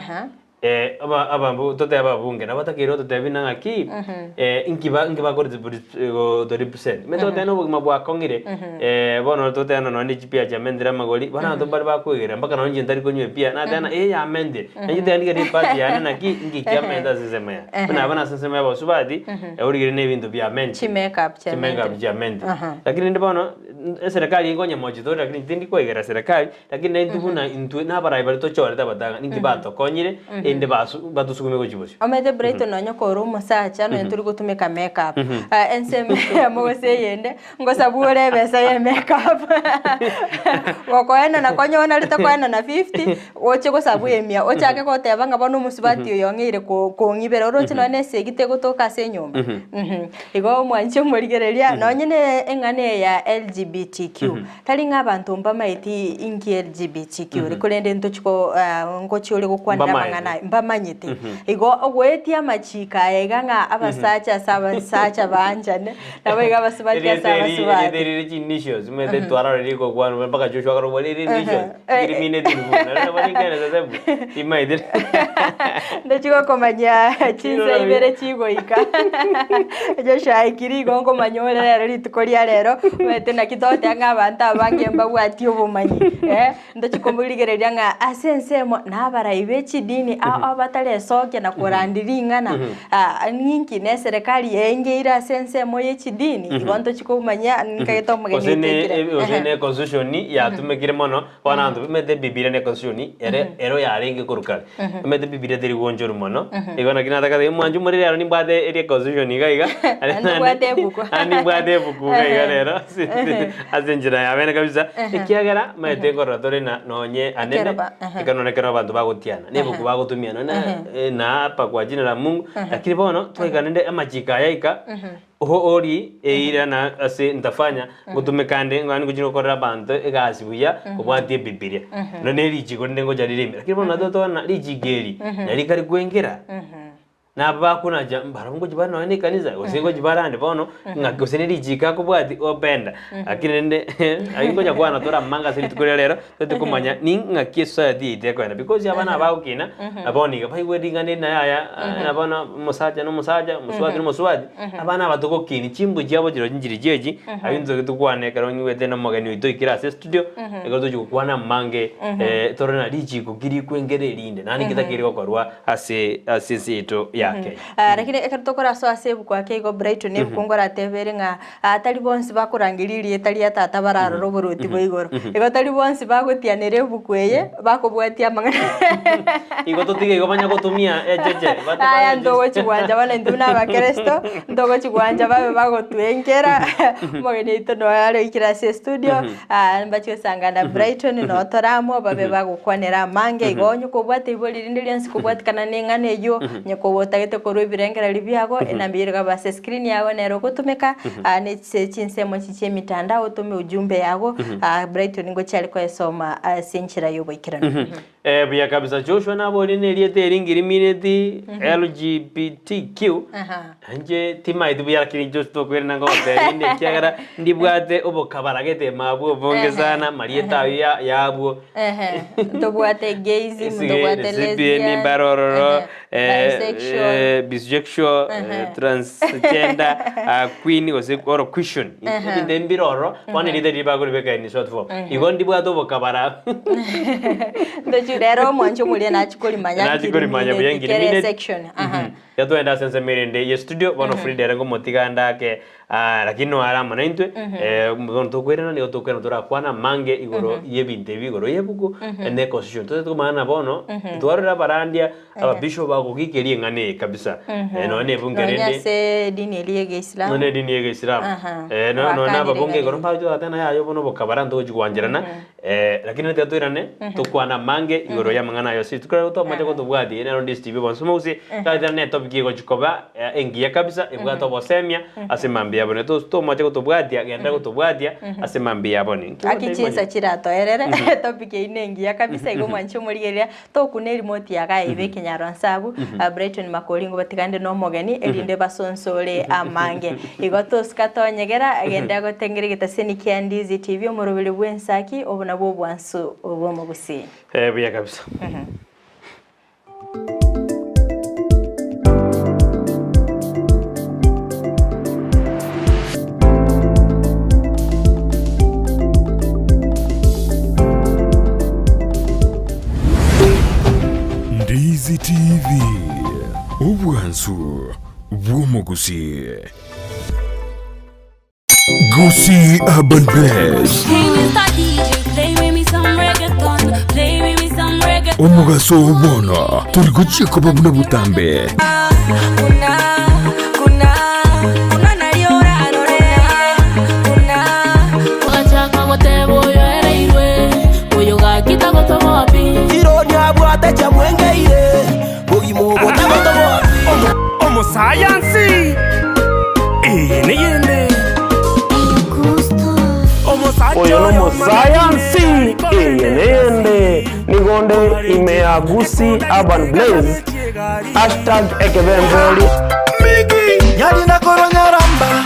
Eh, aba abambo totebe ababunge nabo batakeire gototebia buna ng'aki, eh, inki ba inki bakoreti to represent. Omanyete goteba na obogima bwakong'ire, bono totebe nonya ne chipia chiamentire amagori, bono abanto mbare bakoigerera mpaka nonya inche ntari konywa epia, nateba ng'a eh yamentire, nainche tiga ndigerie epart yane naki, inki kiamenta ase ensemo yane. Buna abana ase ensemo ya abasubati, origereria na ebinto biamentire. Chimakeup chiamentire. Chimakeup chiamentire. Lakini rende bono, eserekari ekonye mochitore lakini tindi koigera serikali. Lakini naintwe buna intwe nabarai baria tochorete abatang'ani, inki batokonyire, erinde basu batosugume gochia bosio. Omanyete Brighton nonye kore omosacha nonye tori gotumeka makeup ensemo eyemo gose eyende ngosabwa ore ebesa ye makeup gokoenana konya onarete koenana fifty oche gosabwa emia ochake goteba ng'a bono omosubati oyo ong'eire ko kong'ibera oroche nonye na esegi tegotoka ase enyomba Igo omwanchi omorigereria nonye ne eng'ana eye ya LGBTQ Tari ng'a abanto mbamaeti inki LGBTQ ere, korende ntochi ko ah, ngochi ore gokwanera Mbamaete. amang'ana aya, mbamanyete. Igo ogoetia amachiko aya iga ng'a abasacha ase abasacha baanchane, nabo iga abasubati ase Erieta eri erieta abasubati. eri rire chinitials omanyete twarora rigokwanwa mpaka Joshua akarokwa rire initials Eh, riri mineti ribu naende nabo rinkeresa ase bu rimaete Ndochi gokomanya chinsa ibere chigoika. Joshua aikire igo nkomanya ore rero rituko ria rero, omanyete naki togoteba ng'a abanto abange mbabwati obomanyi eh, ntochi komorigereria ng'a ase ensemo na abarai be chidini ao ao bataresokia na korandia ring'ana ah ninki na eserekari yaengeire ase ensemo ye chidini, igo ntochi komanya nkagete omogeni Gose ne oito ekere. gose ne constitution yatumekire mono Bono abanto bamanyete Bibilia ne constitution ere ero yarenge korwa kare. Bamanyete Bibilia teri gonchorwa mono. Igo naki nataka mwanche more rero nimbwate eria constitution iga iga. Naende obwate ebuku. Naende nimbwate ebuku iga iga rero ase enchera ya bene kabisa. Ekiagera omanyete nkorora tore na nonye anene Ekero ba- ehe. ekero nonye ekero abanto bagotiana na ebuku bagotumia nonye na naapa kwa jina la Mungu. Lakini bono twaika naende amachiko aya aika. Oho ori eira na ase ntafanya ngotumeka nde ng'a ngochia gokorera abanto egasi buya kobwatia ebibilia. Nonya ne richiko rinde ngocha rire ime. Lakini bono natwe twana richiko eri nari rikari kwengera na aba bakonacha mbarabwo ngochia bare nonya na ekanisa gose ngochia bare ande bono ng'a gose ne richiko akobwatia openda. Lakini rende aywo ngocha kwana tore amang'ana ase rituko ria rero Totari komanya ning'aki esociety yaito ekoenda because abana aba bagokina na bono iga baigwe ring'ana eri na yaya na bono omosacha na omosacha omosubati na omosubati abana aba togokini chimbu chiabo chirochio nchiri chiechi aywo ntoki tokwane ekero onyigwete na omogeni oito oikire ase estudio ekero tochi gokwana amange torore na richiko ki rikwengera erinde naende nki takeire gokorwa ase ase ense yaito ya Kenya. Lakini ekero tokorasoa ase ebuku ake igo Brighton ebuku ngoratebe ere ng'a Tari bonsi bakorangeria erieta ria Tata bararore oboruoti bwa igoro. Igo tari bonsi bagotianera ebuku eye bakobwatia amang'ana. Igo totige igo banya gotumia echeche. Aya ntogochi gwancha bono intwe buna abakeresto, ntogochi gwancha babe bagotwenkera, omogeni oito noyo are oikire ase estudio, mbache gosanga na Brighton noo tore amo babe bagokwanera amange igo onye kobwate ibori rinde rionsi kobwatikana na eng'ana eywo, onye koba otagete korwa ebirengererio biago, enamba eywo iga ase Screen yago nero ogotumeka ne chinsemo echi chi'emitandao otome ujumbe yago Brighton ngochia are koyesoma ase enchera y'oboikeranu. Eh, buya kabisa Joshua naborie na erieta eri ngirimineti LGBTQ inche timaeti buya lakini Joshua tokoirana ngogotebia inde ekiagera ndibwate obokabaragete mabwo obonge sana marieta aywo ya yabwo Ehe, ntobwate gayism, ntobwate lesbian lesbian, mbarororo bisexual, bisexual, transgender, queen gose oro question ebinto ebi mbire ororo bono erieta riria bakoribeka in short form igo ndibwate obokabara Ntochi rero omwancho omoria nachi korimanya Nachi korimanya buya nkirimineti kere nkirimineti. section aha. Iga twende ase ensemo erende ye studio bono Frida ere ngomotiga ndake lakini noyo are amo naintwe bono tokoirana nigo tokoirana torakwane amange igoro y'ebinto ebi igoro y'ebuku ne econstitution totagete komanya ng'a bono twarorire abarandia Ababishop bagogikia ring'ana eye kabisa. Eh, nonya na ebunge Nonya rende ase edini eria y'Egeisilamu. nonya na edini y'Egeisilamu. Aha. Eh, no- nonya na Bakanire ababunge ng'a igoro mbache togoteba ng'a yaya obo nobokabara ntogochi gwancherana. Eh, lakini tiga toirane tokwane amange igoro y'amang'ana aya ase rituko riago tomache gotobwatia nero Ndisi TV bonsi mogusii twaetera ne etopic egochi koba engiya kabisa ebwate obosemia ase mambia abwo. Ne tomache gotobwatia genda gotobwatia ase mambia abwo. Ninki Gaki ogotebia chinsa manya? chiratoerere etopic eyio nengiya kabisa igo mwanche omorigereria Tokuna erimoti ya Gai b'ekenyaro nsabu, Brighton Makori ngobatigande nomogeni, erinde basonsore amange. Igo tosika tonyegera, genda gotengera egetaseni kia Ndizi TV omoroberi bw'ensaki, obo nabwo obwansu bw'omogusii. Eh, buya kabisa. Ndizi TV, obwansu bw'omogusi. Gusii Urban Blaze. Hey, Mr. DJ, play with me some reggaeton. Play with me some reggaeton. Omogaso oo bono tori gochia koba buna botambe. Wachaka goteba oyo ereirwe oyo gaki tagotobopi Ironyabwate chamwengeire bogima obo tagotobopi Omosayansi iyi niyende Oyo nomosayansi eye neyende nigonde ime ya Gusii Urban Blaze hashtag ekebemberi Nyarina koronyaramba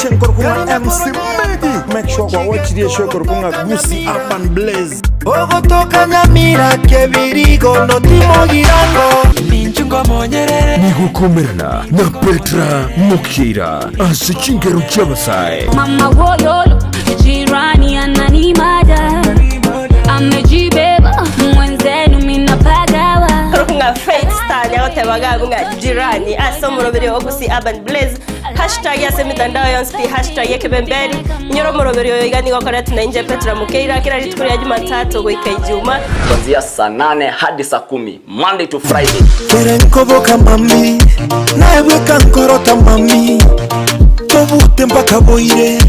Chenkorkunga MC Migi. Make sure kwa watch the show korkunga Gusii Urban Blaze. Ogotoka Nyamira kebirigo notimogirango Nigokomerana na Petra Mokira ase chingero chi'abasae. Mama woyolo jirani ananimada amejibeba mwenzenu minapagawa Nga Faith Star nyagotebaga nga jirani ase omoroberi o Gusii Urban Blaze hashtag ase emitandao yonsi pi hashtag ekebemberi inyora omoroberi oyo iga nigo okoretwa na inche Petra Mukeira kera rituko ria Jumatatu goika Ijuma. Kuanzia saa 8 hadi saa 10 Monday to Friday. Kere nkoboka mami naebweka nkorota mami tobute mpaka boire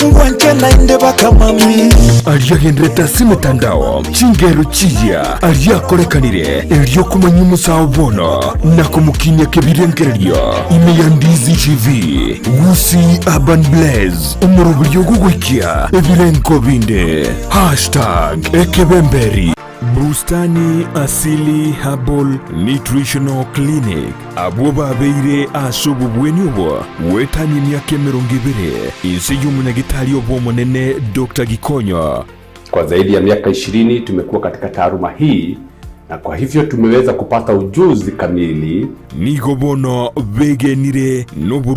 ngwanche nainde baka mami Ariagenderete ase emetandao chingero chiya ariakorekanire eriokomanya omosawo bono na komokinia kebirengererio ime ya Ndizi TV Gusii Urban Blaze omoroberi ogogoikia ebirengo binde hashtag ekebemberi Bustani Asili Herbal Nutritional Clinic abwo babeire ase obobweni obo gwetania emiaka emerongo ebere inse y'omonyagetari obo omonene Dr. Gikonyo. Kwa zaidi ya miaka 20 tumekuwa katika taaluma hii na kwa hivyo tumeweza kupata ujuzi kamili. Nigo bono begenire n'oborwa